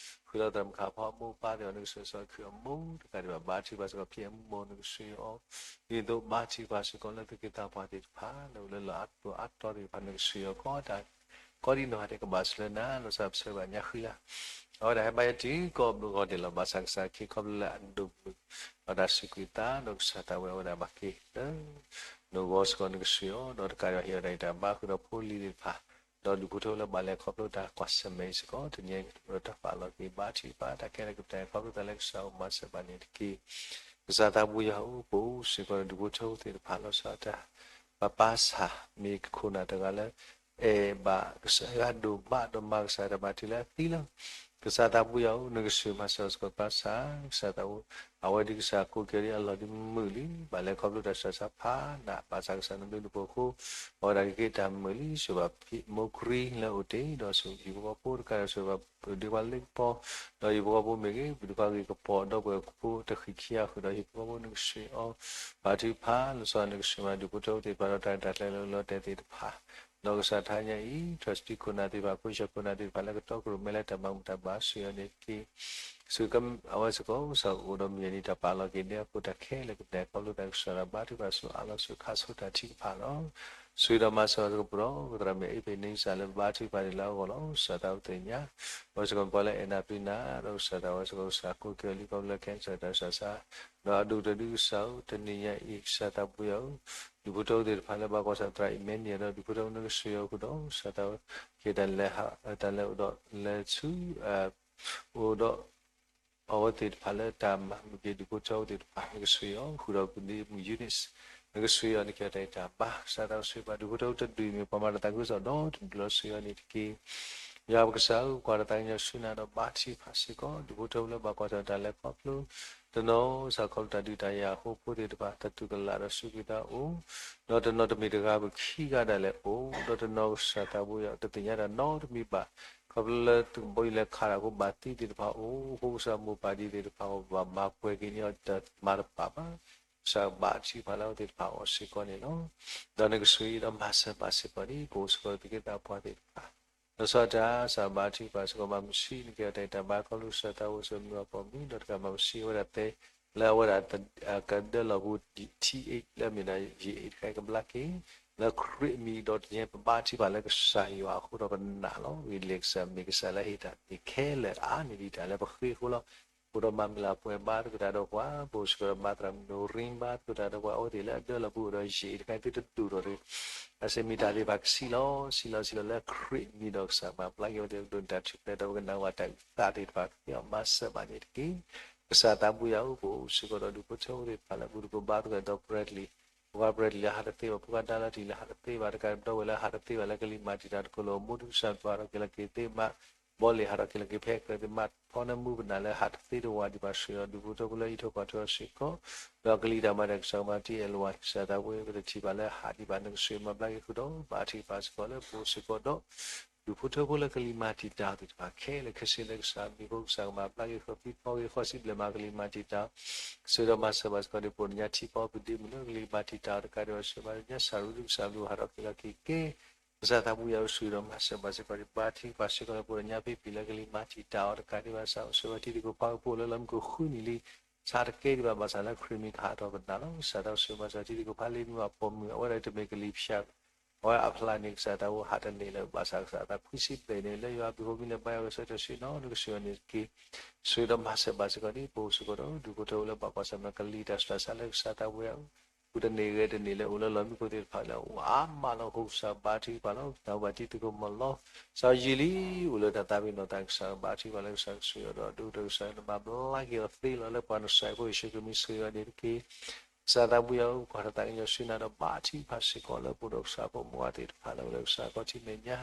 ဃုာ်ဒီးသရၣ်မုၣ်ခါဖီမိၢ်ပၢ်သ့ၣ်တဖၣ် နကဆိၣ်ဂ့ၤဆိၣ်ဂ့ၤအမူတကးဒံးဘၣ် ဘါထုကဖၣ်စ့ၢ်ကီးဖံးအမူနကဆိၣ်ဂ့ၤအီၤ ဒ်သိးဘါထုကဖၣ်စ့ၢ်ကီးလၢသုးက့သးပှၢ်သ့ၣ်တဖၣ် လၢအိၣ်လၢလီၢ်အါတီၤအါတီၤသ့ၣ်တဖၣ် နကဆိၣ်ဂ့ၤအီၤကိးဒံနီၢ်ဂၤဒဲး ကဘၣ်စၢၤလၢနၤ လီၤဆီပဆၢဘၣ်ညါဃံလၤ အဝဲဒၣ်ဟဲဘါယွၤတုၤကိးဘျီဂီၢ်ဒဲးလီၤ. ဘၣ်ဆၣ်ကစၢ်ခ့ခီဖျိလၢအဒိၣ်မုၢ် ဒီးတၢ်စူၢ်က့ၤသး ဒီးကစၢ်သးဝဲအဝဲဒၣ်ဘၣ်က့ၤလၢ နဂီၢ်စ့ၢ်ကီးနကဆှၢအီၤ ဒီးတကးဒံးဘၣ်ဟ့ၣ်အီၤတၢ်ဂံၢ်တၢ်ဘါဃုာ်ဒီးဖိလံၤသ့ၣ်တဖၣ်, ဒီးဒူၣ်ဖိထၣ်ဖိလၢဘၣ်လဲၤခီဖျိတၢ်ကွၢ်ဆၢၣ်မဲာ်အံၤစ့ၢ်ကီး တနံၤအံၤ ကတိၤတၢ်ပာ်လီၤက့ၤ ဘါထုကဖၣ် တၢ်ခဲလၢာ်ကပတဲခီဖျိတၢ်လၢကစၢ်အိၣ်မၤစၢၤဘၣ်န့ၣ်တက့ၢ်. ကစၢ်သးဘိယွၤဧၢ, ပအိၣ်စ့ၢ်ကီးဒီးဒူၣ်ဖိထၣ်ဖိသ့ၣ်တဖၣ်လီၤဆီဒၣ်တၢ် ပၢ်ပၢ်ဆၣ် မ့ၢ်ခိၣ်နၢ်တဂၤလၢ အဲၣ်ဘၣ်ကစၢ်ယွၤဒိၣ်မး ဒီးမၤကစၢ်တၢ်မၤတုၤလၢအသံလီၤ. ကစၢ်သးဘိယွၤဧၢ, နကဆှၢမၤစၢၤစ့ၢ်ကီးပၢ်ဆၣ်, ကစၢ်သးဘိ, အဝဲဒ်ကစၢ်ကိးက့ၤအီၤဒ်အလီၢ်ဒ်မုာ်လံ, ဘၣ်လဲၤခီဖျိတၢ်ဆှၢဆါဖးနး, ဘၣ်ဆၣ်ကစၢ်နဘျုးနဖှိၣ်အဃိ, အဝဲဒၣ်ကက့ၤတၢ်မုာ်လံ, စၢၤဘၣ်ဖံးမိၢ်ကရံလၢအအိၣ်တ့ၢ်, ဒီးစၢၤဟံၣ်ဖိဃီဖိတကးဒီး စၢၤဘၣ်ဒ့ခွါလ့ကပီၤ, ဒီးဟံၣ်ဖိဃီဖိမ့ၢ်ဂ့ၤ, ပဒ့ခွါဂ့ၤကပီၤ, ဒီပုၢ်ဝဲၢ်ဖိတဃံးခံဂၤဃုာ်ဒီးဟံၣ်ဖိဃီဖိနကဆှၢအီၤ, ဘါထုကဖၣ်, လီၤဆီနကဆှၢမၤဒူၣ်ဖိထၣ်ဖိသ့ၣ်တဖၣ်ဒီးတၢ်ရဲၣ်တၢ်ကျဲၤလၢအလီၤတဲာ်သ့ၣ်တဖၣ်, ဒီးကစၢ်တဟါညါအံၤ ထီၣ်စတံခိၣ်နၢ်သ့ၣ်တဖၣ် ဖိဆၢခိၣ်နၢ်သ့ၣ်တဖၣ်လၢကတီၢ်ကရူၢ်မဲလၢတၢ်မၤမုာ်တၢ်ဘါစှၤအီၤန့ၣ်တက့ၢ်. ဆူအဝဲစ့ၢ်ကီး ကစၢ်အိၣ်ဒီးမုၢ်နံၤတၢ်ပာ်လီၤက့ၤန့ၢ်အဃိ တၢ်ခဲလၢာ်ကပတဲခီဖျိတၢ်ကစၢ်ဒီး ဘါထုကဖၣ်ဆူအါလီၤဆူခါဆူတၢ်ထုကဖၣ်လီၤ. ဆှၢဒီးမၤစၢၤအီၤစ့ၢ်ကီး ပဒီပုၢ်ဝဲၢ်သရၣ်မုၣ်အ့ဖ့းန့ဆၢၣ်လၢဘါထုကဖၣ်န့ၣ်လၢအဂီၢ်လီၤ. ကစၢ်သးဝဲသ့ၣ်ညါ အဝဲစ့ၢ်ကီးပှၤလၢအဲၣ်နၤပျံၤနၤ ဒီးကစၢ်သးဝဲစ့ၢ်ကီးကစၢ်ကိးက့ၤအီၤလံ ခီဖျိလၢ cancer တၢ်ဆူးတၢ်ဆါ ဒီးအဒိၣ်ကတၢၢ်ဒ်ကစၢ်ဧၢ တနံၤညါအံၤ ကစၢ်သးဘိယွၤဧၢ, ဒူၣ်ဖိထၣ်ဖိသ့ၣ်တဖၣ်လၢဘၣ်ကွၢ်ဆၣ်သရၣ်အံၤမဲာ်ညါဒီး ဒူၣ်ဖိထၣ်ဖိနကဆှၢအီၤဃုာ်ဒီး ကစၢ်သးဝဲ က့ၤတၢ်လဲၤဟး တၢ်လဲၤအိၣ်ဒီးလဲၤဆူ အိၣ်ဒီး အဝဲသ့ၣ်တဖၣ်လၢတၢ်မၤမုာ်က့ၤဒူၣ်ဖိထၢဖိသ့ၣ်တဖၣ် နကဆှၢအီၤဃုာ်ဒီး ပဒ့မုၣ် Eunice နကဆှၢအီၤ နကဲတၢ်အံၤတၢ်ဘါ ကစၢ်သးကဆှၢပှၤဒူၣ်ဖိထၢဖိတဒူၣ်အံၤမ့ၢ်ပှၤမၤတၢ်သးခုကစီၣ်ဒီတဒူၣ်လီၤ ဆှၢအီၤန့ၣ်တက့ၢ်. ယွၤပကစၢ်ဧၢ ကွၢ်တၢ်သးကညီၤဆှၢနၤဒီးဘါထုကဖၣ်စ့ၢ်ကီး ဒူၣ်ဖိထၢဖိလၢဘၣ်ကွၢ်ဆၣ်တၢ်လဲၤခီဖျိ တနီၤစးခီဖျိတၢ်ဒုးတၢ်ယၤအဃိ ဖိသ့ၣ်တဖၣ်တၢ်တူၢ်ကလာ်ဒီးစူၢ်က့ၤသးအိၣ် ဒီးတနီၤတမ့ၢ်တဂၤပခံဂၤဒၣ်လဲာ်အိၣ် ဒီးတနီၤကစၢ်သးဘိယွၤ တသ့ၣ်ညါတၢ်နီတမံၤဘၣ် ခီဖျိလၢတဘိယူၢ်လဲၤခးတၢ်အဃိ ဘၣ်သံသ့ၣ်တဖၣ်အိၣ် အဃိကစၢ်မိၢ်ပၢ်ဒ်သ့ၣ်တဖၣ်အိၣ် ဘၣ်မၤပှဲၤက့ၤန့ၢ်အီၤတၢ်မၤတဖၣ်ဘၣ် ကစၢ်ဘါထုကဖၣ်လၢအဝဲသ့ၣ်တဖၣ်အဂီၢ်စ့ၢ်ကီးန့ၣ်လီၤ. ဒီးနကဆှၢအံၤဒီးမၤစၢၤဘၣ်စ့ၢ်ကီးန့ၣ် ပအိၣ်စ့ၢ်ကီးသုးက့သးပှၢ်သ့ၣ်တဖၣ် လီၤဆီဒၣ်တၢ် ကစၢ်ဘါထုကဖၣ်စ့ၢ်ကီး မၤမုာ်ဆံး နကဲတၢ်အံၤတၢ်ဘါခီဖျိကစၢ်သးဘိယွၤမ့ၢ်အပိာ်မုၣ် ဒီးတကးမၤမုာ်ဆံးအဝဲဒၣ်သ့ လၢအဝဲဒၣ် ကဒၢလီၤပူၤ ထံအ့ၣ် လၢအမ့ၢ်ဒၣ်ယအ့ၣ်တခါအံၤကဘျါက့ၤ လၢခရံာ်အမံၤဒီးတနံၤအံၤ ပဘါထုကဖၣ်လၢကစၢ်ယွၤအဃိဒီးပနာ်လီၤ. ဂ့ၤလံကစၢ်မ့ၢ်ကစၢ်လၢဟ့ၣ်တၢ်မ့ၢ်ခဲလၢာ်အါန့ၢ်ဒံးတၢ်လၢပဃ့အဃိလီၤ. အဃိဒီးမၤမုာ်လၤပှဲၤဘါသကိးတၢ်ဒီးပှၤ ပအိၣ်စ့ၢ်ကီးဒီးမၤသရၣ်မုၣ် Noreen ဘါသကိးတၢ်ဒီးပှၤ အဝဲသ့ၣ်လၢအဒၢလီၤပူၤဒီးယအ့ၣ်တခါအံၤသုတဒူၣ်ဒီး အစ့မ့ၢ်တၢ်သ့ၣ်တဖၣ်ကဆံးလီၤ ဆံးလီၤဆံးလီၤလၢခရံာ်အမံၤဒီးကစၢ်မၤပျဲက့ၤအဝဲသ့ၣ်ဒိးန့ၢ်တၢ်ထူၣ်ဖျဲးဒီးပကနၣ်ဝဲတၢ်အုၣ်သးသ့ၣ်တဖၣ် ကမၤစၢၤဘၣ်န့ၣ်တက့ၢ်. ကစၢ်သးဘိယွၤဧၢ ပအိၣ်စ့ၢ်ကီးဒီးဒူၣ်ဖိထၢဖိသ့ၣ်တဖၣ်လၢဘူၣ်တကိၣ်ဘါသကိးဒီး Bradley ပှၤ Bradley လၢဟးတသ့ဘၣ် ဖိခွါဒါလီၤတံၢ်လၢဟးတသ့ဘၣ် တကးဒီးဝဲလၢဟးတသ့ဘၣ်လၢကလံၤမၤတံာ်တာ်တကိးလၢ မူဒုကစၢ်ဒွးထီၣ်က့ၤလီၤက့ၤသ့မး ဘီလ့ၣ်ဟးထီၣ်က့ၤလီၤက့ၤဖဲ ကြၢးသ့မး ဖီနၢမူပနၢ်လၢဟးတသ့တဝၤဒံးဘၣ်ဆှၢဒီး ဒူၣ်ဖိထၢဖိလၢဟံၣ်ထိၣ်ဃီထိၣ်စ့ၢ်ကီး ဒီးကလံၤတၢ်မၤတၢ်ကစၢ်ကမၤတံာ်အဲၣ်လီၤဝဲ ကစၢ်သးဘိယွၤ ပတထံၣ်ဘၣ်လၢဟးဒံးဘၣ် နကဆှၢမၤဘျါက့ၤဃုာ်ဒီး ဘါထုကဖၣ်စ့ၢ်ကီးလၢပအိၣ်စ့ၢ်ကီးဒီး ဒူၣ်ဖိထၢဖိလၢကလံၤမၤတံာ်တာ်သ့ၣ်တဖၣ်ခဲလၢာ်ခဲဆ့လၢကစၢ်မံၤဖိကစၢ်ကမၤဘျါက့ၤဃုာ် ဖံဖီက့ၤဃီစံးဘျဲၣ်မးကလံၤမၤတံာ်တာ် ဆှၢဒီးမၤစၢၤဘၣ်စ့ၢ်ကီးဒ်ပှၤကညီထံကီၢ် ပဒ့မုၣ်လၢကလံၤမၤတံာ်တာ်တကးဒံးဘၣ် ဆှၢမၤညါစၢ်ရူဒုကစၢ်ဘျုးဟးထီၣ်က့ၤလီၤက့ၤက့ၤ ကစၢ်သးဘိယွၤဧၢ ဆှၢဒီးမၤစၢၤဘၣ်စ့ၢ်ကီးဒ် ဘါထုကဖၣ်စ့ၢ်ကီးလၢပှၤကညီဖံဖံလၢကလံၤမၤတံာ်တာ်အီၤတကးဒံးဘၣ် စးအိၣ်ဆှၢဝဲထံသကိးဖးကဖိလၢလီၢ်မံခိၣ်ဃုနံၣ်လံ ဆါတကဲဒံးဘၣ် ဘၣ်ဆၣ်လၢခရံာ်မံၤကဟးထီၣ်ပနၢ်လီၤ. ကစၢ်သးဘိယွၤမၤစၢၤထံသကိးဖးလံမုၢ်အပိာ်မုၣ် အဝဲဒၣ်တမ့ၢ်ကလံၤဖၠး အဝဲအဖျါန့ၣ် ကစၢ်သးဘိဟးတန့ၢ်လၢၤ ဘၣ်ဆၣ်ကစၢ်သးဖှံစံးဘျဲၣ်န့ၣ် လၢယွၤဘျုးဖှိၣ်မံၤလၢဘါယွၤကစၢ်တၢ်ဆှၢနီၤ နကဆှၢအီၤန့ၣ်တက့ၢ်. ဆှၢဒီးမၤစၢၤဘၣ်စ့ၢ်ကီးဒ်ပအိၣ်စ့ၢ်ကီးဒီး ဒူၣ်ဖိထၢဖိလၢဘၣ်ကွၢ်ဆၢၣ်မဲာ်ကလံၤတၢ်ဆူးတၢ်ဆါလၢကစၢ်သးဘိယွၤ ဃုာ်တန့ၢ်ဂဲၤတန့ၢ်လၢအိၣ်လၢလီၢ်မံခိၣ်သ့ၣ်တဖၣ်လၢအိၣ်အါမးလီၤ ဃိကစၢ်ဘါထုကဖၣ်လီၤ တၢ်ဘၣ်တံၤသကိးမးလီၤ စီၤယံာ်လံ အိၣ်လၢတၢ်သးပ့ၤနီၣ်သးကစၢ်ဘါထုကဖၣ်လၢကစၢ်ကဆှၢအီၤဒီး ဒိၣ်ကတၢၢ်ကစၢ်နမၤဘျါက့ၤအီၤသ့လီၤ လၢပှၤနစဲးဖိယ့ၣ်ၡူးခရံာ်မံၤဆှၢအီၤန့ၣ်တက့ၢ်. ကစၢ်သးဘိယွၤဧၢ ကွၢ်တၢ်သးကညီၤဆှၢနၤဒီးဘါထုကဖၣ်စ့ၢ်ကီးလၢပအိၣ်ဒီးကစၢ်ဖိမုၢ်ဂၤသ့ၣ်တဖၣ်လၢအိၣ်လၢကစၢ်ခီၣ်ထံးမဲာ်ညါ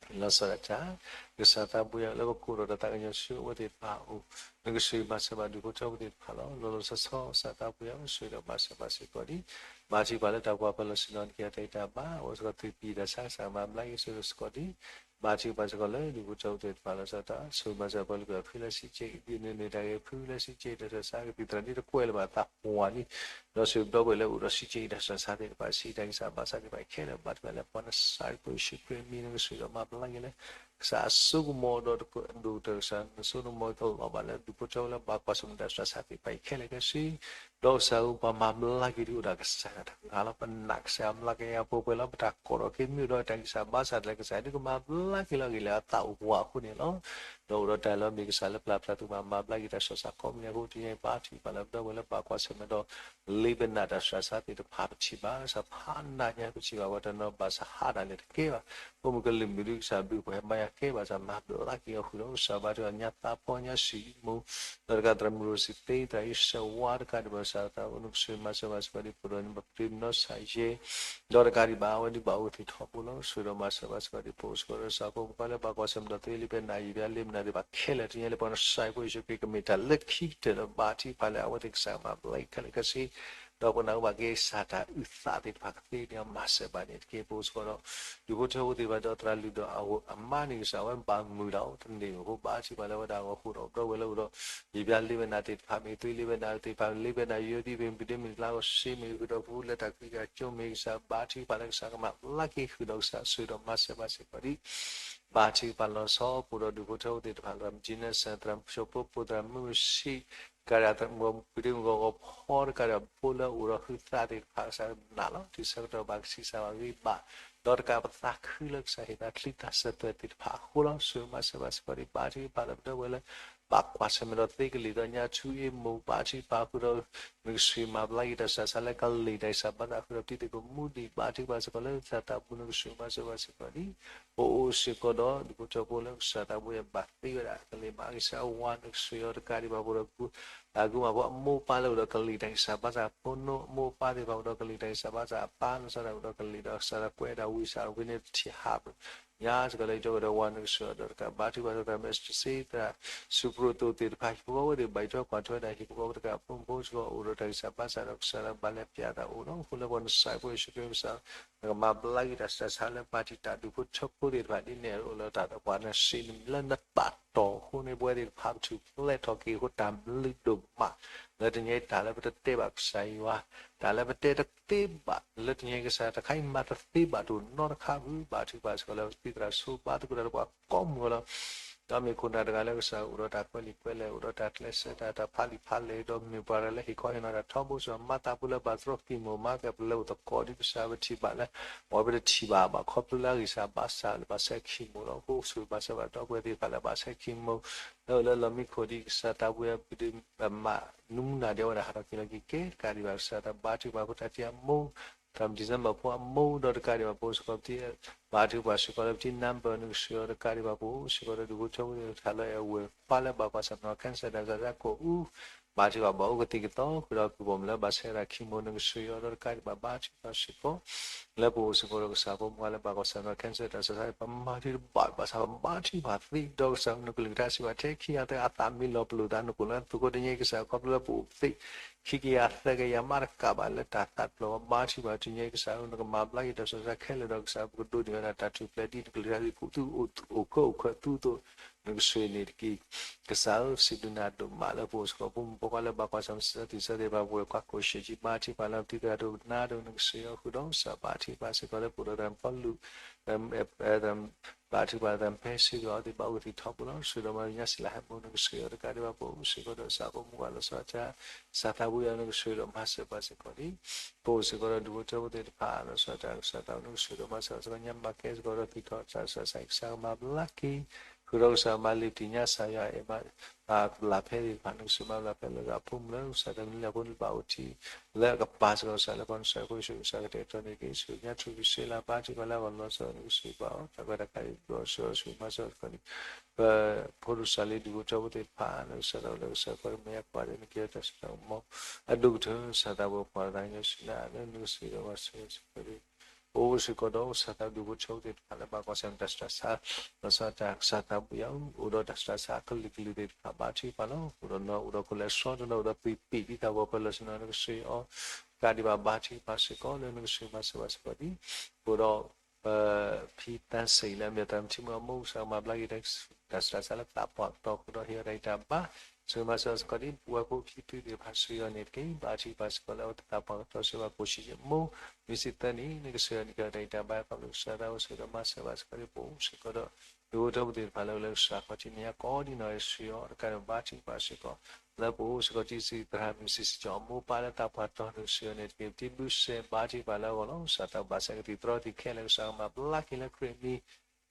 လီၤဆီဒၣ်တၢ် ကစၢ်သးဘိယွၤလၢပကိးဒီးတၢ်သးကညီၤဆှၢအဝဲသ့ၣ်တဖၣ်အအိၣ် နကဆှၢမၤစၢၤဘၣ်ဒူၣ်ဖိထၢဖိသ့ၣ်တဖၣ်လီၤ. လီၤလီၤဆီဆီ ကစၢ်သးဘိယွၤ ဆှၢဒီးမၤစၢၤဘၣ်စ့ၢ်ကီးဒ် ဘါထုကဖၣ်လၢတၢ်ကွၢ်ဖဲလီၤဆ့ၣ်နီၤ နကဲတၢ်အံၤတၢ်ဘါ အဝဲစ့ၢ်ကီးသုးပံၤတၢ်ဆါကစၢ်မၤဘျါက့ၤဆှၢစ့ၢ်ကီးဒ် ဘါထုကဖၣ်စ့ၢ်ကီးလၢဒူၣ်ဖိထၢဖိသ့ၣ်တဖၣ်လီၤဆီဒၣ်တၢ် ဆှၢမၤစၢၤပှၤလၢကဖုလၢစံးက့ ဒ်န့ၣ်န့ၣ်တၢ်ဂ့ၤဖုလၢစံးက့ တၢ်ဆူးတၢ်ဆါကသံၣ်သရၣ်ဒ်တကွဲးလၢၤဘၣ်သးပှၢ်န့ၣ် ဒီးဆှၢဒီပုၢ်ဝဲၢ်လၢအိၣ်ဒီးစံးက့တၢ်ဆူးတၢ်ဆါသ့ၣ်တဖၣ် စံးတၢ်ဂ့ၢ်စၢ်ဘါစၢ်သ့ၣ်တဖၣ်ခဲလၢာ် ဘါထုကဖၣ်လၢပှၤနစဲးဖိယ့ၣ်ၡူးခရံာ်အမံၤ နကဆှၢဒီးမၤဘျါက့ၤလၢ ကစၢ်အစိကမီၤဒီးဒိၣ်ကတၢၢ်ကစၢ် နစိကမီၤကလီၤဘၣ်လၢဒူၣ်ဖိထၢဖိလၢဘၣ်ကွၢ်ဆၢၣ်မဲာ်တၢ်ဆူးတၢ်ဆါသ့ၣ်တဖၣ်အံၤခဲလၢာ်ခဲဆ့ ဒီးကစၢ်ဧၢ ပှၤမၤဘျါက့ၤဒုးအိၣ်ဒီးကစၢ်ယွၤတဂၤလီၤ. ပနာ်ကစၢ်ယွၤမၤဘျါက့ၤအပှဲၤပှဲၤလီၤ. ပတၢ်ကိးထီၣ်က့ၤမ့ၢ်အိၣ်ဒီးတၢ်ဂံၢ်စၢ်ဘါစၢ်တလဲ ကစၢ်ယွၤဒုးကမၤဘျါက့ၤလီၤ. ဂ့ၤလၢအသးဝးအဃိန့ၣ်လီၤ. ဒီးအိၣ်ဒီးတၢ်လၢမ့ၢ်ကစၢ်လၢပျၢ်ပျၢ်သူၣ်မၤမၤဘျါက့ၤတၢ်ဆူးတၢ်ဆါကိးမံၤအဃိ တနံၤအံၤဘါထုကဖၣ်လၢပဒီပုၢ်ဝဲၢ်လၢဘၣ်ကွၢ်ဆၢၣ်မဲာ်ဒီး လ့ပနၢ်တၢ်ဆူးတၢ်ဆါသ့ၣ်တဖၣ် ပထံၣ်ဘၣ် ကစၢ်ဖးနးညါပထံၣ်ဘၣ်ပှၤတနီၤဘၣ်ဆၣ်ဟးတၢ်လဲၣ်တကဲဘၣ်. အိၣ်မုၢ်ကလုာ်မုၢ်ဒုးကစၢ်ဘျုးပှၤဟဲမၤယၤကဲဘၣ်ဆၣ် မၤဘျါက့ၤအီၤဃုာ်ဒီးကစၢ်ဘါထုကဖၣ်ညါသးပှၢ်ညါစံၣ်မူ ဒီးတကးသရၣ်မုၣ်ရိၣ်စံၣ်သ့ သရၣ်အံၣ်စၢၣ်ဝါတကးဒံးဘၣ် ကစၢ်သးအိၣ်နုၢ်ကဆှီမၤစၢၤဘၣ်စ့ၢ်ကီးဒံး ပဒိၣ်န့ၣ် ပပတုာ်နီၢ်ဆၣ်ယဲ ဒီးတကးဒံးဘၣ် အဝဲဒုးဘၣ်အိၣ်သ့ၣ်ထီဘိလီၤ. ဆှၢဒီးမၤစၢၤဘၣ်စ့ၢ်ကီးဒံး ပအိၣ်စ့ၢ်ကီးဒီးကစၢ်ဖိမုၣ်ခွါလၢဘၣ်ကွၢ်ဆၢၣ်မဲာ်ဒီးသ့လံာ်ဖဲနၢ် ယံာ်ဖဲလ့ပနၢ်သ့ၣ်တဖၣ်ခဲလၢာ် တနံၤအံၤလၢပှၤကညီစၢ်ဖိယ့ၣ်ၡူးခရံာ်ကမ့ၢ်တၢ်လၢခံကတၢၢ်လၢဘါထုကဖၣ်လၢအဝဲသ့ၣ်ကစၢ်ကမၤဘျါက့ၤခဲလၢာ်ခဲဆ့ ဒီးပနာ်ကဘၣ်က့ၤကစၢ်တၢ်အုၣ်သးသ့ၣ်တဖၣ်ကသ့န့ၣ် မၤစၢၤဘၣ်န့ၣ်တက့ၢ်. ပအိၣ်စ့ၢ်ကီးဒီး ဒူၣ်ဖိထၢဖိသ့ၣ်တဖၣ်ဒီးသရၣ်လုၢ်ဒီးအမါန့ၣ် ကစၢ်ဝဲဘၣ်မုာ်တၢ်အိၣ်တန့ၢ်ဘၣ်အဃိ ဘါထုကဖၣ်လၢအဝဲဒၣ်အဂီၢ်ဃုာ်ဒီး ပဒီပုၢ်ဝဲၢ်လၢအိၣ်ဒီး ယံာ်ဖဲလ့ပနၢ်သ့ၣ်တဖၣ် မ့ၢ်သွံလ့ပနၢ်သ့ၣ်တဖၣ် လ့ပနၢ်ယိၤသံၣ် မ့ၢ်ပဒ့မ့ၢ်လါကီၢ်စ့ မ့ၢ်ဃုာ်ဒီးပူၤလၢတၢ်ကွံကၢ်ကၠိ မ့ၢ်ကစၢ်ဘါထုကဖၣ်လၢကစၢ်ကမၤဘျါက့ၤဃုာ်ဒီးကစၢ်ဆှၢဒီးမၤစၢၤဘၣ်စ့ၢ်ကီးဒံး ဘါထုကဖၣ်လီၤဆီ ပအိၣ်ဒီးဒူၣ်ဖိထၢဖိသ့ၣ်တဖၣ် သရၣ်မုၣ်ကၠံနၢ်စၢၣ် သရၣ်မုၣ်ဖျိးဖိ သရၣ်မုၣ်ရူၣ်စံၣ် ကစၢ်ဒၣ် မုၢ်ပူၤဒ့မုၢ်ဂီၤဂီၤဖီတကးဒီး ဖိလၢအိၣ်ဒီးဟုသးသ့ၣ်တဖၣ် ကစၢ်နာ်လီၤ တုၤဆၢကတီၢ်ဘၣ်ကဆံးစၢ်ဘၣ်ဂ့ၤဘၣ် ဒီးတကးပသးခုလၢကစၢ်ဟ့ၣ်သးချံသးစၢ်သၢၣ်သ့ၣ်တဖၣ်အဃိလီၤ. ဆှၢမၤစၢၤဘၣ်စ့ၢ်ကီးဒံး ဘါထုကဖၣ်လၢပဒီပုၢ်ဝဲၢ်လၢ ဘၣ်ကွၢ်ဆၢၣ်မဲာ်ဒီးသ့ကလံၤဒီးညါထူအ့မိၢ် ဘါထုကဖၣ်ဃုာ်ဒီး နကဆှၢမၤဘျါက့ၤတၢ်ဆူးတၢ်ဆါလၢကလံၤတၢ်ဂံၢ်စၢ်ဘါစၢ်ဃုာ်ဒီးပတံၤသကိးမူဒံး ဘါထုကဖၣ်စ့ၢ်ကီးလၢကစၢ်သးပူၤ နကဆှၢမၤစၢၤဘၣ်စ့ၢ်ကီးဒံး ပအိၣ်စ့ၢ်ကီးဒီးဒူၣ်ဖိထၢဖိလၢကစၢ်သးပူၤအံၤဘၣ်သ့ဝဲဒၣ်ကလံၤမး ကစၢ်ဝါနကဆှၢအီၤတကးဒံးဘၣ် ပအိၣ်ဒီး အကုမၤဖိအမိၢ်ပၢ်လၢအိၣ်ဒီးကလံၤတၢ်ဂံၢ်စၢ်ဘါစၢ်ဖိနီၢ် အမိၢ်အပၢ်သ့ၣ်တဖၣ်အိၣ်ဒီးကလံၤတၢ်ဂံၢ်စၢ်ဘါစၢ်အပၢ် လီၤဆီဒၣ်တၢ်အိၣ်ဒီးကလံၤဒီးကစၢ်တၢ်ကွဲးဒၣ်ဝံစၢ်ဝံန့ၣ်တထံၣ်ဟး ညါစ့ၢ်ကီးလၢယတဲဝဲဒီးဝါနကဆှၢအီၤဒီးတကးဘါထုကဖၣ်စ့ၢ်ကီး မ့ၢ်စ့ၢ်သရၣ် စူးပရိၣ်သိၣ်သ့ၣ်တဖၣ် ဟံၣ်ဖိဃီဖိသ့ၣ်တဖၣ် ဘၣ်ယွၤကွၢ်ထွဲဒၣ်ဟံၣ်ဖိဃီဖိတကးဖိမုၢ်ဖိစ့ၢ်ကီး အိၣ်ဒီးတၢ်ဂံၢ်စၢ်ဘါစၢ်ဒီးကစၢ်လၢဘၣ်လဲၤပျးတၢ်အိၣ်လီၤ. အဃိလၢပှၤနစၢ်ဖိယ့ၣ်ၡူးခရံာ်ကစၢ် နကမၤဘျါက့ၤတၢ်ဆူးတၢ်ဆါလၢပၣ်တံၣ်တၢ်ဒူၣ်ဖိထၢဖိသ့ၣ်တဖၣ်ဒ်န့ၣ် အိၣ်လၢတၢ်ပှၤနစံးနမံၤလၢနပာ်တီၢ်အဃိန့ၣ် ပဝဲသ့ၣ်တဖၣ်ပထူၣ်ဖျဲးထီၣ်က့ၤအဃိတၢ်ဘျုးဒိၣ်မး လၢတနံၤအံၤတၢ်လၢပတတဲဘၣ်ကစၢ်ယွၤ တၢ်လၢပတဲတသ့ဘၣ် လၢတနံၤအံၤကစၢ်တခါအံၤ မၤတသ့ဘၣ်တအိၣ်နီတခါဘၣ် ဘါထုကဖၣ်စ့ၢ်ကီးလၢပစံးသရၣ်ဆိဘါသကိးတၢ်လၢပှၤကိးမုၢ်ဂီၢ်လီၤ. ဒီးမ့ၢ်ခိၣ်နၢ်တဂၤလၢကစၢ်အိၣ်ဒီးတၢ်ကွဲးလံာ်ကွဲးလဲၢ် အိၣ်ဒီးတၢ်ကျဲးစၢးတၢ် တၢ်ဖးလံာ်ဖးလဲၢ် ဒီးမ့ၢ်ပှၤတဂၤလၢဟ့ၣ်ခီဟ့ၣ်နီၤတၢ်ထီဘိစ့ၢ်ကီး မၤသးပူၤလၢဘၣ်သြီၣ်ခံမိၢ် မၤကပလၢအိၣ်သကိးဒ်ကစၢ်ပထံၣ်ဘၣ်လၢ အဝဲပတထံၣ်ဘၣ်ဘၣ် ခီဖျိလၢအဂံၢ်စၢ်ဘါစၢ်လၢဘၣ်ဆဲးခံမိၢ်လီၤ. ပအိၣ်စ့ၢ်ကီးဘၣ်ဆၣ်ဘၣ်ဒီပုၢ်ဝဲၢ်သ့ၣ်တဖၣ်လၢဘၣ်ဆဲးခံမိၢ် လၢအိၣ်လၢလီၢ်မံခိၣ်ဒံးကစၢ်သးပူၤအံၤ ပဒုးမၤနမူနၤဒ်အဝဲဒၣ်ဟးထီၣ်က့ၤလီၤက့ၤကဲ တကးဒံးဘၣ်ကစၢ်သးဘါထုကဖၣ်ဖိတၢ်ထံၣ်အမိၢ် သရၣ် December ဖိအမိၢ် ဒီးတကးဒံးဘၣ်ပအိၣ်စ့ၢ်ကီးပတံၤ ဘါထုကဖၣ်စ့ၢ်ကီးလၢပတံၤ number နကဆှၢအီၤ တကးဒံးဘၣ်ပအိၣ်စ့ၢ်ကီးဒီးဒူၣ်ဖိထၢဖိသ့ၣ်တဖၣ်လၢအဝဲၢ်ခွါလၢဘၣ်ကွၢ်ဆၢၣ်မဲာ် cancer တၢ်စၢ်တၢ်ကိးအူ ဘါထုကဖၣ်ဘၣ်အိၣ်ကသံၣ်ကသီ ဃုာ်ဒီးကုၢ်ဘီၣ်မုၢ်လၢဘၣ်ဆဲးတၢ်ခံမိၢ် နကဆှၢအီၤဒီးတကးဒံးဘၣ် ဘါထုကဖၣ်စ့ၢ်ကီး လၢပအိၣ်စ့ၢ်ကီးဒီးကစၢ်ဖိမုၣ်ခွါလၢဘၣ်ကွၢ်ဆၢၣ်မဲာ် cancer တၢ်စၢ်တၢ် ပမၤတၢ်တဘၣ်ဘၣ်ဆၣ် ပဘါထုကဖၣ်သ့ဒီးကစၢ်နကလုၢ်ကထါစံးဘၣ်ထဲခံဂၤသၢဂၤအသးမံလီၤပလိာ်သး နကိၣ်လၢသုးခိၣ်တနံၤအံၤကစၢ် ခီဖျိလၢပအိၣ်သ့ ခံကယၤသၢကယၤမးတကးဘၣ်လၢတၢ်သးတဖျၢၣ် ပဘါထုကဖၣ်တနံၤအံၤကစၢ် နကမၤဘျါက့ၤတၢ်ဆူးတၢ်ဆါခဲလၢာ်ဒီးကစၢ် ပကဒိးန့ၢ်ဝဲဒၣ်တၢ်ထူၣ်ဖျဲးဒ်နကလုၢ်ကထါစံး သုအိၣ်ခၢအိၣ်ခၢသုသိး နကဆှၢန့ၣ်တက့ၢ်. ကစၢ်ဧၢ ပစံးဘျုးနၤဒိၣ်မးလၢပအိၣ်စ့ၢ်ကီး ဖိမုၣ်ဖိခွါလၢဘၣ်ကွၢ်ဆၢၣ်မဲာ်စံးသရၣ်သ့ၣ်စၢ်သ့ၣ်တဖၣ် ပဝဲၢ်ခွါကိးဆံးကံ ဘါထုကဖၣ်လၢပတံၤသရၣ်ဒိၣ်ကနၣ်ဒိၣ် နကဆှၢအီၤဃုာ်ဒီးကစၢ် ဘါထုကဖၣ်စ့ၢ်ကီးလၢပအိၣ်ဒီးသရၣ်ဖီလူး သရၣ်ဖဲစ့ၢ်ကီးအီၤသ့ၣ် ဘၣ်အိၣ်ကသံၣ်ထီဘိလီၤ. ဆှၢဒီးမၤညါစံးလၢဟဲမိၢ် နကဆှၢအီၤတကးဒံးဘၣ် ပအိၣ်စ့ၢ်ကီးဒီးကစၢ်ဖိမုၣ်ခွါလီၤဆီဒၣ်တၢ် ကစၢ်သးပူၤယွၤ နကဆှၢဒီးမၤစၢၤပှၤစ့ၢ်ကီးလံ ပအိၣ်စ့ၢ်ကီးဒီးဒူၣ်ဖိထၢဖိသ့ၣ်တဖၣ် လီၤဆီဒၣ်တၢ် ကစၢ်သးပူၤ နကဆှၢဒီးမၤစၢၤစ့ၢ်ကီး ညါဘၣ်ကဲစ့ၢ်ကီးဒီးသံၣ်ထီၣ်တၢ်ဆူးတၢ်ဆါ ကစၢ်ကမၤဘျါက့ၤ ဃုာ်ဒီးကစၢ်မၤလံာ်ပတံၢ်ညါစၢ်ယွၤ အဲၣ်ဘၣ် ဘျၣ်ဖဲသ့ၣ်တဖၣ် နကဆှၢမၤဘျါဖဲလၢအဖိမုၣ်လၢ ကစၢ်တမံၤလၢဖိလၢဘၣ်အိၣ်ထံ လၢအကပၤစ့ၢ်ကီး ကစၢ်လၢပှၤနစၢ်ဖိယ့ၣ်ၡူး ကစၢ်ကတဲာ်ကတီၤန့ၢ်က့ၤ ဆူညါထူၣ်ကဆှဲလၢဘါထုကဖၣ်လၢအဂီၢ်လီၤဆီ နကဆှၢဘၣ်အီၤ တၢ်ကီတၢ်ခဲအံၤ ဘျီဆှၢဆှၢမၤစၢၤစ့ၢ်ကီးန့ၣ် ပဖိဒိၣ်စၢ်လံ ဒူၣ်ဖိထၢဖိသ့ၣ်တဖၣ် လၢကစၢ်သးလၢကစၢ်ကီတမံၤအကွၢ်ဒီး နကဲတၢ်စံးတၢ်ကမီၤ အဒိၣ်ကတၢၢ် ကစၢ်သးပှဲၤပှၤတၢ်ကညီစံးလၢ လၢနကဆှၢဒီးမၤစၢၤစ့ၢ်ကီးန့ၣ် ပအိၣ်စ့ၢ်ကီးဒီးကစၢ်သးဒူၣ်ဖိထၢဖိသ့ၣ်တဖၣ်လၢဘၣ်ကွၢ်ဆၢၣ်မဲာ်တၢ်ဆူးတၢ်ဆါ လီၤဆီဒၣ်တၢ် ကစၢ်သးပူၤယွၤ အိၣ်ဒီးတၢ်ဆူးတၢ်ဆါအကလုာ်ကလုာ်သ့ၣ်တဖၣ် ဘါထုကဖၣ်လီၤ. အိၣ်ဒီးနီၢ် အိၣ်ဒီးခိၣ်လဲၤဆီတနီၤ အိၣ်ဒီးပံာ်ပံာ် ဒ်သိးပှၤပၢၤလီၢ်ဆ့ၣ်နီၤ နကဆှၢအီၤ တကးဒံးဘၣ် ဘါထုကဖၣ်စ့ၢ်ကီး လၢနကဆှၢမၤစၢၤဘၣ်စ့ၢ်ကီးဒ် ပအိၣ်ဒီး ပဖံသန်းစိန်လၢအမ့ၢ်သရၣ်မုၣ်ထံမုၣ်အမိၢ် ကစၢ်မၤဘျါက့ၤ တၢ်ဆူးတၢ်ဆါလၢသးပှၢ်ကတီၢ်ဃုာ်ဒီးဟ့ၣ်အီၤတၢ်ဂံၢ်တၢ်ဘါ ဆှၢမၤစၢၤစ့ၢ်ကီးဒ် ပဝဲဖိဖံဖုသ့ၣ်တဖၣ်ဆှၢအီၤန့ၣ်တက့ၢ်. ဘါထုကဖၣ်စ့ၢ်ကီးလၢအဝဲသ့ၣ်သးပှၢ်ကတီၢ်ဆှၢဘၣ်ကိးဆံးအမိၢ် မ့ၢ်စံးသၢနံၣ် နကဆှၢအီၤန့ၣ်က့ၤအီၤတၢ်ဂံၢ်တၢ်ဘါ ခီဖျိကစၢ်သးအိၣ်ဆှၢဒီးမၤစၢၤဘၣ်စ့ၢ်ကီးဒ် ပအိၣ်စ့ၢ်ကီးဒီး ဒူဖိထၢဖိသ့ၣ်တဖၣ်လၢအိၣ်လၢကစၢ်ခီၣ်ထံးမဲာ်ညါကိးဒံနီၢ်ဂၤဒဲး နကစၢ်ယွၤတကးဒံးဘါထုကဖၣ်စ့ၢ်ကီး လၢပအိၣ်စ့ၢ်ကီးတံၤစံး သရၣ်မုၣ်စံးစ့ၢ်ကီး အမိၢ်ပၢ်လၢသးပှၢ်တီနကစၢ်ယွၤန့ၣ်တက့ၢ် ပတံၤဘျုးစဲးဘါထုကဖၣ်လၢအဂီၢ်လီၤ. ကစၢ်သးဘၣ်စဲကသံၣ်သရီသ့ၣ်ခဲလၢာ် ကစၢ်ကမၤဘျါက့ၤလၢခရံာ်မံၤ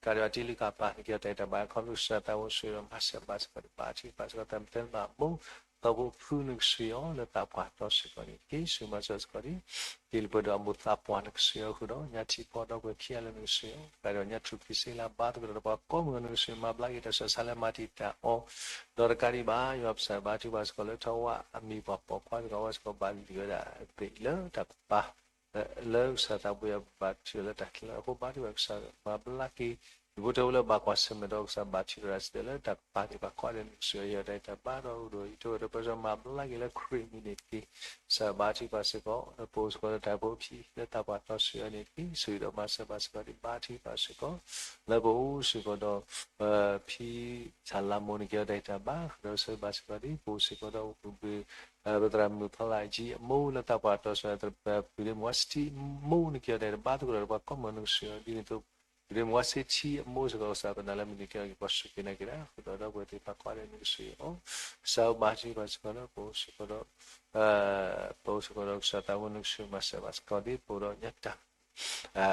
ကးဒံးဘၣ်တံၤလုၢ်ကၣ်ပၢ် နက့ၤအီၤတၢ်အံၤတၢ်ဘါခီဖျိကစၢ်သးဘိ ဆိၣ်ဂ့ၤဒီးမၤစၢၤဘၣ်စ့ၢ်ကီး ဘါထုကဖၣ်စ့ၢ်ကီး သးမသဲမးအမိၢ် သီဖိဖုနကစၢ်ယွၤ လၢသးပှၢ်တီစ့ၢ်ကီးန့ၣ်တက့ၢ် ဆိၣ်ဂ့ၤမၤစၢၤစ့ၢ်ကီးဒ် တ့ၢ်လၢပှဲၤဒီးအမိၢ်သးပှၢ်နကစၢ်ယွၤဃုာ်ဒီး ညါထံၣ်ဖီဒီပုၢ်ဝဲၢ်ခံဂၤလၢနကစၢ်ယွၤ ကးဒံးဘၣ်ညါထူၣ်ကံၢ်စ့လါ ဘါသကိးတၢ်ဒီးပှၤကိးမုၢ်နကစၢ်ယွၤ မၤဘျါက့ၤတၢ်ဆူးတၢ်ဆါလၢမၤတံာ်တာ်အီၤ ဒီးတကးဒံးဘၣ် ယွၤပစၢ်ဘါထုကဖၣ်စ့ၢ်ကီးလၢထီဝါအမံၤပှၤပိာ်ခွါစ့ၢ်ကီး အဝဲစ့ၢ်ကီးဘၣ်လုၢ်ဝဲဒၣ်သ့ၣ်လၢတၢ်ကပၤ လၢကစၢ်သးဘိယွၤဘၣ်ထုးလၢတၢ်ချၢအဃိ ဘါထုကဖၣ်ကစၢ်မၤဘျါက့ၤ ဒူဖိထၢဖိလၢဘၣ်ကွၢ်ဆၢၣ်မဲာ်ဒီးကစၢ်ဘၣ်ထုးဒီးတၢ်စံးတၢ်လၢတၢ်ကပၤသ့ၣ်တဖၣ်ကိးဂၤဒဲး နကစၢ်ယွၤတၢ်အံၤတၢ်ဘါဒီး အိၣ်ဒီးယတၢ်ဝဲတၢ်ပၢဆှၢမၤဘျါက့ၤလၢခရံာ်မံၤန့ၣ်တက့ၢ် ကစၢ်ဘါထုကဖၣ်စ့ၢ်ကီး လၢပအိၣ်စ့ၢ်ကီးလၢတၢ်ဖိအဖံ လၢသးပှၢ်တီစ့ၢ်ကီးန့ၣ်တက့ၢ် ဆိၣ်ဂ့ၤဒီးမၤစၢၤဘၣ်စ့ၢ်ကီးဒ် ဘါထုကဖၣ်စ့ၢ်ကီး လၢပအိၣ်စ့ၢ်ကီးဒီး ဖံ ဆၣ်လၤမိၢ် နက့ၤအီၤတၢ်အံၤတၢ်ဘါ ဃုာ်ဒီးဆၢဘၣ်စ့ၢ်ကီးဒ် ပအိၣ်စ့ၢ်ကီးဒီး ပသရၣ်မုၣ်ဖီလာ်ကၠံအမိၢ်လၢသးပှၢ်တီစ့ၢ်ကီး ပူၤဒ့မုၣ်ဝါစံထံအမိၢ် နက့ၤအီၤတၢ်အံၤတၢ်ဘါသကိးတၢ်ဒီးပှၤကိးမုၢ်နကစၢ်ယွၤ ဒ်န့ၣ်အသိး ပူၤဒ့မုၣ်ဝါစံထံအမိၢ်စ့ၢ်ကီး ကစၢ်ပနာ်လၢမုၢ်နံၤကဲအီၤက့ၤ ပှၤစူၢ်က့ၤနာ်က့ၤတၢ် ဃုာ်ဒီးဒီပုၢ်ဝဲၢ်သ့ၣ်တဖၣ်ကိးဂၤဒဲးနကစၢ်ယွၤ ကစၢ်ဘါထုကဖၣ်စ့ၢ်ကီးလၢပအိၣ်စ့ၢ်ကီးဒီး ပအိၣ်စ့ၢ်ကီးဒီးကစၢ်သးဘိ နကစၢ်မၤစၢၤဘၣ်စ့ၢ်ကီးဒ် ပအိၣ်ဒီးညါ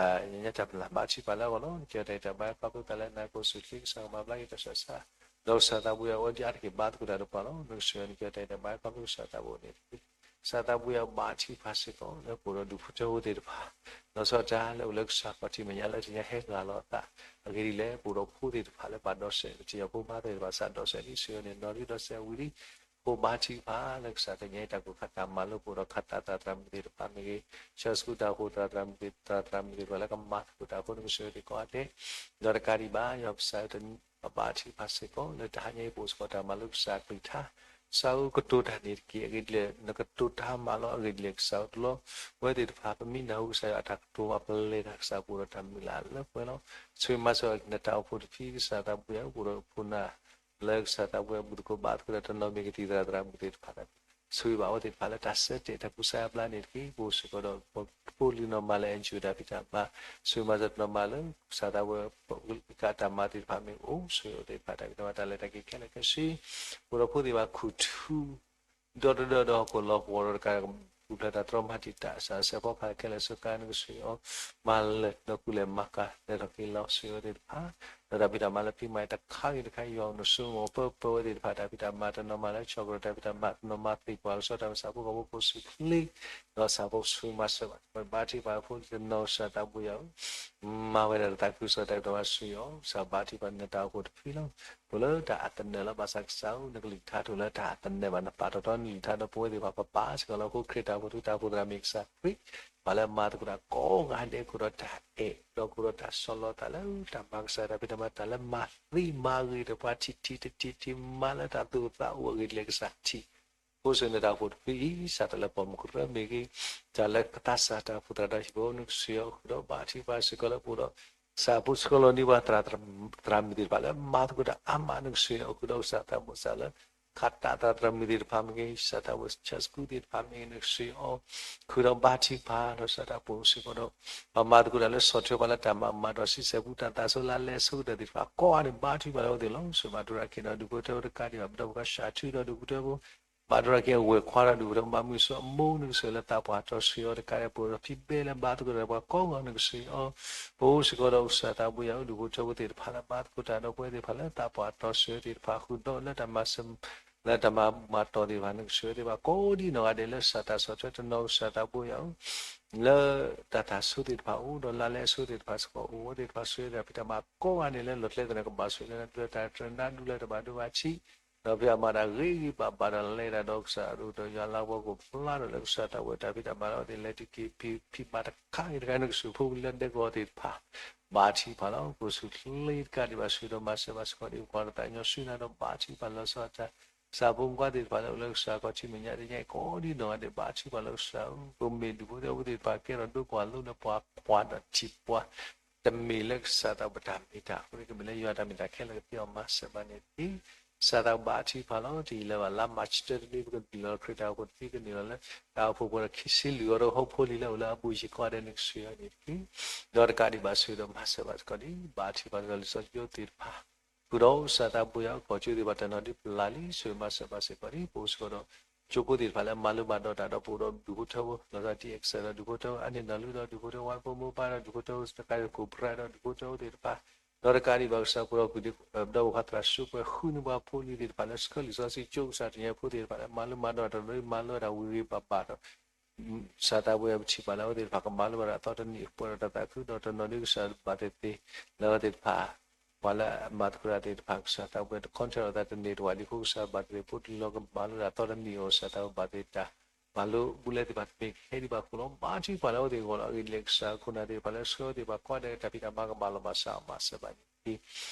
တၢ် ညါတၢ်ပလၢ်ဘါထုကဖၣ်လၢအဂီၢ်လီၤ. နက့ၤအီၤတၢ်အံၤတၢ်ဘါခီဖျိသးလၢနၤကိၢ်စူၢ်ချ့ ကစၢ်ကမၤဘျါက့ၤတၢ်ဆူးတၢ်ဆါ ဒီးကစၢ်သးဘိယွၤအိၣ်ဒံးအါတက့ၢ်ဘါသကိးတၢ်ဒီးပှၤလီၤ. နကစၢ်ယွၤ နက့ၤအီၤတၢ်အံၤတၢ်ဘါခီဖျိကစၢ်သးဘိန့ၣ်တက့ၢ် ကစၢ်သးဘိယွၤဘါထုကဖၣ်စ့ၢ်ကီး လၢပအိၣ်ဒီးဒူၣ်ဖိထၢဖိသ့ၣ်တဖၣ် လီၤဆီဒၣ်တၢ်လၢအိၣ်လၢကစၢ်ခီၣ်ထံးမဲာ်ညါလၢတနံၤအံၤဟဲရၤလီၤအသး အဂ့ၢ်ဒ်လဲၣ် ပအိၣ်ဒီးဖိသ့ၣ်တဖၣ်လၢဘၣ်ဒီးစဲး ပထံၣ်အဖိမါသ့ၣ်တဖၣ်စးဒီးစဲးဒ် ဆိၣ်ဂ့ၤန့ၣ် နီၢ်ရံဒီးစဲးဝံၤလံ ဖိဘါထုကဖၣ်လၢကစၢ်တနံၤအံၤတၢ်ကိၢ်ခါတၢ်မၤလိပူၤဒီးခးသးသရၣ်သရၣ်မုၣ်သ့ၣ်တဖၣ်မ့ၢ်ဂ့ၤ ဆၢဆူတၢ်အိၣ်ဖှိၣ်သရၣ်သရၣ်မုၣ်သ့ၣ် သရၣ်သရၣ်မုၣ်သ့ၣ်တဖၣ်လၢကမၤသကိးတၢ်အဃိ နကစၢ်ယွၤသ့ၣ်ကိးဂၤဒဲး ဒီးတကးဒံးဘၣ် ယွၤပစၢ်တနံၤအဘါထုကဖၣ်စ့ၢ်ကီး လၢတဟါညါအံၤပအိၣ်စ့ၢ်ကီးတၢ်မၤလိကစၢ်အကလုၢ်ကထါ ကစၢ်ဧၢ ကတိၤတၢ်န့ၣ်တက့ၢ် အဂ့ၢ်ဒ်လဲၣ် နကတိၤတၢ်မၤလီၤအဂ့ၢ်ဒ်လဲၣ် ကစၢ်ဧၢ တလီၤဝဲသ့ၣ်တဖၣ် ပမ့ၢ်နၢ်ဟူကစၢ်ယွၤအတၢ်ကတိၤမၤပလဲၤတၢ် ကစၢ်ပအိၣ်ဒီးတၢ်မုၢ်လၢ်လၢပှဲၤလီၤ. ဆိၣ်ဂ့ၤမၤစၢၤနတၢ်အိၣ်ဖှိၣ်တဖု ကစၢ်သးဘိယွၤ ပအိၣ်ဒီးဖိနၢ် လၢကစၢ်သးဘိယွၤဘူၣ်သကိးဘါသကိးတၢ် တနီၤမ့ၢ်ကသံၣ်သရၣ်သရၣ်မုၣ်သ့ၣ်တဖၣ် ဆိၣ်ဂ့ၤဘၣ်အဝဲသ့ၣ်တဖၣ်လၢတၢ်ဆၢတဲာ်တၢ်ကူစါအါဘျါန့ၣ်တက့ၢ် ပအိၣ်စ့ၢ်ကီးဒီး ပဖိလံၤနီၢ်မါလၢ အဲၣ်ကၠူ တၢ်ဖံးတၢ်မၤ ဆိၣ်ဂ့ၤမၤစၢၤတနီၤမါလၢ ကစၢ်သးဘိယွၤပကတၢ်မၤသ့ၣ်တဖၣ်မ့ၢ်အိၣ် ဆိၣ်ဂ့ၤအဝဲသ့ၣ်တဖၣ်တၢ်ဖံးတၢ်မၤတၢ်လဲၤတၢ်က့ၤခဲလၢာ်ခဲဆ့ ပအိၣ်ဒီးဖိသ့ၣ်တဖၣ်ခူၣ်ထူ ဒီတဒၢဒီးဟီၣ်ခိၣ်လီၤပှီၢ်ဒီးတကး ပူၤဖျဲးတၢ်တြီမၤတံာ်တာ် ကစၢ်စဲးဖီကဟဲခဲလၢာ်ဆူကါ နကစၢ်ယွၤ မၤလၢာ်ဒီးကူလဲၤမၤကၤ လဲၤထီၣ်က့ၤလီၤ ဆိၣ်ဂ့ၤအဝဲသ့ၣ်တဖၣ် ဒီးတၢ်ဖံးတၢ်မၤလၢဖံးမၤအံၤတခါဂ့ၤတခါ ယွၤအိၣ်နဆိမိၣ်ပၢပၢဝဲသ့ၣ်တဖၣ် တၢ်ဖံးတၢ်မၤတနီၤမၤလၢ ဆီၣ်ကရၢတၢ်ဖံးတၢ်မၤတနီၤမၤသ့ၣ်ပှၢ်လီၤဆီ တၢ်မၤဆၢဖိကီၢ်ဖိကိးဆူၣ်ချ့ ဒီးဆၢဖိဆိၣ်ဂ့ၤမၤစၢၤဘၣ် ဘါထုကဖၣ်ဖိတနီၤ ကစၢ်သးဘိယွၤဧၢ မၤဝဲဒၣ်တၢ်သးခုကစီၣ်တၢ်ဖံးတၢ်မၤ ဆိၣ်ဂ့ၤအီၤ ကစၢ်ဘါထုကဖၣ်နတၢ်အိၣ်ဖှိၣ်တဖုလီၤ ပလၢတၢ်အသနၢၣ်လီၤ ဘၣ်ဆၣ်ကစၢ်ဧၢ နကလုၢ်ကထါတအိၣ်လၢတၢ်အသနၢၣ်ဘၣ် နပာ်ထီၣ်ထီနလုၢ်ကထါဒီးပဝဲသ့ၣ်တဖၣ် ပပာ်စ့ၢ်ကီးလၢဟီၣ်ခိၣ်ချၢတၢ်အိၣ်ဖှိၣ်တဖု တၢ်အိၣ်ဖှိၣ်သရၣ်မုၣ်ကစၢ်ခရံာ် ပှၤလၢမၤသကိးတၢ်ကိးဂၤဒဲး အိၣ်ဒီးတၢ်အဲၣ် ဒီးအိၣ်ဒီးတၢ်ဆီၣ်လီၤသးလၢတၢ်မၤကစၢ်တၢ်ဖံးတၢ်မၤ တၢ်လၢမၤသ့မၤဂ့ၤဒီးပှၤထံၣ်ထံၣ်တထံၣ်ထံၣ်မၤလၢတၢ်သူၣ်အိၣ်သးအိၣ်အဂ့ၢ်ဒ်လဲၣ် ကစၢ်ထံၣ် အဃိဆိၣ်ဂ့ၤနတၢ်အိၣ်ဖှိၣ်တဖုအံၤ စးထီၣ်လၢပိာ်မုၣ်ကရၢမ့ၢ်ဂ့ၤ တၢ်လၢကသးစၢ်တၢ်အိၣ်ဖှိၣ်သရၣ်ဒီးဟံၣ်ဖိ နကစၢ်ယွၤဃုာ်ဒီးဘါထုကဖၣ်စ့ၢ်ကီးလၢပအိၣ်ဒီး ကစၢ်ဖိဆှၢလီၤန့ၢ်ပှၤသရၣ်သရၣ်မုၣ်သ့ၣ်တဖၣ်လၢမၤသကိးတၢ်အါမး နကစၢ်ယွၤဃုာ်ဒီးကစၢ်သးဘိစၢ်လၢ ခးသးသရၣ်သရၣ်မုၣ်သ့ၣ်တဖၣ်မ့ၢ်ဂ့ၤ ကစၢ်သးဘိ church school သ့ၣ်တဖၣ်မ့ၢ်ဂ့ၤ နကစၢ်ယွၤ ဃုာ်ဒီးဘါထုကဖၣ် ဒီးကစၢ်တၢ်အိၣ်ဖှိၣ်စ့ၢ်ကီးဒီး ပှၤမၤသကိးတၢ်လၢဆီၣ်ထွဲပှၤလၢတၢ်မၤမၤဒီး ဆံဆဲၣ်ပူၤတၢ်သးစၢ်လၢလဲၤဆိကတၢၢ်သ့ၣ်တဖၣ် ကိးဂၤန့ၣ် ဘါထုကဖၣ်လၢအဝဲသ့ၣ်လီၤ. ဆိၣ်ဂ့ၤဘၣ်ဒိရၣ်ခ့ဒီး ဒူၣ်ဖိထၢဖိတကးဒံးဘၣ် ပဒီပုၢ်ဝဲၢ်စှၤထုဒီးဒူၣ်ဖိထၢဖိ ဘၣ်ဒိရၣ်ခ့အဝဲၢ်ခွါဒီးဒူၣ်ဖိထၢဖိ ဘၣ်မုၢ်စီၤအမိၢ် နကစၢ်ယွၤလၢသးပှၢ်တီဆှၢအီၤတကးဒံး ပအိၣ်ဒီးဖံဘဲလၢဘါသကိးတၢ်ဒီးပှၤကိးဂၤ နကစၢ်ယွၤ ပအိၣ်စ့ၢ်ကီးဒီးကစၢ်သးဘိယွၤ ဒူၣ်ဖိထၢဖိသ့ၣ်တဖၣ်လၢဘါသကိးတၢ်ဒီးပဝဲသ့ၣ်တဖၣ်လၢသးပှၢ်တီဆှၢသ့ၣ်တဖၣ် ဃုာ်ဒီးလၢတၢ်မၤစၢၤ လၢတၢ်မၤမၤတီၢ်သ့ၣ်တဖၣ် နကစၢ်ယွၤသ့ၣ်တဖၣ် ကိးဒံနီၢ်ဂၤဒဲးလၢစးတၢ်ဆီၣ်ထွဲတနီၤ ကစၢ်သးဘိယွၤဧၢ လၢတၢ်သးဆိသ့ၣ်တဖၣ်အိၣ် ဒီးလါလဲအဆိသ့ၣ်တဖၣ်စ့ၢ်ကီးအိၣ်ဝဲသ့ၣ်တဖၣ် ဆိၣ်ဂ့ၤတၢ်ဖံးတၢ်မၤကိးဂၤန့ၣ် လၢလီၢ်ကျဲသနၢၣ်ကဘၣ်ဆိၣ်ဂ့ၤလၢ တၢ်တနါဒူလၢတဘၣ်ဒိဘၣ်ထံး ဒီးဖံးအမၤတၢ်ဂ့ၤဂ့ၤဘၣ်ဘၣ်ဒီးလဲၤတၢ်ဒီးကစၢ်အဒိၣ်ဒီးယွၤလၤကပီၤကဖျါဒီးလၢကစၢ်သးဘိတၢ်ဖံးတၢ်မၤလၢအဝဲသ့ၣ်လဲၤတုၤက့ၤဖံးမၤတခါဂ့ၤတခါ နကစၢ်ဖိလၢဒဲကဝီၤသ့ၣ်တဖၣ် ဘါထုကဖၣ်လီၤ. ပအိၣ်ဆူၣ်ချ့တကးဒံးဘၣ် ဆိၣ်ဂ့ၤဒီးမၤစၢၤဘၣ်စ့ၢ်ကီးဒ်ပှၤတသးညီဆူနၤဒီးဘါထုကဖၣ်လီၤဆီတၢ် ကစၢ်ဖိမုၣ်ခွါသ့ၣ်တဖၣ်လၢအိၣ်လၢကစၢ်ခီၣ်ထံးမဲာ်ညါဒ်ညါအံၤ ကိးဒံနီၢ်ဂၤဒဲး ဘါထုကဖၣ်လီၤကစၢ်ဧၢ ပမ့ၢ်ဒူၣ်ဖိထၢဖိသ့ၣ်တဖၣ်ကဲထီၣ်ဒိပှၤလိလၢပှၤကွၢ်ဒီးထံၣ်ပှၤ တမ့ၢ်လၢကစၢ်သးဘိတၢ်မ့ၢ်တၢ်အဃိန့ၣ် ကမ့ၢ်လၢယွၤတၢ်မ့ၢ်တၢ်ခဲလၢာ်ကသ့အီၤမၤစၢၤဘၣ်န့ၣ်တက့ၢ်. ကစၢ်သးဘိယွၤအိၣ်ဆိးဝဲဒၣ်လၢကစၢ်သးဘိယွၤကစၢ်သးဘိယွၤအိၣ်ဆိးဝဲဒၣ်လၢကစၢ်သးဘိယွၤအိၣ်ဆိးဝဲဒၣ်လၢမၤစၢၤတနံၤပကနုာ်လီၤခရံာ်တၢ်အိၣ်ဖှိၣ် ပကနုာ်လီၤလၢတၢ်အိၣ်ဖှိၣ်ပူၤဒီးခံဆံလွံၢ်အီၤဒီးဟီၣ်ခိၣ်လံၤလၢအိၣ်လၢအဘိယံၤကိးဂၤဒဲးန့ၣ်ကစၢ်ယွၤန့ၣ်တက့ၢ်. ဒီးတကးဒံးဘၣ်ဆိၣ်ဂ့ၤဒီးမၤစၢၤဘၣ်စ့ၢ်ကီးဒံး ဘါထုကဖၣ်စ့ၢ်ကီးလံာ်စီဆှံကၠိသ့ၣ်တဖၣ် ဃုာ်ဒီးကစၢ်သးဘိယွၤအိၣ်ခိးကၠိသ့ၣ်တဖၣ်တၢ်နီၢ်ဒုးပျၢ်လံ ဆိၣ်ဂ့ၤမၤစၢၤဘၣ်စ့ၢ်ကီးဒံး ပအိၣ်စ့ၢ်ကီးဒီး ကၠိဖိသ့ၣ်တဖၣ်လၢအမၤလိမၤဒိးတၢ်ဒီးပအိၣ်ဒီးဒူၣ်ဖိထၢဖိ လီၤဆီဒံၣ်အဲၣ်ကစၢ်ဒီးဒူၣ်ဖိထၢဖိ အန့ၣ်နီၢ်လူဒီးဒူၣ်ဖိထၢဖိ ဝါဖိမိၢ်ပၢ်ဒီးဒူၣ်ဖိထၢဖိ တကးဒံးကိၣ်ပြၢဒီးဒူၣ်ဖိထၢဖိသ့ၣ်တဖၣ် ဒီးတကးဒံးဘၣ်ကစၢ်ပှၤဒီပုၢ်ဝဲၢ် ဒီးပှၤသရၣ်စူးပှၤဃုန့ၢ်ပှၤဖိလံၤသ့ၣ်တဖၣ်လၢဆှၢလံာ်စီဆှံကၠိကစၢ်တနံၤအဖိသ့ၣ်တဖၣ်လၢမၤလိမၤဒိးတၢ်ဒီးမၤလိတၢ်ဝံၤဂ့ၤပၤပၤဒီး ကစၢ်သးဘိယွၤပထံၣ်ဘၣ်လၢအဝဲသ့ၣ်တဖၣ်ကမၤလိဘၣ်ဒီးအသီတနံၣ် ပှဲၤဒီးတၢ်သးခုဒီးတနီၤဒုးကစၢ်ဘၣ်သ့ၣ်သ့ၣ် လၢအဝဲသ့ၣ်တဖၣ် ပှၤလၢအမၤသကိးတၢ်သ့ၣ်တဖၣ် ကစၢ်သးဘိယွၤတခီထၢၣ်လိာ်သးတန့ၢ်တဝၢ်ဒံးအဃိ ကစၢ်ဘၣ်သ့ၣ်သ့ၣ်ဖိတလီၤကမၤလိတၢ်အသီတနံၣ်အီၤ ကစၢ်သးဘိယွၤဘၣ်သ့ၣ်တၢ် မၤလိဘူးလဲသ့ၣ်တဖၣ်တမ့ၢ်ကဟဲဒံးဘၣ်အဃိလီၤ. ဘါထုကဖၣ်လၢအဝဲသ့ၣ်အဂီၢ်လီၤ. အဂ့ၢ်ဒ်လဲၣ် ကစၢ်ခိၣ်နၢ်သ့ၣ်တဖၣ်လၢဆှၢအဝဲသ့ၣ်တဖၣ်ကိးဂၤဒဲး တၢ်ဖံးတၢ်မၤကမၣ်လီၤ မၤစၢၤမၤစၢၤဘၣ်န့ၣ်တက့ၢ်.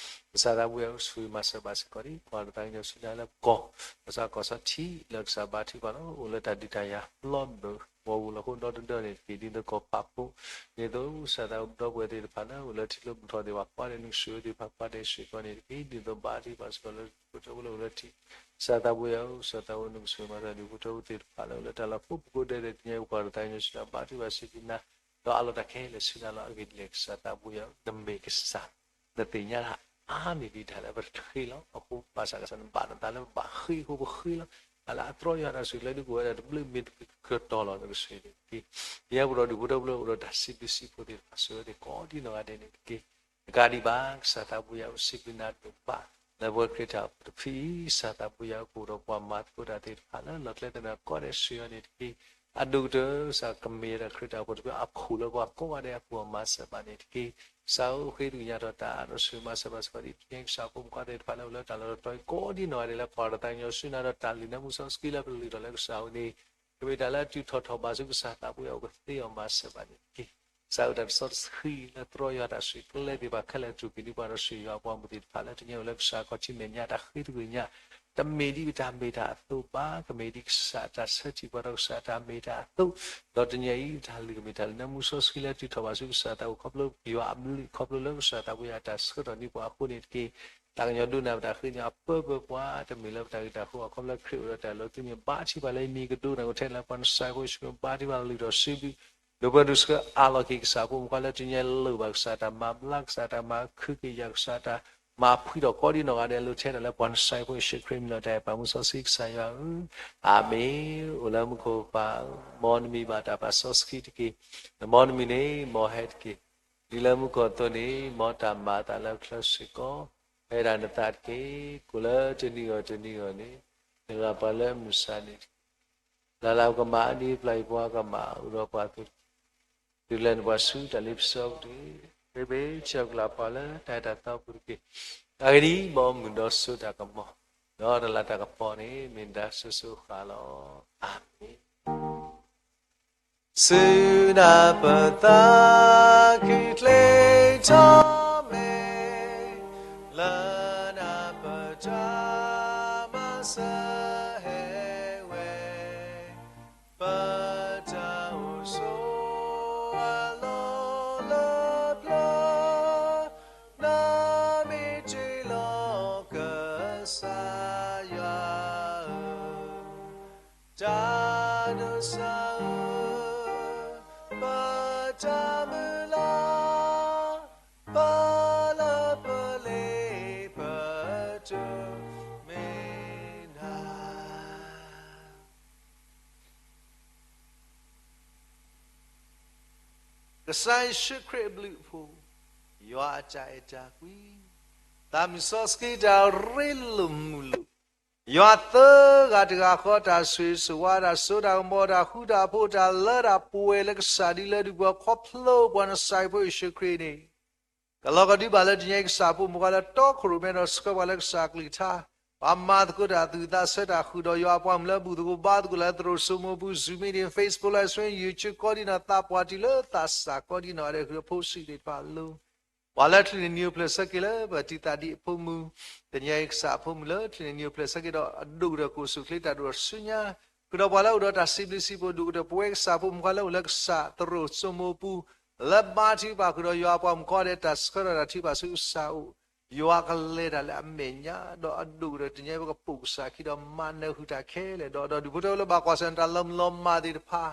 ကစၢ်သးဘိယွၤဆိၣ်ဂ့ၤမၤစၢၤဘၣ်စ့ၢ်ကီးဒံး ပှၤတသးကညီၤဆူညါလၢကီၢ် ကစၢ်ကီၢ်စီထံလၢကစၢ်ဘါထုကဖၣ်လီၤ. အိၣ်လၢတၢ်ဒုးတၢ်ယၤလီၤဒိၣ်ဝီၤပူၤလီၤ. အဃိဒီတဒၢန့ၣ်တက့ၢ် ဒ်သိးကီၢ်ဖးဖိ ဒ်သိးကစၢ်သးဘိယွၤပဝဲသ့ၣ်တဖၣ်လၢအိၣ်လၢထံကျိမုၢ်ထီၣ်သ့ၣ်တဖၣ် ပှၤဒဲးနုာ်ဆိၣ်ဂ့ၤသ့ၣ်တဖၣ် ပှၤဒဲးစ့ၢ်ကီးန့ၣ်တက့ၢ်. ဒ်သိးဘါထုကဖၣ်စ့ၢ်ကီးလၢဒူၣ်ဖိထၢဖိလၢအိၣ်လၢထံ ကစၢ်သးဘိယွၤ ကစၢ်သးဘိနုာ်ဆိၣ်ဂ့ၤမၤစၢၤဒူၣ်ဖိထၢဖိသ့ၣ်တဖၣ်လၢအိၣ်လၢတၢ်လီၢ် ပကိးဒဲး တနံၤအံၤ ပှၤတသးကညီၤဆူနၤ ဘါထုကဖၣ်စံးဘျုးနၤ ဒီးအးလီၤတၢ်ခဲလၢာ်ဆူနၤလီၤ. အဂ့ၢ်ဒ်လဲၣ် ကစၢ်သးဘိယွၤ နမ့ၢ်ကစၢ် နသ့ၣ်ညါတၢ်အါမံၤဒံးတၢ်လၢပတဃ့လီၤ. အဃိဘၣ်ဆၣ်ကစၢ်နဘၣ်နသးလၢပဘၣ်ဃ့အဃိပဃ့လီၤ. တၢ်လၢအတြီယွၤတၢ်ဆိၣ်ဂ့ၤလၢဒုးကဝဲဒၣ်တဘျုးမ့ၢ်တကတီၤလီၤ နကဆိၣ်ဂ့ၤန့ၣ်တက့ၢ်. ယဲပဒီးဒူၣ်ဖိထၢဖိလၢအိၣ်ဒီးတၢ်စံးဘျုးစံးဖှိၣ်သ့ၣ်တဖၣ် ဆိၣ်ဂ့ၤသ့ၣ်ကိးဒံနီၢ်ဂၤဒဲးန့ၣ်တက့ၢ်. တကးဒံးဘၣ် ကစၢ်သးဘိယွၤအိၣ်စံးဘျုးနၤဒိၣ်မး လၢပဝဲခရံာ်တၢ်အိၣ်ဖှိၣ်တဖုအံၤ ကစၢ်သးဘိယွၤအိၣ်ဒီးပှၤမၤသကိးတၢ်သ့ၣ်တဖၣ်လၢလီၢ်ကျဲသနၢၣ်ကိးဂၤဒဲးစ့ၢ်ကီးန့ၣ်တက့ၢ်. အဒိၣ်ကတၢၢ် ကစၢ်ကမ့ၢ်ဝဲဒၣ်ခရံာ်တၢ်အိၣ်ဖှိၣ်တဖုအဖှိၣ်လၢပှၤကိးဂၤဒဲးအပူၤ မၤစၢၤဘၣ်န့ၣ်တက့ၢ်. ကစၢ်ဧၢ ဃ့သကွံာ်ညါထီၣ်တၢ်ဒီးဆိၣ်ဂ့ၤမၤစၢၤဘၣ်စ့ၢ်ကီးဒံး ကညဲကစၢ်ဖိမုၣ်ဖိသ့ၣ်တဖၣ်လၢအိၣ်လၢတၢ်လီၢ်တတီၤအံၤ ကိးဒံနီၢ်ဂၤဒဲးလၢပှၤတသးကညီၤဆူနၤဒီးတၢ်လုၢ်နၢမူစီဆှံလၢပလုၢ်ထီၣ်လၢကစၢ်အအိၣ်န့ၣ် ကမ့ၢ်တၢ်လၢအတုၤထီၣ်ထီၣ်ဘၣ်ဆူကစၢ်သးဘိယွၤအိၣ်ကသ့အီၤ မၤစၢၤဘၣ်န့ၣ်တက့ၢ်. ကစၢ်ဧၢတၢ်စီတဆှံလၢတြီယွၤတၢ်ဆိၣ်ဂ့ၤကျဲသ့ၣ်တဖၣ်ခဲလၢာ် တြူာ်က့ၤဒံးပှၤဒီးဆိၣ်ဂ့ၤယွၤအပှၤမုၣ်သ့ၣ်တဖၣ်လၢတနံၤအံၤအိၣ်လၢကစၢ်ခီၣ်ထံးမဲာ်ညါ တၢ်ဃ့သကွံာ်ညါ တမ့ၢ်ဒ်ပတၢ်မ့ၢ်တၢ်အသိးဘၣ် ကမ့ၢ်ဒ်ကစၢ်တၢ်ဆၢထံၣ်ပှၤဒီးကစၢ်တၢ်မ့ၢ်တၢ်အသိး ဒီးတနံၤအံၤတၢ်လုၢ်ကမ့ၢ်တၢ်လုၢ်နၢမူစီဆှံလၢတုၤထီၣ်ဘၣ်ဆူကစၢ်သးအိၣ် ခီဖျိယွၤအဘျုး ခီဖျိလၢကစၢ်သးဘိယွၤတၢ်ဆှၢထီၣ်န့ၢ်ပှၤအဃိန့ၣ်တက့ၢ်. တၢ်ကညီၤဒိကနၣ်ပတၢ်ဃ့န့ၣ် အပၢပၢပှၤ တမ့ၢ်လၢပတၢ်ဂ့ၢ်တၢ်ကျိၤဘၣ် ခီဖျိခရံာ်အိၣ်ဒီးတၢ်လီၤတံၢ်န့ၣ် ဘါထုကဖၣ်လၢအမံၤကဒိကနၣ်ကထါလၢပှၤနစဲဖိယ့ၣ်ၡူးခရံာ် ဘါထုကဖၣ်လၢလုၢ်ထီၣ်စံးဘျုး ဒိးပှဲၤဒိးဆှၢအးလီၤက့ၤကစၢ်ဖိမုၣ်ဖိခွါလၢတနံၤအံၤ လိၣ်ဘၣ်ကစၢ်တၢ်မၤဘျါ ကစၢ်တၢ်မၤခုကယာ် ကစၢ်တၢ်မၤဖှံထီၣ်ကိးဒံနီၢ်ဂၤဒဲး အလိၤထဲတၢ်လၢပှၤနစဲဖိယ့ၣ်ၡူးခရံာ်မံၤလီၤ တၢ်အဲၣ်ပာ်မူစီဆှံကစၢ်ယွၤဧၢ, အၤမ့ၣ်. အိၣ်လၢမူခိၣ်ပၢ်ဧၢ, မ်နမံၤဘၣ်တၢ်ပာ်စီဆှံတက့ၢ်. မ်နမံၤန့ၣ် မ်ဟဲတက့ၢ်. ဒ်လၢမူခိၣ်အသိးန့ၣ် မ်တၢ်မၤအသးလၢချၢစ့ၢ်ကီး ဟဲဒၣ်နသးတက့ၢ်. ကိၣ်လၢတနံၤဂီၢ်တနံၤဂီၢ်န့ၣ် နဂၤပှၤလၢမုၢ်ဆါန့ၣ်တက့ၢ်. လၢ်လၢ်ပကမၤအဒံးပျၢ်ယပှၤကမၣ် အိၣ်ဒီးပှၤအသိးတက့ၢ်. တုၤလၢနပှၤဆူတၢ်လ့ပစီကတၢၢ် ရ့ဘ့ဆၢကလၢ်ပှၤလၢတၢ်အဲၣ်တၢ်သးပူၤတက့ၢ်. အဂ့ၢ်ဒ်အံၤ, မ်မုၢ်ဒီးစိတၢ်ကမီၤ ဒီးတလၢ်တၢ်ကပီၤန့ၣ် မ့ၢ်ဒၣ်စိၤစိၤဃၣ်ဃၣ်လီၤ. အၤမ့ၣ်. ဆူနၤပသးခုကျ့ထီၣ်မဲာ်, လၢနၤပတၢ်မၤစၢၤဟဲဝဲ, ပတၢ်အိၣ်ဆိးအလီၢ်လၢပျၢၤ, နမ့ၢ်တ့ၢ်လီၤကစၢ်ယွၤဧၢ, တၢ်ဒိးစၢ်ဧၢ, ပတၢ်မုၢ်လၢ်, ပလၢပလ့ပတုၤ မ့ၢ်နၤ. ကစၢ်ယ့ၣ်ၡူးခရံာ်အဘျုးအဖှိၣ်, ယွၤအတၢ်အဲၣ်တၢ်ကွံ, သးမုၢ်စီဆှံတၢ်ရ့လိာ်မုာ်လိာ်, ယွၤသၢဂၤတဂၤဃီတၢ်ဆိၣ်ဂ့ၤဆိၣ်ဝါ တၢ်စိတၢ်ကမီၤ တၢ်ဃူတၢ်ဖိး တၢ်လၢတၢ်ပှဲၤလၢကစၢ်ဒ်လၢဒုးပှၤခီဖျိပှၤနစဲဖိယ့ၣ်ၡူးခရံာ်န့ၣ် ကလီၤကဒုဘၣ်လၢတနံၤအံၤ ကစၢ်ဖိမုၣ်ခွါလၢတီခိၣ်ရိၣ်မဲဒီးဆှၢပှၤလၢကစၢ်အကလုၢ်ကထါ, ပှၤမၤသကိးတၢ်သူၣ်သးဆၢတၢ်ဃုာ်ဒီးယွၤအပှၤမုၣ်လၢဘူၣ်သကိးဘါသကိးလၢသရိာ်စိမိၢ်ပူၤ Zoom meeting, Facebook Live Stream, YouTube ကိးဒံနီၢ်သးပှၢ်တုၤလၢသးစၢ်ကိးဒံနီၢ်ဂၤဒဲး ဃုာ်ဒီးဖိဆံးသ့ၣ်တဖၣ်အလိၤ ပှၤလၢချုးန့ၢ်နံၤအိၣ်ဖျဲၣ်ဆၢက့ၤလၢပတုၤသးဒ်အဖိမုၣ်, တနံၤအံၤကစၢ်အဖိမုၣ်လၢချုးန့ၢ်နံၤအိၣ်ဖျဲၣ်ဆၢက့ၤဒီးအဒိၣ်ကတၢၢ်ကိၣ်ဆူၣ်ချ့တၢ်ဒိၣ်ထီၣ်ဆူညါ, ဃုာ်ဒီးပှၤလၢအိၣ်ဒီးတၢ်စံးဘျုးစံးဖှိၣ် ဒိၣ်ကတၢၢ်ပဝဲကစၢ်ဖိမုၣ်ခွါလၢအိၣ်လၢကစၢ်သရိာ်စိမိၢ်ပူၤ, လၢဘါထုကဖၣ်ဃုာ်ဒီးယွၤအပှၤမုၣ်ကိးဂၤဒဲး တၢ်ဆှၢထီၣ်တၢ်ထုကဖၣ်ဆူကစၢ်အိၣ် ယွၤကလဲၤတၢ်လၢအမဲာ်ညါ ဒီးအဒိၣ်ကတၢၢ်တနံၤအံၤ ပကပိာ်ကစၢ်ခံဒီးမၤနၢၤဃုာ်တၢ်ခဲလၢာ် ဒီး ဒီးဒုးဖိထၢလၢဘၣ်ကွၢ်ဆၢၣ်တၢ်လီၤမုၢ်လီၤမၢ်သ့ၣ်တဖၣ်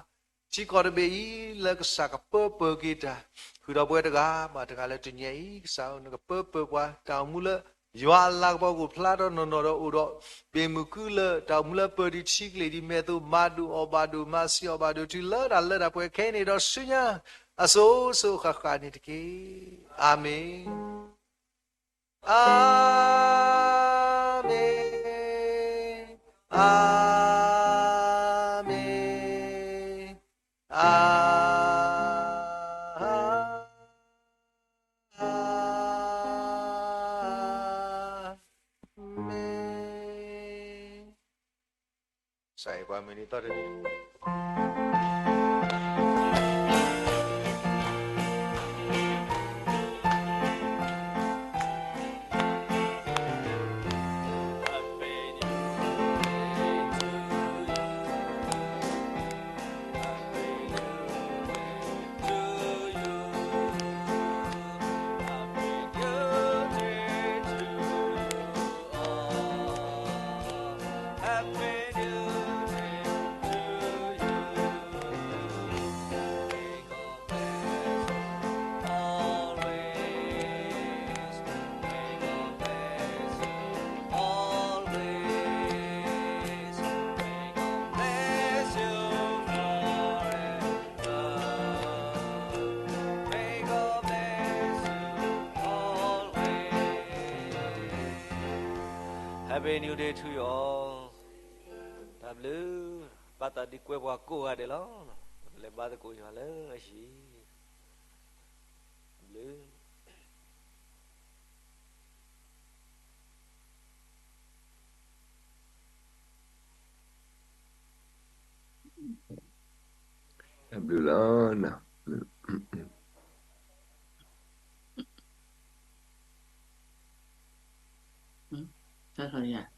ထံကီၢ်တဘ့ၣ်အံၤ လၢကစၢ်ကပၢပၢၤက့ၤတၢ် ဃုာ်ဒီးပဝဲတဂၤဘၣ်တဂၤလၢတနံၤအံၤ ကစၢ်ဧၢ နကပၢပၢၤပှၤ တၢ်အိၣ်မူလၢ ယွၤအလၤကပီၤကအိၣ်ဖျါထီၣ်နီၢ်နီၢ်ဒီးအိၣ်ဒီး ဘ့ၣ်မုၢ်ကုလၢတၢ်အိၣ်မူလၢပၢၤဒံးထံကျိၣ်ဒံးမဲာ်သိး မၤဒုးအီၣ်ဘၣ်ဒိၣ် မၤဆံးအီၣ်ဘၣ်ဒိၣ် တုၤလၢတၢ်လၢတၢ်ပှဲၤခဲအံၤန့ၣ်ဒီးဆူညါ အစိၤစိၤဃၣ်ဃၣ်န့ၣ်တက့ၢ်. အၤမ့ၣ်, အၤမ့ၣ်, အၤမ့ၣ်, အၤ မ့ၣ်. ကစၢ်ယွၤပှၤမုၢ်နံၤသီတနံၤ Happy New Day to you all. တၢ်ဘျုး, ဘၣ်သးဒုးကွဲပှၤကိးဂၤဒဲးလီၤ. ပကလဲၤဘါသကိးယွၤလၢအဟံၣ်, တၢ်ဘျုး. တၢ်ဘျုးလီၤ. တၢ်